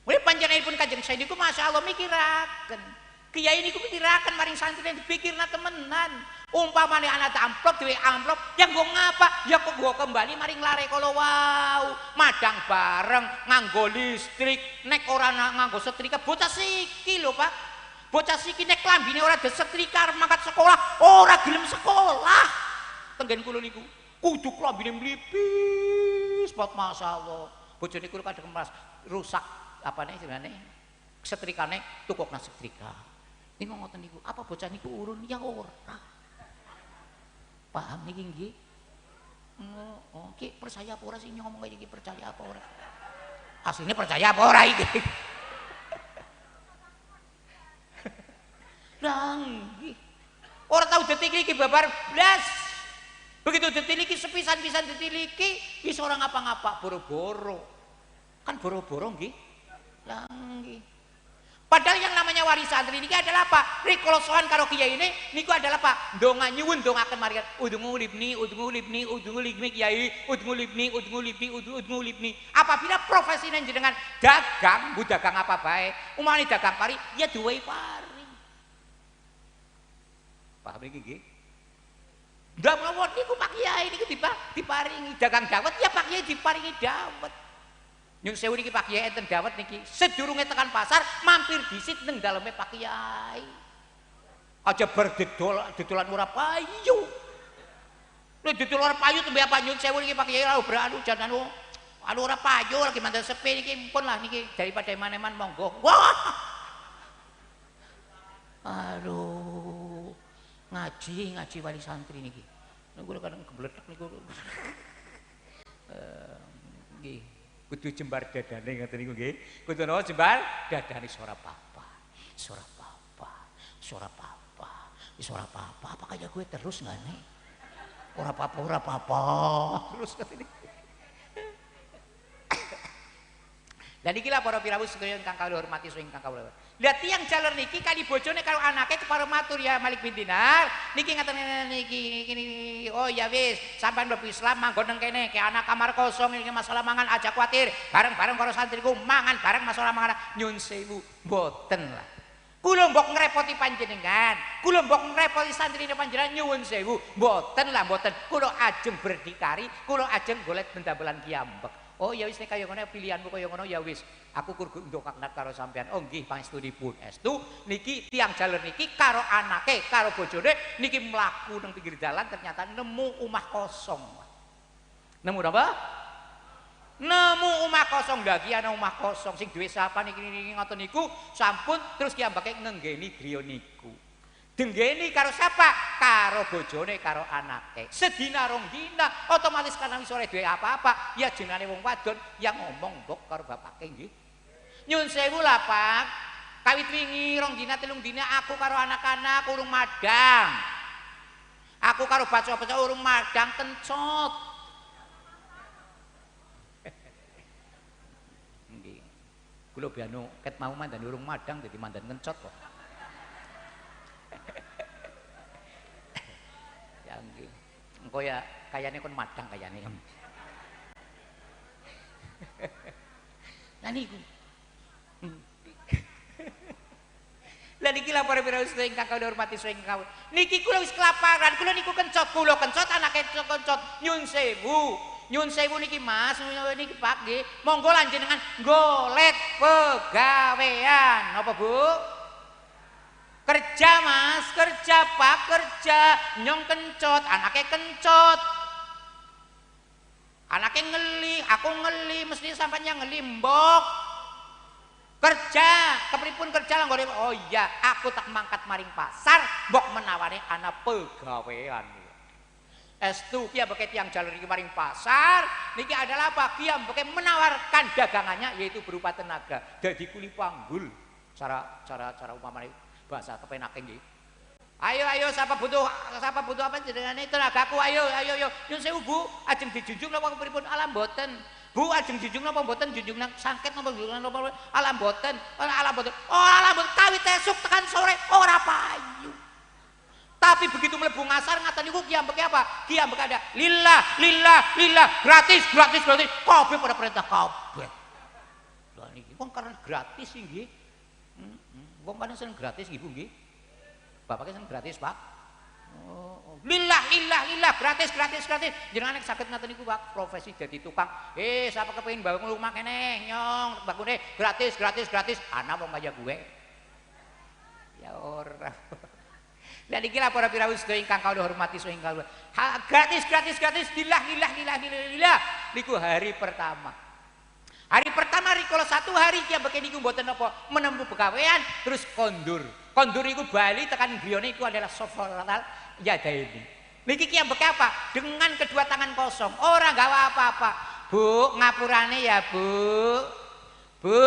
[SPEAKER 9] Mulih panjenenganipun Kanjeng Syekh niku masyaallah mikiraken. Kiai niku pikiraken maring santri dipikirna temenan. Umpamane anak amplop duwe amplop, ya nggo ngapa? Ya kok nggo kembali maring lare kala wau. Madang bareng nganggo listrik, nek ora nganggo setrika bocah siki lho, Pak. Bocah siki nek klambine ora disetrika arep mangkat sekolah, ora gelem sekolah. Tenggen kula niku kudu klambine mlipis, pot masyaallah. Bojone kula kadang mas rusak apane jenenge? Setrikane tukokna setrika. Niku ngoten niku, apa bocah niku urun? Ya ora. Paham niki nggih? Oh, ki percaya apa ora sing ngomong kaya iki, percaya apa ora? Asline percaya apa ora iki? Lah nggih. Ora tau detik iki babar blas. Begitu detik iki sepisan-pisan detik iki wis ora ngapa-ngapa boro-boro. Kan boro-boro nggih. Lah nggih. Padahal yang namanya wali santri niki adalah apa? Rikala sowan karo kiai ini niku adalah apa? Ndonga nyuwun ndongaken maring udungu libni, udungu libni, udungu libni kiai, udungu libni, udungu libni, udungu libni. Apabila profesine jenengan dagang, bu dagang apa bae, umane dagang pari, ya duwe pari. Paham niki nggih? Ndak mawon niku Pak Kiai niku diparingi dagang dawet, ya Pak Kiai diparingi dawet. Nyun sewu niki Pak Kiai enten dawet niki sedurunge tekan pasar mampir disit nang daleme Pak Kiai. Aja berdedol dedolan ora payu. Nek dodol ora payu tembe apa nyun sewu niki Pak Kiai ora anu jan anu anu ora payu lagi mandan sepi niki pun lah niki daripada eman-eman monggo. Wah. Aduh. Ngaji ngaji wali santri niki. Niku kadang gebletek niku. Nggih. Kudu jembar dadane ngoten niku nggih. Kudu napa jembar dadane ora apa-apa. Ora apa-apa. Ora apa-apa. Wis ora apa-apa, apa kaya gue terus ngene. Ora apa-apa, ora apa-apa. Terus ngoten niku. Lah niki lah para pirawuh sedaya ingkang kawula hormati saha ingkang kawula. Lah tiyang jalur niki kali bojone karo anake kepara matur ya Malik bin Dinar niki ngaten niki niki oh ya wis sampean mlebu Islam manggon nang kene ke anak kamar kosong iki masalah mangan aja kuatir bareng-bareng karo santriku mangan bareng masalah mangan nyun sewu mboten lah. Kula mbok ngrepoti panjenengan, kula mbok ngrepoti santrine panjenengan nyuwun sewu mboten lah mboten kula ajeng berdikari, kula ajeng golek bendamelan kiyambek. Oh ya wis nek kaya ngono pilihanmu kaya ngono ya wis aku kur ndongakna karo sampean. Oh nggih pangestunipun estu niki tiyang jalur niki karo anake karo bojone niki mlaku nang pinggir dalan ternyata nemu omah kosong. Nemu napa? Nemu omah kosong. Lha iki ana omah kosong sing duwe sapa niki niki ngoten niku sampun terus kiyambake ngenggeni griya niku. Denggeni karo siapa? Karo bojone, karo anake. Sedina rong dina, otomatis karena wis ora duwe apa-apa, ya jenenge wong wadon yang ngomong mbok karo bapake nggih. Nyun sewu lah, Pak. Kawit wingi rong dina telung dina aku karo anak-anak urung madang. Aku karo baca-baca urung madang kencot. Nggih. Kula bianu ket mau mandan urung madang dadi mandan kencot kok. Ya nggih. Engko ya kayane kon madang kayane. Lah niku. Lah niki lah para pira ingkang kawula hormati saha ingkang kawula. Niki kula wis kelaparan, kula niku kencot, kula kencot anake kencot. Nyun sewu. Nyun sewu niki Mas, niki Pak nggih. Monggo lanjenengan golet pegawean. Napa Bu? Kerja Mas, kerja Pak, kerja. Nyong kencot, anake kencot. Anake ngeli, aku ngeli, mesti sampean yang ngeli mbok. Kerja, kepripun kerja lah nggone. Oh iya, aku tak mangkat maring pasar, mbok menawane ana pegawean. Estu ki ambeke tiyang jalur iki maring pasar, niki adalah apa? Ki ambeke menawarkan dagangannya yaitu berupa tenaga. Dadi kuli panggul. Cara umpamane bahasa kepenake nggih. Ayo ayo siapa butuh apa jenengane tenagaku ayo ayo ayo. Nyun sewu Bu, ajeng dijunjung napa pripun? Alam mboten. Bu ajeng junjung napa mboten junjung nang sangket napa junjung napa alam mboten. Alam mboten. Oh alam mboten kawit esuk tekan sore ora payu. Tapi begitu mlebu ngasar ngaten niku ki ambeke apa? Ki ambeke ada lillah lillah lillah gratis gratis gratis kabeh pada perintah kabeh. Lah niki wong karena gratis nggih. Wong kan seneng gratis nggih Bu nggih. Bapaknya seneng gratis, Pak. Oh, lillah lillah lillah gratis gratis gratis. Jenengan nek saged ngaten niku Pak, profesi dadi tukang. Sapa kepengin bangun rumah kene, nyong, bangune gratis gratis gratis. Ana wong kaya gue. Ya ora. Lah niki lah para pirawuh sedaya ingkang kawula hormati saha ingkang gratis gratis gratis lillah lillah lillah lillah. Niku hari pertama. Hari pertama rikala satu hari ki ambeke niku mboten napa menempuh begawean terus kondur. Kondur iku bali tekan griyane iku adalah sofral yadaini. Niki ki ambeke apa? Dengan kedua tangan kosong, ora gawa apa-apa. Bu, ngapurane ya, Bu. Bu.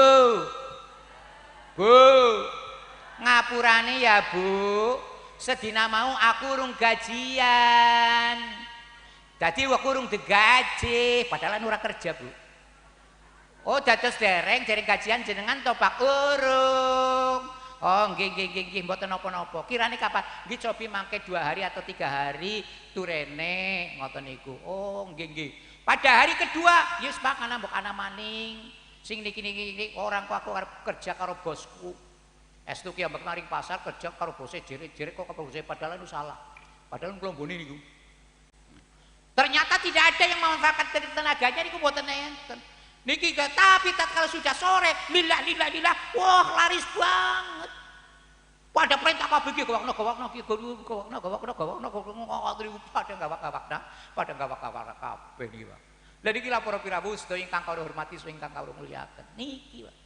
[SPEAKER 9] Bu. Ngapurane ya, Bu. Sedina mau aku urung gajian. Dadi aku urung digaji, padahal ora kerja, Bu. Oh, dados dereng gajian jenengan to Pak urung. Oh, nggih nggih nggih nggih mboten napa-napa. Kirane kapan? Nggih cobi mangke 2 hari atau 3 hari turene ngoten niku. Oh, nggih nggih. Pada hari kedua, yes Pak ana mbok ana maning. Sing niki niki orang kok aku arep kerja karo bosku. Estu ki ambek maring pasar kerja karo bose jere-jere kok karo bose padahal itu salah. Padahal nglombone niku. Ternyata tidak ada yang memanfaatkan tenaganya niku mboten enten. Niki tapi tatkala sudah sore, lillah lillah lillah, wah laris banget. Pada perintah kabeh iki gawakno gawakno iki gawakno gawakno gawakno gawakno pada gawak-gawakna, pada gawak-gawak kabeh niki, Pak. Lah niki lah para pirawuh sedaya ingkang kawula hormati sedaya ingkang kawula mulyakaken. Niki, Pak.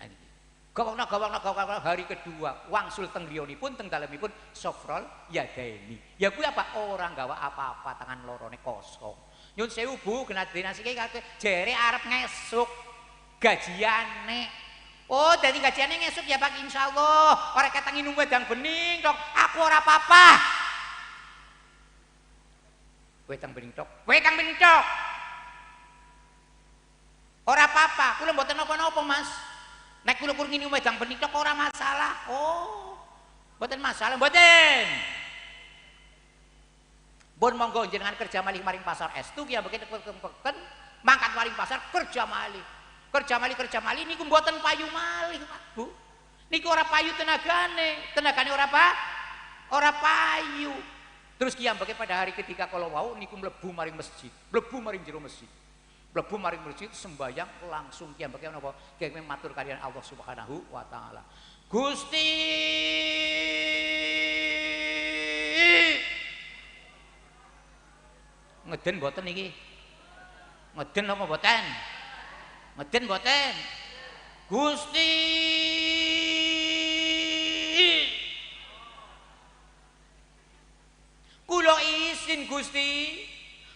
[SPEAKER 9] Niki. Gawakno gawakno gawakno hari kedua, wangsul teng griyanipun teng dalemipun sofrol yadaini. Ya kuwi apa? Ora gawa apa-apa, tangan lorone kosong. Nyun sewu Bu, kena dinasike jere arep ngesuk gajiane. Oh, dadi gajiane ngesuk ya Pak insyaallah. Ora ketang minum wedang bening tok, aku ora apa-apa. Wedang bening tok, wedang bening tok. Ora apa-apa, kula mboten napa-napa, Mas. Nek kula kur nginum wedang bening tok ora masalah. Oh, mboten masalah, mboten. Bon monggo jenengan kerja malih maring pasar estu ki ambeke peken mangkat maring pasar kerja malih. Kerja malih kerja malih niku mboten payu malih Pak Bu. Niku ora payu tenagane, tenagane ora apa? Ora payu. Terus ki ambeke pada hari ketiga kalau wau niku mlebu maring masjid, mlebu maring jero masjid. Mlebu maring masjid sembayang langsung ki ambeke napa? Ki matur kaliyan Allah Subhanahu wa taala. Gusti ngeden mboten iki? Ngeden apa mboten? Ngeden mboten? Gusti kula izin Gusti,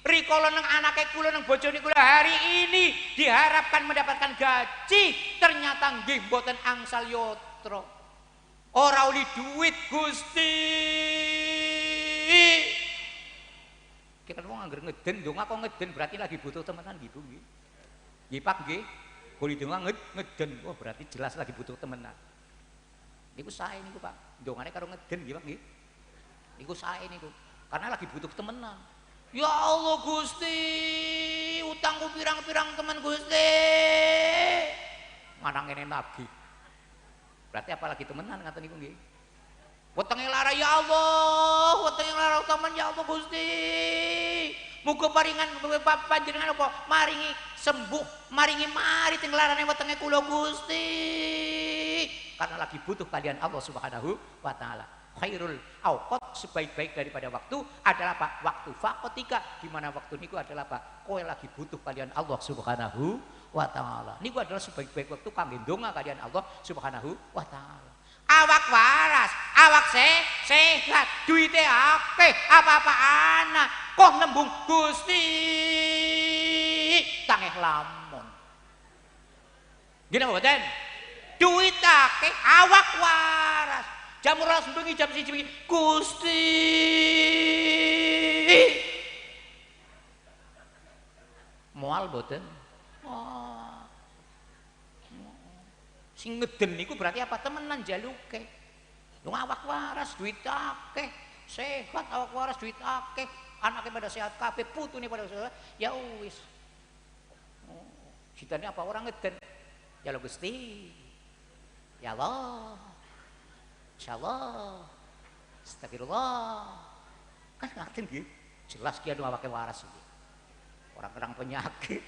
[SPEAKER 9] rikala nang anake kula nang bojone kula hari ini diharapkan mendapatkan gaji, ternyata nggih mboten angsal yatra. Ora oli duit Gusti. Kita wong angger ngeden ndonga kok ngeden berarti lagi butuh temenan nggih Bu nggih. Nggih Pak nggih. Kuli ndonga ngeden, wah berarti jelas lagi butuh temenan. Niku sae niku Pak. Ndongane karo ngeden nggih Pak nggih. Niku sae niku. Karena lagi butuh temenan. Ya Allah Gusti, utangku pirang-pirang temen Gusti. Manang ngene lagi. Berarti apalagi temenan ngaten niku nggih. Wetenge lara ya Allah, wetenge lara temen ya Allah Gusti. Muga paringan panjenengan apa maringi sembuh, maringi mari teng larane wetenge kula Gusti. Karena lagi butuh kalian Allah Subhanahu wa taala. Khairul awqat, sebaik-baik daripada waktu adalah apa? Waktu faqatika, di mana waktu niku adalah apa? Kowe lagi butuh kalian Allah Subhanahu wa taala. Niku adalah sebaik-baik waktu kangge ndonga kalian Allah Subhanahu wa taala. Awak waras, awak sehat, duite akeh, apa-apa anak, kok nembung Gusti tangeh lamun. Nggih napa mboten? Duit akeh, awak waras. Jam 12 bengi, jam 1 bengi, Gusti. Moal mboten? Oh. Sing ngeden niku berarti apa? Temenan jaluke. Wong awak waras, duit akeh, sehat awak waras, duit akeh, anake pada sehat kabeh, putune pada sehat, ya wis. Oh, sidane apa orang ngeden? Ya lho Gusti. Ya Allah. Insyaallah. Astagfirullah. Kan ngaten nggih. Jelas ki anu awake waras iki. Ora kerang penyakit.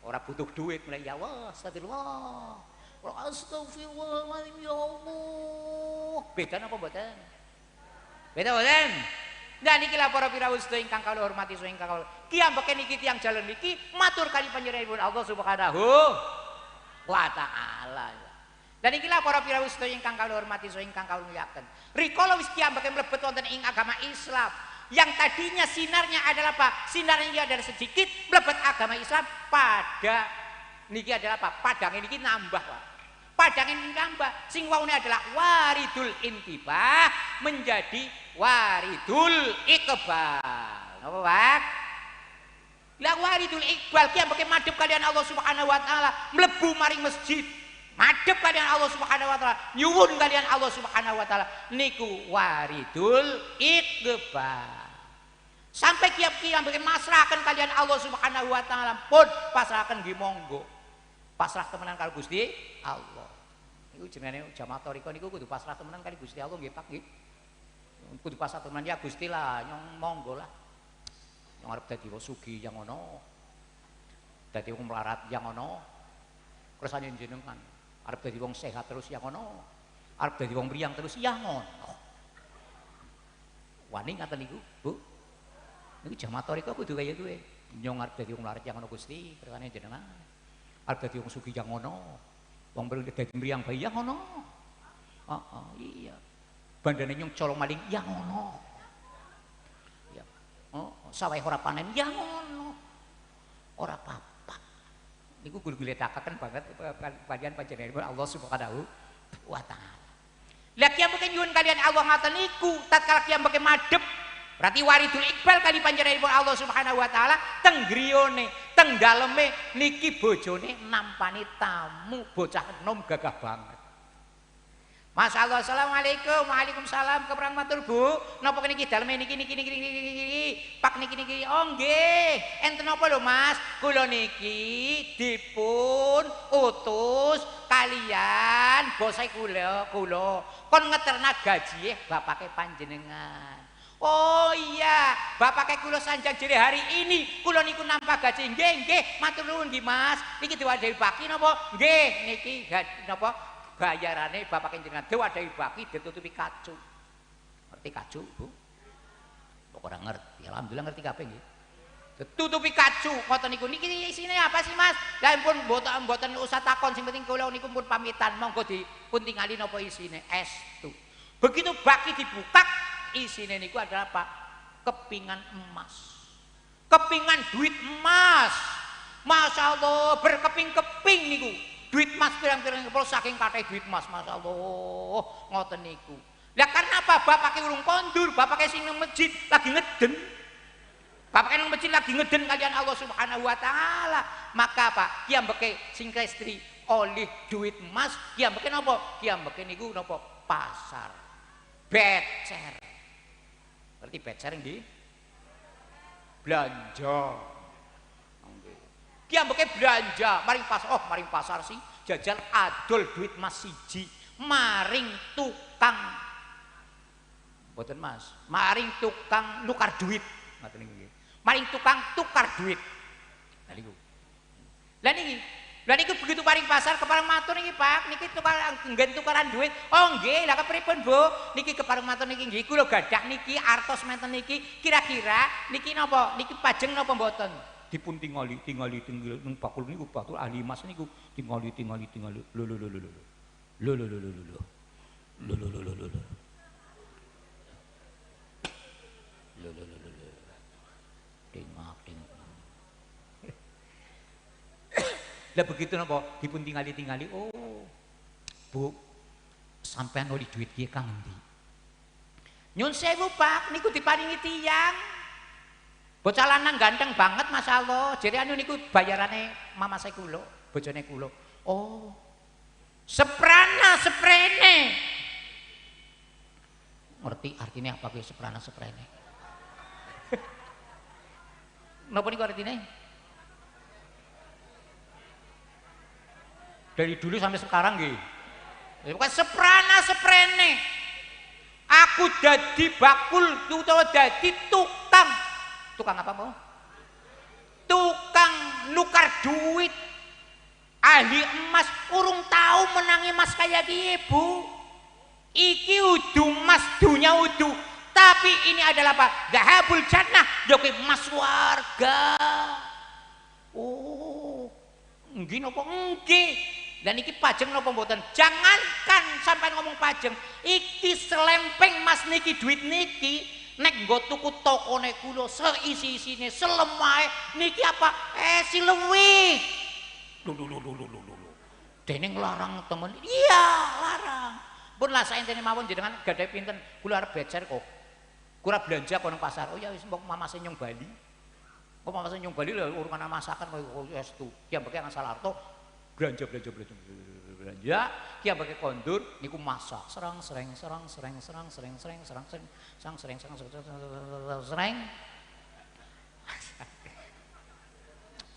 [SPEAKER 9] Ora butuh duit mulai ya Allah, astagfirullah. Ora astagfirullahaladzim ya Allah. Beda napa mboten? Beda mboten? Nah niki lah para pirawuh ingkang kawula hormati saha ingkang kawula. Ki ambeke niki tiyang jalan niki matur kali panjenenganipun Allah Subhanahu wa taala. Dan niki lah para pirawuh ingkang kawula hormati saha ingkang kawula mulyakaken. Rikala wis ki ambeke mlebet wonten ing agama Islam, yang tadinya sinarnya adalah apa? Sinarnya adalah sedikit, mlebet agama Islam pada niki adalah apa? Padange niki nambah, Pak. Padange niki nambah. Sing waune adalah waridul intibah menjadi waridul iqbal. Napa, Pak? Lah waridul iqbal ki ambeke madhep kalian Allah Subhanahu wa taala, mlebu maring masjid. Madhep kalian Allah Subhanahu wa taala, nyuwun kalian Allah Subhanahu wa taala niku waridul iqbal. Sampai kiam-kiam ambeke masrahaken kalian Allah Subhanahu wa taala pun pasrahaken nggih monggo. Pasrah temenan karo Gusti Allah. Niku jenenge jamaah thariqah niku kudu pasrah temenan kali Gusti Allah nggih Pak nggih. Kudu pasrah temenan ya Gusti lah, nyong monggo lah. Nyong arep dadi wong sugih yang ngono. Dadi wong melarat yang ngono. Kersane jenengan. Arep dadi wong sehat terus yang ngono. Arep dadi wong mriyang terus yang ngono. Wani ngaten niku, Bu. Niku jamaah thariqah kudu kaya kuwe. Nyong arep dadi wong melarat yang ngono Gusti, kersane jenengan. Arep dadi wong sugih yang ngono. Wong dadi mriyang bae yang ngono. Heeh, iya. Bandane nyong colong maling yang ngono. Ya. Oh, sawah ora panen yang ngono. Ora apa-apa. Niku kudu gletakaken banget kalian panjenenganipun Allah Subhanahu wa taala. Lah ki ambeke nyuwun kalian Allah ngaten niku, tatkala ki ambeke madhep berarti waridul iqbal kali panjenenganipun Allah Subhanahu wa taala teng griyane, teng daleme niki bojone nampani tamu bocah enom gagah banget. Masya Allah, assalamualaikum, waalaikumsalam, keprang matur Bu. Napa niki daleme niki niki niki niki, Pak niki niki. Oh nggih, enten napa lho Mas? Kula niki dipun utus kalian bose kula kula kon ngeterna gajih bapake panjenengan. Oh iya, bapake kula sanjang jere hari ini kula niku nampa gaji. Nggih nggih, matur nuwun nggih Mas. Niki diwadhahi baki napa? Nggih, niki napa? Bayarane bapak jenengan diwadahi baki ditutupi kacu. Ngerti kacu, Bu? Kok ora ngerti? Alhamdulillah ngerti kabeh nggih. Ditutupi kacu ngoten niku. Niki isine apa sih, Mas? Lah pun mboten usah takon, sing penting kula niku pun pamitan, monggo dipun tingali napa isine. Estu. Begitu baki dibuka, isine niku adalah apa? Kepingan emas. Kepingan duit emas. Masya Allah, berkeping-keping niku. Duit mas pirang-pirang kepol saking kathah duit mas, masya Allah, ngoten niku. Lah karena apa? Bapake urung kondur, bapake sing nang masjid lagi ngeden. Bapake nang masjid lagi ngeden kalian Allah Subhanahu wa taala. Maka apa? Ki ambeke sing estri oleh duit emas, ki ambeke napa? Ki ambeke niku napa? Pasar. Becer. Ngerti becer nggih? Belanja. Ki ambeke belanja maring pasar, oh maring pasar sih jajal adol duit mas siji maring tukang mboten Mas, maring tukang nukar duit ngoten niku nggih. Maring tukang tukar duit. Lha niku. Lah niki, lha niku begitu maring pasar kepareng matur niki Pak, niki tukar nggen tukaran duit. Oh nggih, lah kepripun Bu? Niki kepareng matur niki nggih kula gadah niki artos menten niki kira-kira niki napa? Niki pajeng napa mboten? Dipun tingali tingali tingali nang bakul niku bakul ahli emas niku tingali tingali tingali lho lho lho lho lho lho lho lho lho lho lho lho lho lho lho lho lho lho lho tengok tengok. Lah begitu napa dipun tingali tingali, oh Bu sampean oleh duit ki kang endi? Nyun sewu Pak, niku diparingi tiyang. Bocah lanang ganteng banget Masya Allah. Jadi anu niku bayarane mama saya kula, bojone kula. Oh. Seprana seprene. Ngerti artinya apa kuwi seprana seprene? Napa niku artine? Dari dulu sampai sekarang nggih. Bukan seprana seprene. Aku dadi bakul utawa dadi tukang. Tukang apa mau? Tukang nukar duit. Ahli emas urung tahu menangi emas kaya kiye, Bu. Iki udu emas dunya udu, tapi ini adalah apa? Zahabul jannah, ya kuwi emas warga. Oh, nggih napa nggih? Dan iki pajeng napa mboten? Jangankan sampean ngomong pajeng, iki selempeng mas niki duit niki nek nggo tuku tokone kula seisi-isine selemahe niki apa? Si luwih. Lho lho lho lho lho. Dene nglarang temen. Iya, larang. Pun lah saentene mawon jenengan gadhahi pinten? Kula arep becer kok. Kula belanja kono pasar. Oh ya wis mbok mamase nyong Bali. Kok mamase nyong Bali lho urung ana masakan kok estu. Ki ambeke asal arto belanja belanja belanja belanja, ki ambeke kondur niku masak serang sereng serang sereng serang sereng sereng serang sereng serang sereng serang sereng sereng.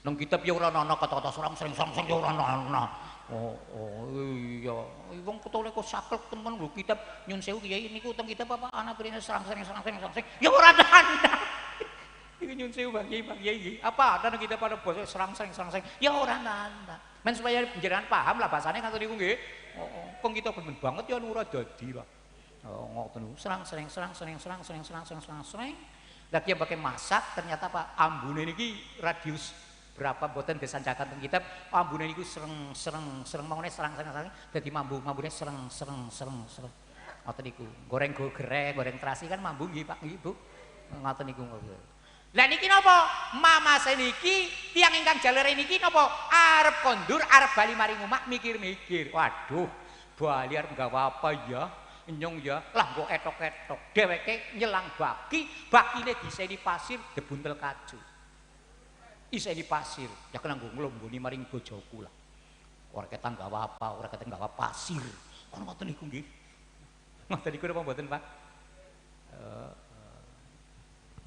[SPEAKER 9] Nang kitab ya ora ana kata-kata serang sereng serang sereng ya ora ana. Oh, oh iya, wong ketole kok saklek temen lho kitab nyun sewu kiai niku teng kitab apa ana prine serang sereng serang sereng serang sereng ya ora ana. Iki nyun sewu Bang Kiai, Bang Kiai apa ana nang kitab ana basa serang sereng serang sereng ya ora ana. Men supaya panjenengan paham lah bahasane ngoten niku nggih. Oh, kok kita bener banget ya ora dadi lah. Oh, ngoten niku serang sereng serang sereng serang sereng serang sereng serang sereng. Lah ki pakai masak ternyata Pak ambune niki radius berapa boten disanjakan teng kitab ambune niku sereng sereng sereng maune serang sereng sereng dadi mambu mambune sereng sereng sereng sereng ngoten niku goreng gereng goreng terasi kan mambu nggih Pak nggih Bu ngoten niku. Lah niki napa mamase niki tiyang ingkang jalere niki napa arep kondur arep bali maring omah mikir-mikir waduh bali arep nggawa apa ya nyong ya lah nggo etok-etok dheweke nyelang baki bakine diseni pasir debuntel kaju iseni pasir ya kena nggo nglomboni maring bojoku lah ora ketang gawa apa ora ketang gawa pasir kono ngoten niku nggih ngoten niku napa mboten Pak.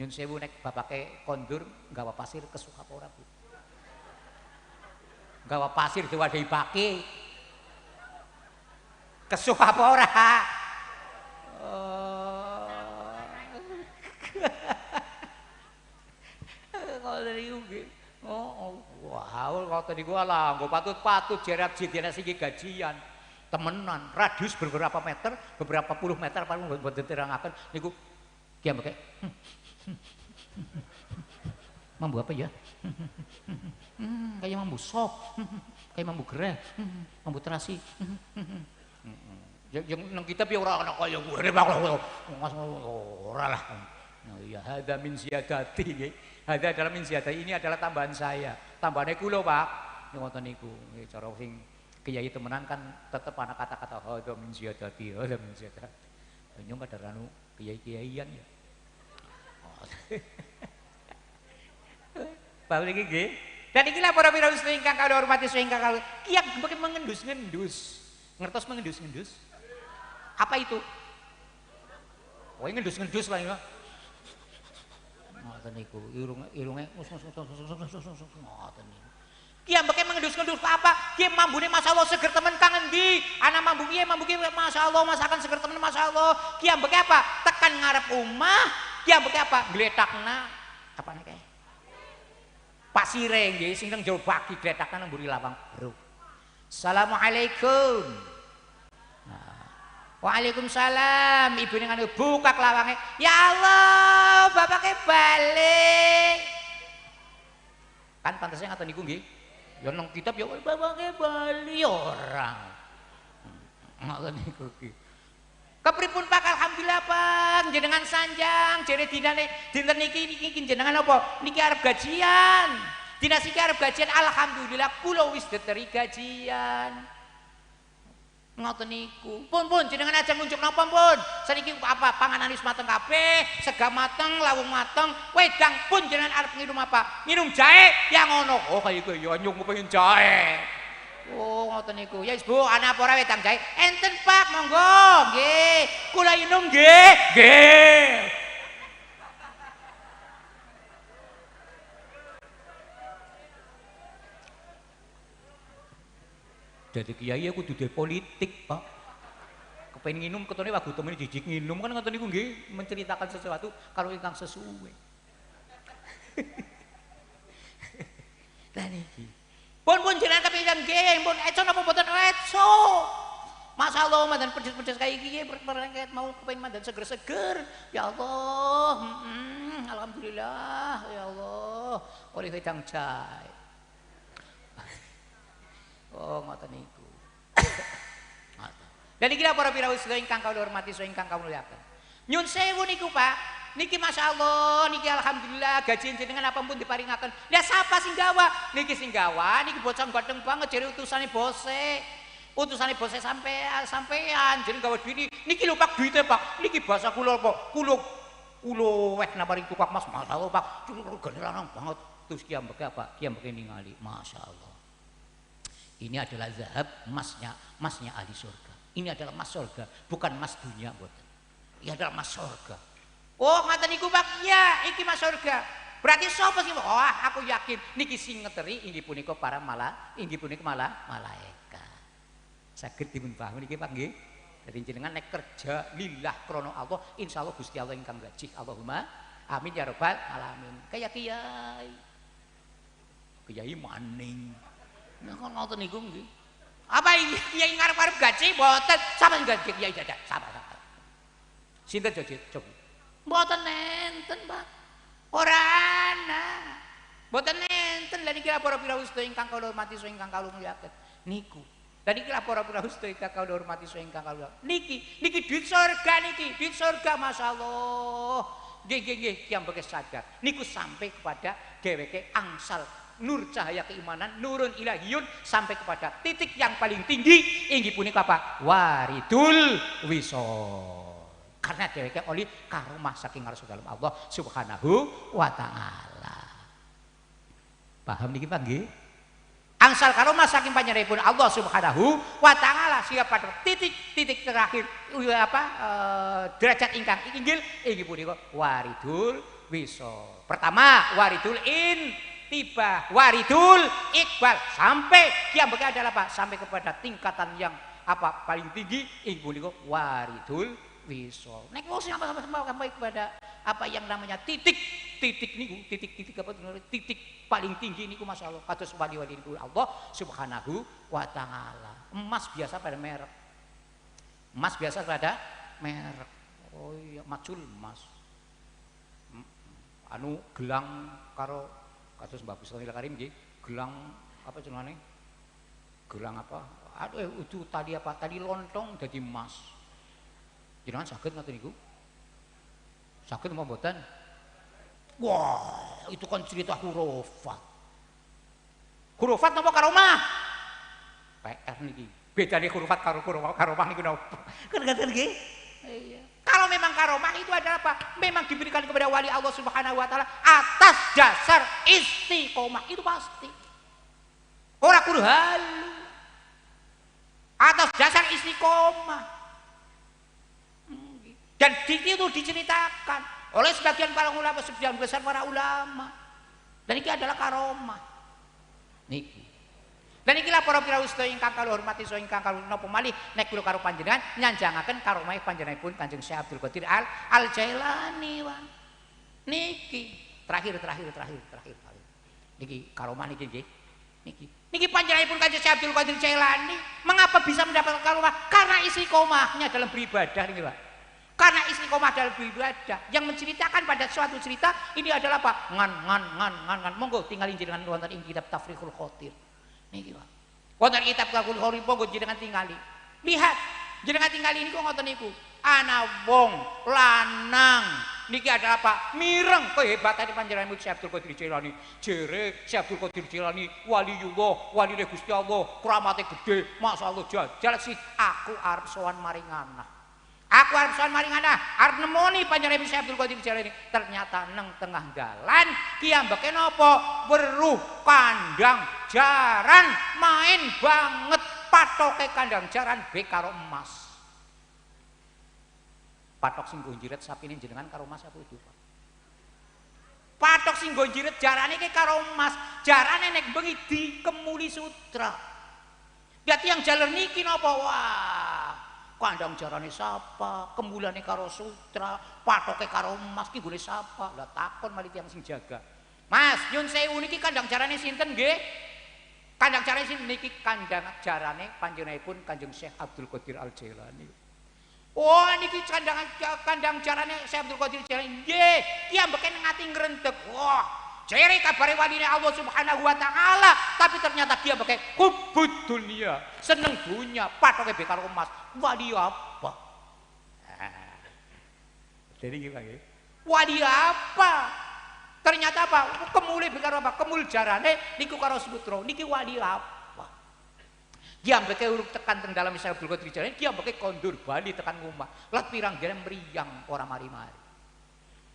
[SPEAKER 9] Nyun sewu nek bapake kondur gawa pasir kesuh apa ora Bu? Gawa pasir diwadahi baki kesuh apa ora? Ngoten niku nggih. Oh, wah, ngoten niku lah nggo patut-patut jerat jidene sing gajian. Temenan, radius beberapa meter, beberapa puluh meter paling mboten terangaken niku ki ambeke. Mambu apa ya? Kayak mambu sop, kayak mambu gereh, mambu terasi. Yang nang kitab ya ora ana kaya kuwi. Ora lah. Ya hadza min ziyadati nggih. Hadza adalah min ziyadati, ini adalah tambahan saya. Tambahane kula, Pak. Ngoten niku. Nggih cara sing kiai temenan kan tetep ana kata-kata hadza min ziyadati, hadza min ziyadati. Nyong kadar anu kiai-kiaian ya. Paham iki nggih? Dan ikilah para pira ingkang kawula hormati ingkang kawula. Kiyak mboten mengendus-ngendus. Ngertos mengendus-ngendus? Apa itu? Oh, ngendus-ngendus lah ya. Ngoten niku, irunge ngoten niku. Ki ambeke mengendus-ngendus apa? Ki mambune masyaallah seger temen kang endi? Ana mambu piye mambu ki masyaallah masakan seger temen masyaallah. Ki ambeke apa? Tekan ngarep omah, ki ambeke apa? Gletakna apa nek? Pasire nggih sing nang jero baki gletakna nang mburi lawang. Bro. Assalamualaikum. Waalaikumsalam. Ibune nganu buka lawange. Ya Allah, bapake balik. Kan pantasnya ngaten niku nggih. Ya nang kitab ya bapake bali ora. Ngoten niku ki. Kepripun Pak? Alhamdulillah Pak, jenengan sanjang jere dinane dinten niki niki jenengan apa? Niki arep gajian. Dina siki arep gajian, alhamdulillah kula wis diteri gajian. Ngoten niku. Pun pun jenengan aja ngunjuk napa pun. Saniki apa panganan wis mateng kabeh, sega mateng, lawung mateng, wedang pun jenengan arep nginum apa? Minum jahe ya ngono. Oh kaya iku ya nyung kepengin jahe. Oh ngoten niku. Ya wis Bu, ana apa ora wedang jahe? Enten Pak, monggo. Nggih. Kula inum nggih. Nggih. Jadi kiai aku dudu politik, Pak. Kepen nginum ketone wagu temene jijik nginum kan ngoten niku nggih menceritakan sesuatu kalau ingkang sesuai. Lah niki. Pun jenengan kepingin nggih, pun eco napa mboten eco. Masyaallah mandan pedes-pedes kaya iki perengket mau kepengin mandan seger-seger. Ya Allah. Alhamdulillah ya Allah. Oleh wedang jahe. Oh ngoten niku. Lha niki para pirawuh sedaya ingkang kawula hormati sedaya ingkang kawula mulyakaken. Nyun sewu niku Pak. Niki masyaallah, niki alhamdulillah gaji jenengan apa pun diparingaken. Lah sapa sing gawa? Niki sing gawa niki bocah ganteng banget jere utusane bose. Utusane bose sampean jere gawa duit. Niki lho Pak duite Pak. Niki bahasa kula apa? Kula weh napa ring tukang mas masyaallah Pak. Regane larang banget. Terus ki ambeke apa? Ki ambeke ningali, masyaallah. Ini adalah zahab emasnya, emasnya ahli surga. Ini adalah emas surga, bukan emas dunia mboten. Ini adalah emas surga. Oh, ngaten niku Pak. Ya, iki emas surga. Berarti sapa sing wah, aku yakin niki sing ngeteri inggih punika para inggih punika malaikat. Saged dipun pahami niki Pak nggih. Dadi jenengan nek kerja lillah krana Allah, insyaallah Gusti Allah ingkang gajih. Allahumma amin ya rabbal alamin. Kaya kiai. Kiai maning. Nah kan ngoten niku nggih. Apa kiai ngarep-arep gaji mboten? Sapa sing gaji kiai dadak? Sapa sapa. Sinten gaji? Coba. Mboten enten, Pak. Ora ana. Mboten enten. Lha niki para pirawuh sedaya ingkang kawula hormati sedaya ingkang kawula mulyakaken. Niku. Lha niki para pirawuh sedaya ingkang kawula hormati sedaya ingkang kawula. Niki, niki duit surga niki, duit surga masyaallah. Nggih nggih nggih kiyambake sadar. Niku sampai kepada dheweke angsal nur cahaya keimanan nurun ilahiyun sampai kepada titik yang paling tinggi inggih punika apa? Waridul wisol. Karena dheweke oli karomah saking ngarsa dalem Allah Subhanahu wa taala. Paham niki Pak nggih? Angsal karomah saking panjenenganipun Allah Subhanahu wa taala sehingga pada titik-titik terakhir apa derajat ingkang inggil inggih punika waridul wisol. Pertama waridul in tiba waridul iqbal sampai kiambeke adalah apa? Sampai kepada tingkatan yang apa paling tinggi inggih punika waridul wisol. Nek wong sing sampai kepada apa yang namanya titik titik niku titik-titik apa titik paling tinggi niku masyaallah kados wali-wali niku Allah Subhanahu wa taala. Emas biasa pada merek. Emas biasa pada merek. Oh iya macul emas. Anu gelang karo kados Mbah Bustonil Karim nggih, gelang apa jenengane? Gelang apa? Aduh itu tali apa? Tali lontong dadi emas. Jenengan saged ngoten niku? Saged apa mboten? Wah, itu kan cerita hurufat. Hurufat napa karomah? PR niki. Bedane hurufat karo karomah niku napa? Kan ngoten nggih? Iya. Kalau memang karomah itu adalah apa? Memang diberikan kepada wali Allah Subhanahu wa taala atas dasar istiqomah, itu pasti. Ora kudu halu. Atas dasar istiqomah. Dan itu diceritakan oleh sebagian para ulama, sebagian besar para ulama. Dan ini adalah karomah. Niki. Dan inilah para pirawuh sedaya ingkang kawula hormati sedaya ingkang kawula napa malih nek kula karo panjenengan nyanjangaken karomah panjenenganipun Kanjeng Syekh Abdul Qadir Al Jailani wa. Niki terakhir. Niki karomah niki nggih. Niki. Niki panjenenganipun Kanjeng Syekh Abdul Qadir Jailani mengapa bisa mendapatkan karomah? Karena istiqomahnya dalam beribadah niki, Pak. Karena istiqomah dalam beribadah yang menceritakan pada suatu cerita ini adalah apa? Ngan ngan ngan ngan ngan. Monggo tinggalin jenengan wonten ing kitab Tafriqul Khotir. Niki Pak. Wonten kitab Tafriqul Khotir monggo jenengan tingali. Lihat, jenengan tingali niku ngoten niku. Ana wong lanang niki adalah apa? Mireng kehebatan panjenengan Syekh Abdul Qadir Jailani. Jere Syekh Abdul Qadir Jailani waliyullah, waline Gusti Allah, kramate gedhe, masyaallah jajal sih aku arep sowan maring ana. Aku arep sowan maring ana, arep nemoni panjenengan Syekh Abdul Qadir Jailani. Ternyata neng tengah dalan kiyambeke napa? Weruh kandang jaran main banget patoke kandang jaran be karo emas. Patok sing nggo njiret sapine jenengan karo emas apa itu, Pak? Patok sing nggo njiret jarane iki karo emas, jarane nek bengi dikemuli sutra. Berarti yang jaler niki napa? Wah, Kandang jarane sapa? Kemulane karo sutra, patoke karo emas ki gone sapa? Lah takon malih tiyang sing jaga. Mas, nyun sewu niki kandang jarane sinten nggih? Kandang jarane sinten niki kandang jarane panjenenganipun Kanjeng Syekh Abdul Qadir Al Jailani. Oh niki kandang jarane Syekh Abdul Qadir Jailani. Nggih, ki ambeke ngati ngrendeg. Wah, jere kabare waline Allah Subhanahu wa taala, tapi ternyata dia pakai hubud dunia, seneng dunia, patoke be karo emas. Wali apa? Jadi gimana nggih? Wali apa? Ternyata apa? Kemule be karo apa? Kemul jarane niku karo sutra. Niki wali apa? Dia ambeke uruk tekan teng dalem Syekh Abdul Qadir Jailani, dia ambeke kondur bali tekan ngomah. Let pirang jare mriyang ora mari-mari.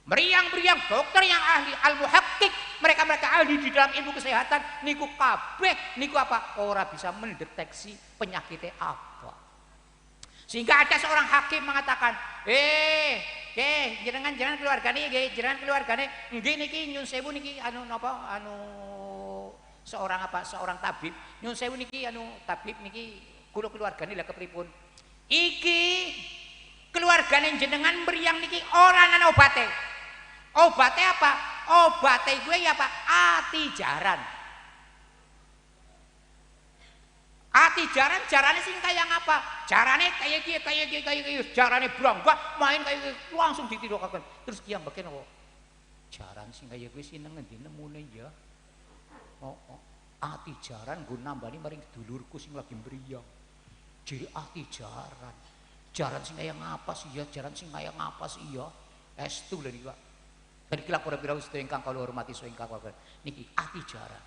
[SPEAKER 9] Meriang-meriang dokter yang ahli al-muhaqqiq, mereka-mereka ahli di dalam ilmu kesehatan niku kabeh niku apa? Ora bisa mendeteksi penyakitnya apa. Sehingga ada seorang hakim mengatakan, jenengan keluargane nggih, jenengan keluargane nggih niki nyun sewu niki anu napa anu seorang apa? Seorang tabib. Nyun sewu niki anu tabib niki kula keluargane lha kepripun? Iki keluargane jenengan mriyang niki ora ana obate. Obate apa? Obate gue ya apa? Ati jaran. Ati jaran, jarane sing kaya ngapa? Jarane kaya iki, kaya iki, kaya iki, jarane brambak main kaya iki, langsung ditirukaken. Terus ki ambeke napa? Jaran sing kaya kuwi sineng ngendi nemune ya? Oh, oh. Ati jaran nggo nambani maring dulurku sing lagi mriyang. Jere ati jaran. Jaran sing kaya ngapa sih ya? Jaran sing kaya ngapa sih ya? Estu lho niku, Pak. Niki lak para pira sedaya ingkang kula hormati saha ingkang kula niki ati jaran.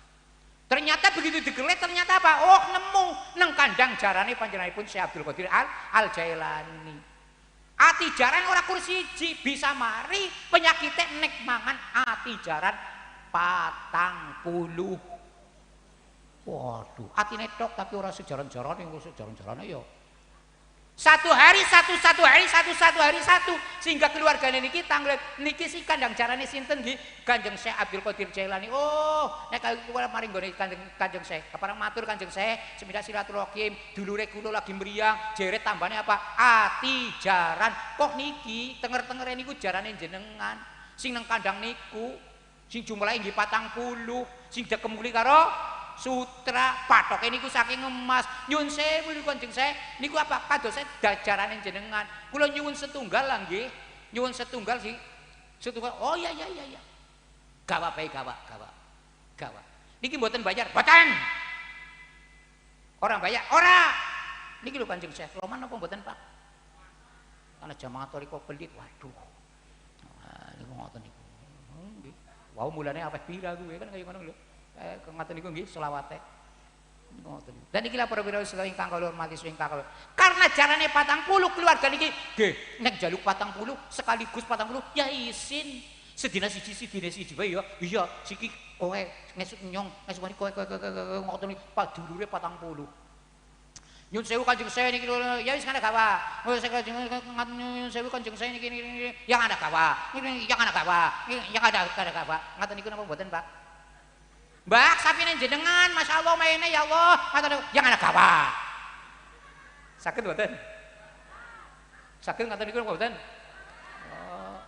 [SPEAKER 9] Ternyata begitu digelet ternyata apa? Oh, nemu nang kandang jarane panjenenganipun Syekh Abdul Qadir Al Jailani. Ati jaran ora kur siji, bisa mari penyakite nek mangan ati jaran 40. Waduh, atine tok tapi ora sejaran-jarane, sejaran-jarane ya. Satu hari satu, satu hari satu, satu hari satu, sehingga keluargane niki tanglet niki sih kandang jarane sinten nggih? Kanjeng Syekh Abdul Qadir Jailani. Oh, nek kula maring nggone Kanjeng Syekh, kepareng matur Kanjeng Syekh, semidak silaturahim, dulure kula lagi mriyang, jere tambane apa? Ati jaran. Kok niki tenger-tengere niku jarane jenengan sing nang kandang niku, sing jumlahe nggih 40, sing dikemuli karo sutra, patoke niku saking emas. Nyun sewu niku Kanjeng Syekh, niku apa kadose dajarane jenengan. Kula nyuwun setunggal lah nggih. Nyuwun setunggal sih. Setunggal. Oh iya iya iya iya. Gawa bae gawa, gawa. Gawa. Niki mboten bayar, mboten. Ora bayar, ora. Niki lho Kanjeng Syekh, loman napa mboten, Pak? Ana jamaah toriko pelit, waduh. Nah, niku ngoten niku. Nggih. Wau mulane aweh pira kuwi kan kaya ngono lho. Ngaten niku nggih selawate. Ngoten. Dan iki lha para pira sedaya ingkang kula hormati ingkang kula. Karena jarane 40 keluarga niki nggih nek njaluk 40 sekaligus 40 ya isin. Sedina siji sedina siji wae ya. Iya, siki kowe ngesuk nyong, ngesuk kowe kowe kowe ngoten iki padulure 40. Nyun sewu Kanjeng Syekh niki ya wis ana gawa. Nyun sewu Kanjeng Syekh niki yang ana gawa. Yang ana gawa. Yang ada gawa. Ngaten niku napa mboten, Pak? Mbak, sapine jenengan, Masya Allah mainnya ya Allah, yang anak gawa. Sakit mboten? Sakit ngaten niku mboten? Oh.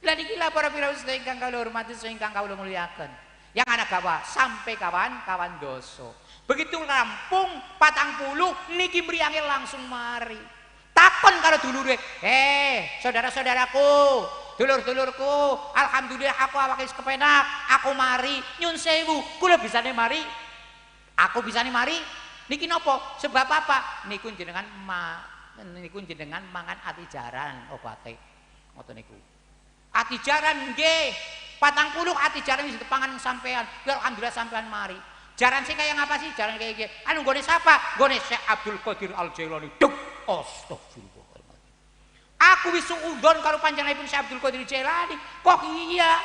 [SPEAKER 9] Lah niki lah para pira sedaya ingkang kawula hormati sedaya ingkang kawula mulyakaken. Yang anak gawa sampai kawan-kawan doso. Begitu rampung 40 niki mriyange langsung mari. Takon karo dulure, saudara-saudaraku, dulur-dulurku, alhamdulillah aku awake wis kepenak, aku mari, nyun sewu, kula bisane mari. Aku bisane mari. Niki napa? Sebab apa? Niku jenengan niku jenengan mangan ati jaran obate. Ngoten niku. Ati jaran nggih. 40 ati jaran wis dipangan sampean. Alhamdulillah sampean mari. Jaran sing kaya ngapa sih? Jaran kaya iki. Anu nggone sapa? Nggone Syekh Abdul Qadir Al Jailani. Duk, astagfirullah. Aku wis suudzon karo panjenenganipun Syekh Abdul Qadir Jailani. Kok iya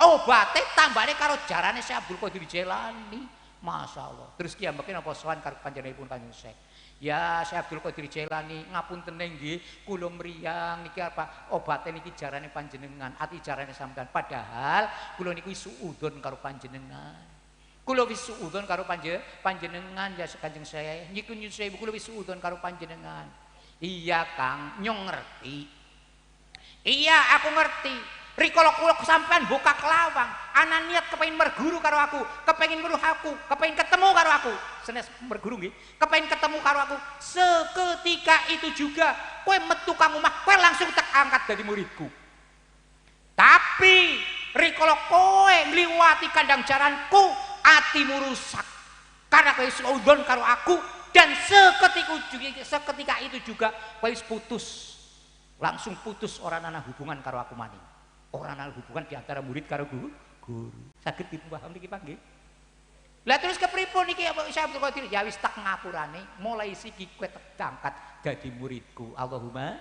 [SPEAKER 9] obate tambane karo jarane Syekh Abdul Qadir Jailani. Masya Allah. Terus ki ambeke napa sowan karo panjenenganipun Kanjeng Syekh. Ya Syekh Abdul Qadir Jailani, ngapunten nggih, kula mriyang niki apa obate niki jarane panjenengan, ati jarane sampean. Padahal kula niku suudzon karo panjenengan. Kula wis suudzon karo panjenengan ya Kanjeng Syekh. Niku nyun sewu kula wis suudzon karo panjenengan. Iya Kang, nyong ngerti. Iya aku ngerti. Rikala kula sampean buka kelawang, ana niat kepengin merguru karo aku, kepengin weruh aku, kepengin ketemu karo aku. Senes merguru nggih, kepengin ketemu karo aku. Seketika itu juga kowe metu kang omah, kowe langsung tak angkat dari muridku. Tapi rikala kowe ngliwati kandang jaranku, atimu rusak. Karena kowe suudzon karo aku dan seketika itu juga kowe wis putus. Langsung putus ora ana hubungan karo aku maning. Ora ana hubungan di antara murid karo guru. Saged dipun paham niki Pak nggih. Lah terus kepripun niki Syekh Abdul Qadir? Ya wis tak ngapurane, mulai siki kowe tak angkat dadi muridku. Allahumma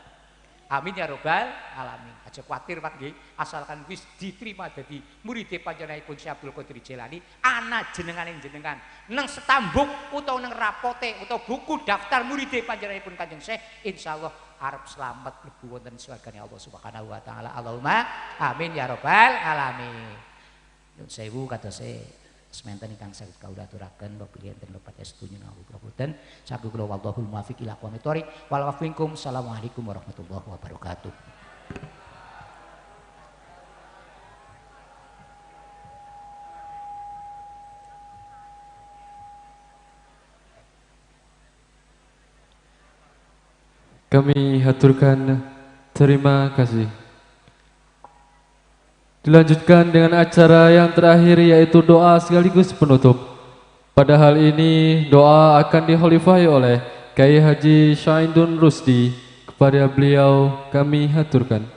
[SPEAKER 9] amin ya robbal alamin. Aja kuwatir Pak nggih, asalkan wis diterima dadi muride panjenenganipun Syekh Abdul Qadir Jailani, ana jenengane jenengan nang setambuk utawa nang rapote utawa buku daftar muride panjenenganipun Kanjeng Syekh, insyaallah arep selamat mlebu wonten swargane Allah Subhanahu wa taala. Allahumma amin ya robbal alamin. Nyun sewu kadose sementen ingkang saged kawula aturaken bilih enten lepat estu nyuwun ngapunten. Saged kula wallahul muwaffiq ila aqwamit thoriq. Wal afu minkum. Assalamualaikum warahmatullahi wabarakatuh.
[SPEAKER 1] Kami haturkan terima kasih. Dilanjutkan dengan acara yang terakhir yaitu doa sekaligus penutup. Pada hal ini doa akan dikhalifahi oleh Kiai Haji Syaindun Rusdi. Kepada beliau kami haturkan.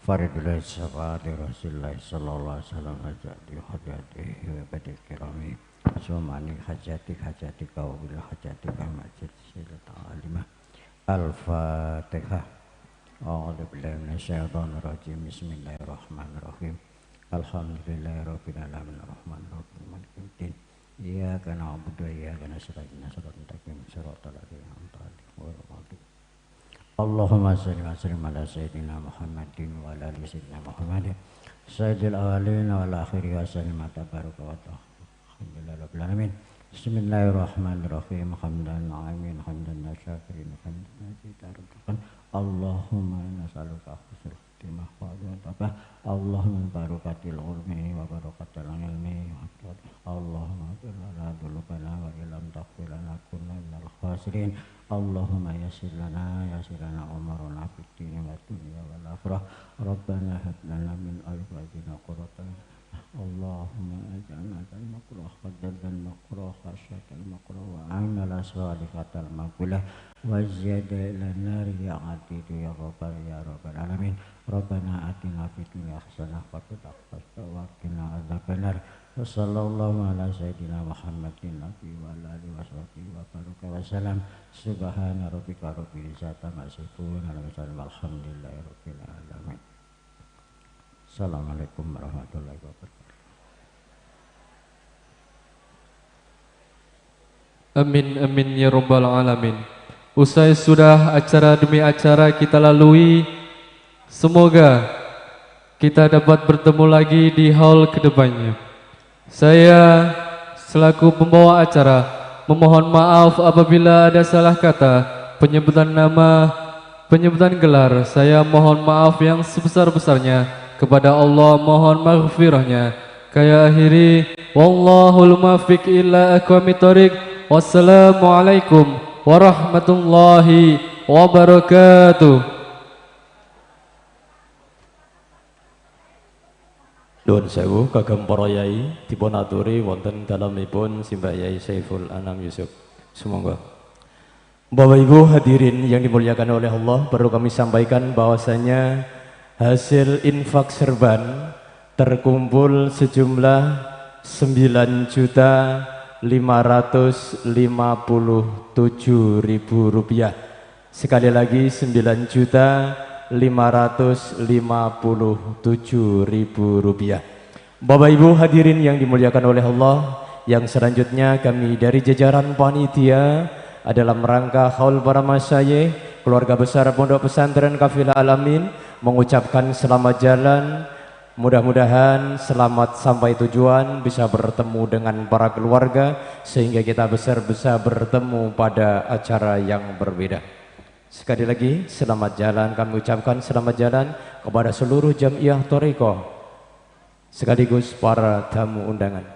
[SPEAKER 6] Faridullah syafaati Rasulullah sallallahu alaihi wasallam hajati hajatihi wa badil kirami sumani hajati hajati kawil hajati kamajid silata alimah. Al-Fatihah. A'udzu billahi minasyaitonir rajim. Bismillahirrahmanirrahim. Alhamdulillahirabbil alamin arrahmanir rahim maliki yaumiddin. Iyyaka na'budu wa iyyaka nasta'in. Ihdinas siratal mustaqim siratal ladzina an'amta 'alaihim ghairil maghdubi. Allahumma shalli wa sallim ala sayyidina Muhammadin wa ala ali sayyidina Muhammadin sayyidil awwalin wal akhirin wa sallim tabaraka wa ta'ala. Alhamdulillahi rabbil alamin. Bismillahirrahmanirrahim. Hamdan amin hamdan syakirin hamdan azidan. Allahumma inna nas'aluka husnul khatimah wa taubat. Allahumma barakatil ilmi wa barakatil ilmi. Allahumma ighfir lana dzunubana wa illam taghfir lana kunna minal khasirin. Allahumma yassir lana umurana fid dunya wa dunya wal akhirah. Rabbana hab lana min azwajina qurrata. Allahumma ij'alna al-maqrah qaddan maqrah khasyatal maqrah wa amala salihatal maqbulah wa ziyada ila nar ya atidu ya rabbal ya rabbal alamin. Rabbana atina fid dunya hasanah wa fil akhirati wa qina adzabannar. Wa sallallahu ala sayyidina Muhammadin wa ala alihi wasahbihi wa baraka wa salam. Subhana rabbika rabbil izzati amma yasifun wa salamun alhamdulillahi rabbil alamin. Assalamualaikum warahmatullahi wabarakatuh.
[SPEAKER 1] Amin amin ya rabbal alamin. Usai sudah acara demi acara kita lalui, semoga kita dapat bertemu lagi di haul kedepannya. Saya selaku pembawa acara memohon maaf apabila ada salah kata, penyebutan nama, penyebutan gelar. Saya mohon maaf yang sebesar-besarnya. Kepada Allah mohon maghfirahnya. Kaya akhiri, wallahul muwaffiq ila aqwamit thoriq. Wassalamualaikum warahmatullahi wabarakatuh.
[SPEAKER 5] Nuwun sewu kagem para yai dipun aturi wonten dalemipun Simbah Yai Saiful Anam Yusuf. Sumangga. Bapak Ibu hadirin yang dimuliakan oleh Allah, perlu kami sampaikan bahwasanya hasil infak serban terkumpul sejumlah 9.557.000 rupiah. Sekali lagi 9.557.000 rupiah. Bapak Ibu hadirin yang dimuliakan oleh Allah, yang selanjutnya kami dari jajaran panitia adalah rangka haul para masyayikh, keluarga besar Pondok Pesantren Kafilah Alamin mengucapkan selamat jalan. Mudah-mudahan selamat sampai tujuan, bisa bertemu dengan para keluarga sehingga kita besar-besar bertemu pada acara yang berbeda. Sekali lagi selamat jalan kami ucapkan, selamat jalan kepada seluruh jamiah thariqah sekaligus para tamu undangan.